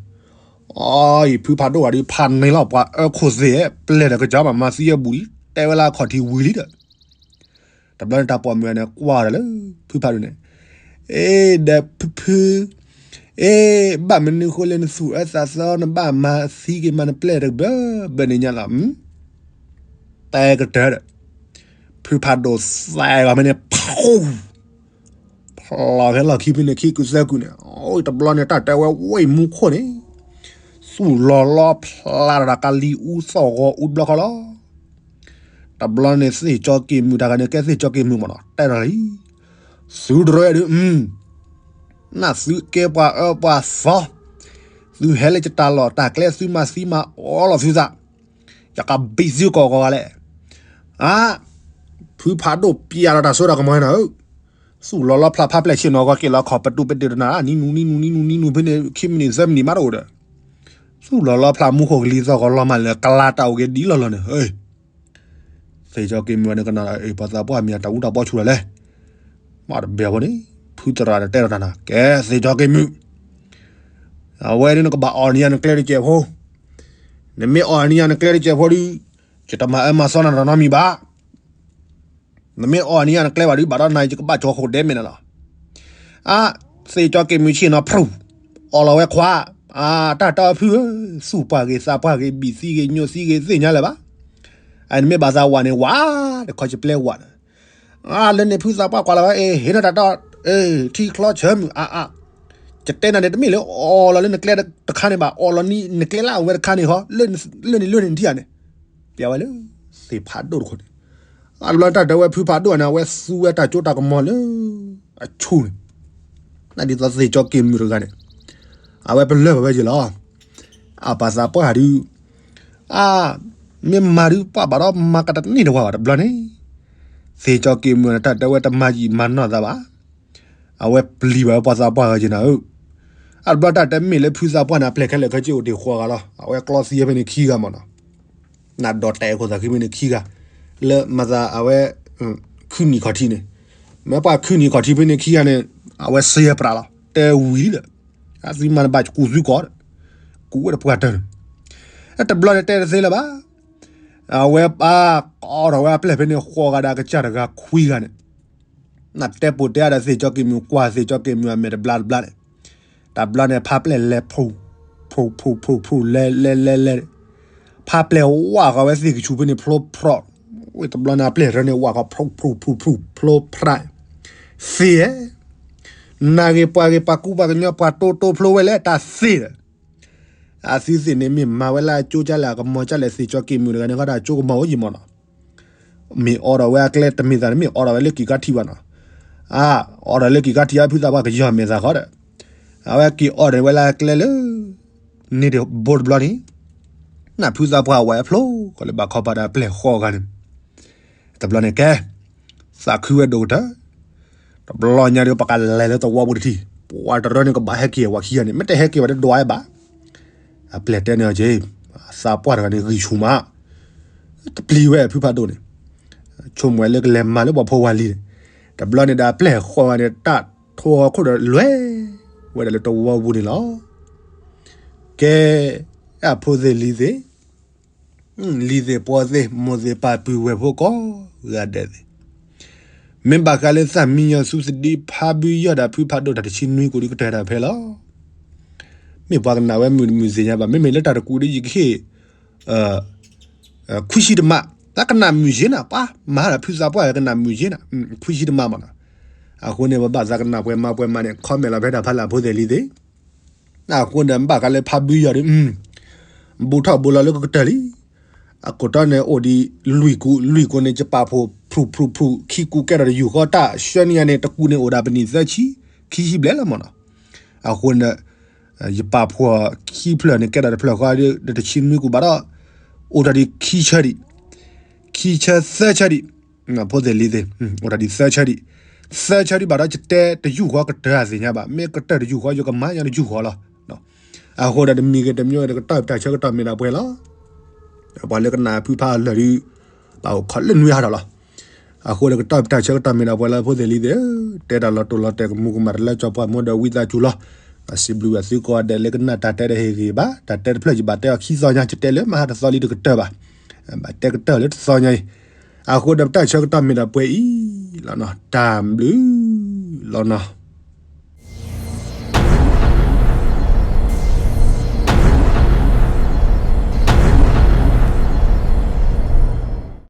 ဖုဖးဒိၣ်ဂၤဒုးဖးန့ၢ်လီၤ ပှၤအၢခိၣ်သ့ၣ် ပျဲၢ်ဒီးကစၢ်မးမၤသံအဘူၣ်လံ, တဲဝဲလၢအခီၣ်ထံးဝံၤလံဒီး, တဘျီန့ၣ်တၢ်ပိာ်မုၣ်န့ၣ် ကွၢ်ဒီးလၢ ဖုဖးဒိၣ်န့ၣ်, အ့ ဒီးဖုဖု, အ့ ဘၣ်မနုၤဃိလၢနသူၣ်အၢသးသီ နဘၣ်မၤသံက့ၤမးနပျဲၢ်တဘၢဘၢန့ၣ်ညါလီၤ. တဲကတၢၢ်ဒီး, ဖုဖးဒိၣ်သဲဂီၤမ့ၢ်န့ၣ် ဖီၣ် ဖျီၣ်ဖဲလီၢ်ခံဖဲန့ၣ် ခံကုသၢကုန့ၣ်, အိၣ်တဘျီန့ၣ် တၢ်တဲဝဲဝ့ၢ်မူခိၣ်န့ၣ်, သူၣ်လီၤလီဖျါဒီးကလံၤအူသီၣ်ဂီၤအူတဘျီဃီလီၤ. တဘျီန့ၣ်သ့ၣ်ကၠီက့ၤမုၢ်တဂၤန့ၣ် ကဲသ့ၣ်ကၠီက့ၤမုၢ်မးနီၤ တဲဒီးလံ, သုတရၢဒုး နသုကဲပှၤအၢပှၤသီ, သုဟဲလၢယတၢ်လီၢ်တၢ်ကျဲ သုမၤသံမၤအီလီၤသုသး, ယကဘံၣ်သုကိးဂီၤဂၤလဲၣ်. အါ, ဖုဖးဒိၣ်ပျဲလီၤတၢ်စိတၢ်ကမီၤနီၤဧၢ, သူၣ်လီၤလီဖျါဖးပျဲၢ်ဆ့ၣ်နီၤဂီၤက့ၤလီၤခီၣ်ပတုာ်ပတုာ်တနၤ နံၤနူၤနံၤနူၤနံၤနူၤနံၤနူၤဖဲန့ၣ် ခံမံးနံးသၢမံးနံးမးတအိၣ်ဒီး, သူၣ်လီၤလီၤဖျးမူခိၣ်ကလံၤသီၣ်ဂီၤလီၤမးလၢကလါတၢ်အိၣ်က့ၤဒ်လီၢ်လီၢ်န့ၣ်, သ့ၣ်ကၠီက့ၤမုၢ်န့ၣ်ကနၣ်ဒီး အ့ၣ် ပှၤသးပှၢ်မ့ၢ်တၢ်အူတၢ်ပီဆူၣ်လီၤလဲၣ်, မ့ၢ်တဘၣ်ဘၣ်န့ၣ်, ဖုသရၣ်ဒီးတဲဒီးတၢ်နၤ ကဲသ့ၣ်ကၠီက့ၤမုၢ်, အဝဲဒၣ်နကဘၣ်အီၣ်နံၤညါနကျဲတစဲးဖိ, နမ့ၢ်အီၣ်နံၤညါနကျဲတစဲးဖိဒီး, ယတမၤအၢမၤသီနၤတနီတမံၤဘၣ် နမ့ၢ်အီၣ်နံၤညါနကျဲဘၣ်ဒီး ဘၣ်ဒီးနၤယကဘၣ်ကၠီၤဃိာ်ဒဲးမဲာ်နၤလီၤ. အါ, သ့ၣ်ကၠီက့ၤမုၢ်ဆ့ၣ်နီၤ ဖရူၣ်, အီၣ်လီၤဝဲခွါ, အါ, တၢ်တီဖုဧၢ, သူၣ်ပှၢ်ဂ့ၤသးပှၢ်ဂ့ၤ ဘံၣ်သံဂ့ၤညိၣ်သံဂ့ၤ သ့ၣ်ညါလၢၤဘၣ်. အနမ့ၢ်ဘၣ်သးဝးန့ၣ် ဝး, တခီယပျဲဝးနၤ, အါ, လၢန့ၣ်ဖုသးပှၢ်ကွၢ်လီၤဝဲ အ့ၣ် ဟ့ၣ်နီၤတၢ်တီ, အ့ၣ် ထံချီဆၢမုၢ်အါအါ ယတဲနၤန့ၣ် တမ့ၢ်လၢအီၣ်လီၤလၢနကျဲတခါန့ၣ်ဘၣ်, အီၣ်လီၤနံၤနကျဲလၢအဝဲတခါန့ၣ်ဟီ, လၢန့ၣ်လၢန့ၣ်နထံၣ်ဧါန့ၣ်, ပျဲဝဲလၢ သ့ၣ်ဖးဒိၣ်တခိၣ်န့ၣ်, အတဘျီတၢ်တဲဝဲဖုဖးဒိၣ်န့ၣ် အဝဲသူဝဲတၢ်စိတၢ်ကမီၤလၢ အဆူၣ်န့ၣ်, နဒ်သိးသ့ၣ်ကၠီက့ၤမုၢ်တဂၤန့ၣ်, အဝဲပလၢၢ်ဘၣ်ဝဲယဲၢ်လီၤ. အပှၤသးပှၢ်ဒုး, အါ, မ့ၢ်မၤဒုးပှၢ်ဘၣ်ဒီးမၤကတန့ၢ်တဝၤဘၣ်တဘျီန့ၣ်, သ့ၣ်ကၠီက့ၤမုၢ်န့ၣ် တၢ်တဲဝဲတမၤယံာ်မၤနီၢ်သးဘၣ်. အဝဲပျံၤဘၣ်ဝဲပှၤသးပှၢ်ဂၤက့ၤနၤဧၢ, အတဘျီတၢ်တဲမ့ၢ်လၢဖုသးပှၢ်န့ၣ် အပျဲၢ်ခဲလၢာ်ခဲဆ့အိၣ်တ့ၢ်ဃီဂၤလီၤ, အဝဲကျီသံဖဲန့ၣ်ခံဂၤမ့ၢ်နီၤ, နဒီးတဲအခိၣ်သးခံဖဲန့ၣ်ခံဂၤ, လၢမၤသးအဝဲ, ခုနံၣ်ခီၣ်ထံးန့ၣ်, မ့ၢ်ပှၤခုနံၣ်ခီၣ်ထံးဖဲန့ၣ်ခံဂၤန့ၣ်, အဝဲစ့ပျၢ်လီၤ တဲဝံၤလံဒီး, အသုမၤတဘၣ်ကူၣ်သုကီး, ကူၣ်ဝဲဒီးပှၤတၢၢ်န့ၣ်, အတဘျီန့ၣ်တဲတသ့လၢၤဘၣ်. အဝဲပၢ်, ကီးထီၣ်ဝဲအပျဲၢ်ဖဲန့ၣ်ဃီဂၤဒီးအကစၢ်တဂၤခွံဂၤန့ၣ်, နတဲပိာ်တဲအါဒီးသ့ၣ်ကၠီက့ၤမုၢ်ကွၢ်သ့ၣ်ကၠီက့ၤမုၢ်အမဲာ်တဘျါတဘျါန့ၣ်, တဘျီန့ၣ်ဖါပျဲၢ်လဲၤဖူ, ဖူ, ဖူ, ဖူ, ဖူ, လဲၤ, လဲၤ, လဲၤ, လဲၤ, ဖါပျဲၢ်ဝးဃီၤဝဲသ့ၣ်ကဆူးဖဲန့ၣ်ဖျိဖျိ, ဝဲတဘျီန့ၣ်အပျဲၢ်ရၢန့ၣ်ဝးဃီၤ ဖူ, ဖူ, ဖူ, ဖူ, ဖျိဖျါ, သ့ၣ်ဧၢ, နၤဂ့ၤပှၤဂ့ၤ ပှၤကူပှၤကညီ ပှၤတိတိဖျိဝဲလဲၣ် တၢ်သ့ၣ်ဒီး အသုသ့ၣ်န့ၣ်မ့ၢ်မၤဝဲလၢအကၠိကၢ်လဲၣ် အကမီၤကၢ်လဲၣ် သ့ၣ်ကၠီက့ၤမုၢ်တဂၤန့ၣ်ဃီဒီးအကၠိကမီၤအိၣ်ယံၤမ့ၢ်နီၤ, မ့ၢ်အိးထီၣ်ဝဲအကျဲတမ့ၢ်သးန့ၣ် မ့ၢ်အိးထီၣ်ဝဲလၢက့ၤကါထံးဘၣ်နီၤ, အါ, အိးထီၣ်လၢက့ၤကါထံးအဖုသးပှၢ်ကယီၤမဲာ်သးဃီဒီး, အဝဲက့ၤအိးထီၣ်ဝဲလၢအကျဲလၢ, န့ၣ်တဘိတဘျီန့ၣ်, နဖုသးပှၢ်ဝဲအဖျိ, ကီးလၢဘၣ်ခီဖးဒီးအပျဲၢ်ဃီဂၤန့ၣ်, တဘျီန့ၣ်ကဲ, သးခုဝဲဒိၣ်ကတၢၢ် တဘျီညါဒီးပကလဲၤလၢသဝီပူၤတထံၣ်, ပှၤတရၢန့ၣ်ကဘၣ်ဟဲက့ၤဝဲခံဂၤန့ၣ် မ့ၢ်တဟဲက့ၤဝဲတဒွးဘၣ်, အပျဲၢ်တဲန့ၣ်အီၤက့ၤ, သးပှၢ်တဂၤန့ၣ်ဂံၢ်ဆူၣ်မး, တပျံၤဝဲဖုဖးဒိၣ်န့ၣ်, ဆိကမိၣ်ဝဲလၢကလဲၤမၤလၢပှၤဖိဝၤလံၤန့ၣ်, တဘျီန့ၣ်ဒီးအပျဲၢ်ဃီဂၤန့ၣ် တၢ်ထိၣ်ဟီၣ်ခိၣ်ဒီးလဲၤ, ဝဲဒၣ်လၢသဝီပူၤန့ၣ်လီၤ. ကဲ, အဖိသ့ၣ်လံၤသ့ၣ် လံၤသ့ၣ်ပှီၤသ့ၣ် မိၢ်သ့ၣ်ပၢ်ပုၢ်ဝဲၢ်ဖိကိးဂၤဒဲးသ့ၣ်, မ့ၢ်ဘၣ်ဃးလၢသၣ်မံညီၤသူသဒံဖါဘုယီၢ်ဒီးဖုဖးဒိၣ်တၢ်တဆံနွံကိးဒုကတၢၢ်ဒၣ်ဖဲလီၤ. မ့ၢ်ပှၤကနၣ်ဝဲမုာ်တမုာ်သ့ၣ်ညါဘၣ် မ့မ့ၢ်လၢတၢ်တကူးဒ်ယကဟ့ၣ် ခွံဆံတမး, သးကနၣ်မုာ်ယ့နၤ ပှၤမၤဟးဒီးဖုသးပှၢ်ကနၣ်မုာ်ယ့နၤ, ခွံဆံတမးမးနီၤ, အဃိန့ၣ် ပဘၣ်သးကနၣ်ပှဲၤမၤပှဲၤမးန့ၣ် comment လီၤဖဲဒၣ်ဖးလၢအဖိသ့ၣ်လံၤသ့ၣ် အဃိန့ၣ် ဘၣ်ဃးလၢဖါဘုယီၢ်ဒီး ဘူးထီၣ်ဘူးလီၤလၢကကတၢၢ်လံ. အခိၣ်တီန့ၣ်အိၣ်ဒံးလွံၢ်ကူ, လွံၢ်ကူန့ၣ် ယပာ်ဖှိၣ်ဖျူၣ်ဖျူၣ်ဖျူၣ် ခံကူကဲထီၣ်တယူၢ်ဃီ တၢ်ဆှၢန့ၢ်ယၤန့ၣ် တကူန့ၣ်အိၣ်ဒၣ်ပနံၣ်သၢဆံ, ခံဆံဘျဲၣ်လီၤမးနီၤ. အဃိန့ၣ် ယပာ်ဖှိၣ်ခံဖျၢၣ်န့ၣ်ကဲထီၣ်တဖျၢၣ်ဃီဒီး တဆံနွံကူဘၣ်ဒီး အိၣ်ထီၣ်ဒံးခံဆၢဒံး, ခံဆၢသၢဆၢဒံး ဖိသ့ၣ်လံၤသ့ၣ်, အိၣ်ထီၣ်ဒံးသၢဆၢဒံး, သၢဆၢဒံးဘၣ်ဒီးယတဲတယူၢ်ဃီကတၢၢ်အသ့ၣ်ညါဘၣ်, မ့ၢ်ကတၢၢ်တယူၢ်ဃီ ယကမၤညါတယူၢ်ဃီလီၤ. အဃိဒီးတမံၤဂ့ၤတမံၤဂ့ၤ ကတီၢ်ပတၢ်ဆၢကတီၢ်မ့ၢ်ဒၣ်ပှဲၤလီၤ. ပှၤလၢကနၣ်ဖုဖးလၢာ်ဒုး ဘၣ်အိၣ်ခိးလၢနွံဟးထီၣ်လီၤ. အဃိဒီးကတီၢ်ပတၢ်ဆၢကတီၢ်မ့ၢ်ဒၣ်ပှဲၤလီၤ ဖိသ့ၣ်လံၤသ့ၣ်, တဲတၢ်လီၤတိၢ်လီၤတဲာ်ကမူၤကမၣ်တလၢကၠီပှၢ်မူဒီးဝံသးစူၤလီၤ. စံးဘျုးဘၣ်သုကိးဂၤဒဲးလၢကနၣ်တၢ်တဲတဟ့ၣ်ဂ့ၤဘၣ်, တၢ်တဲတဖျၢၣ်ယဘၣ်တဲအီၤခံသီညါ ယတဲလၢမဟါတသီလံတကတၢၢ်ဘၣ်, ဘၣ်တဲကတၢၢ်လၢတသီညါအံၤ, အဃိဒီးပတၢ်ဆၢကတီၢ်မ့ၢ်ဒၣ်ပှဲၤအံၤလီၤနီၤ, တၢ်ဘျုးလီၤနီၤ.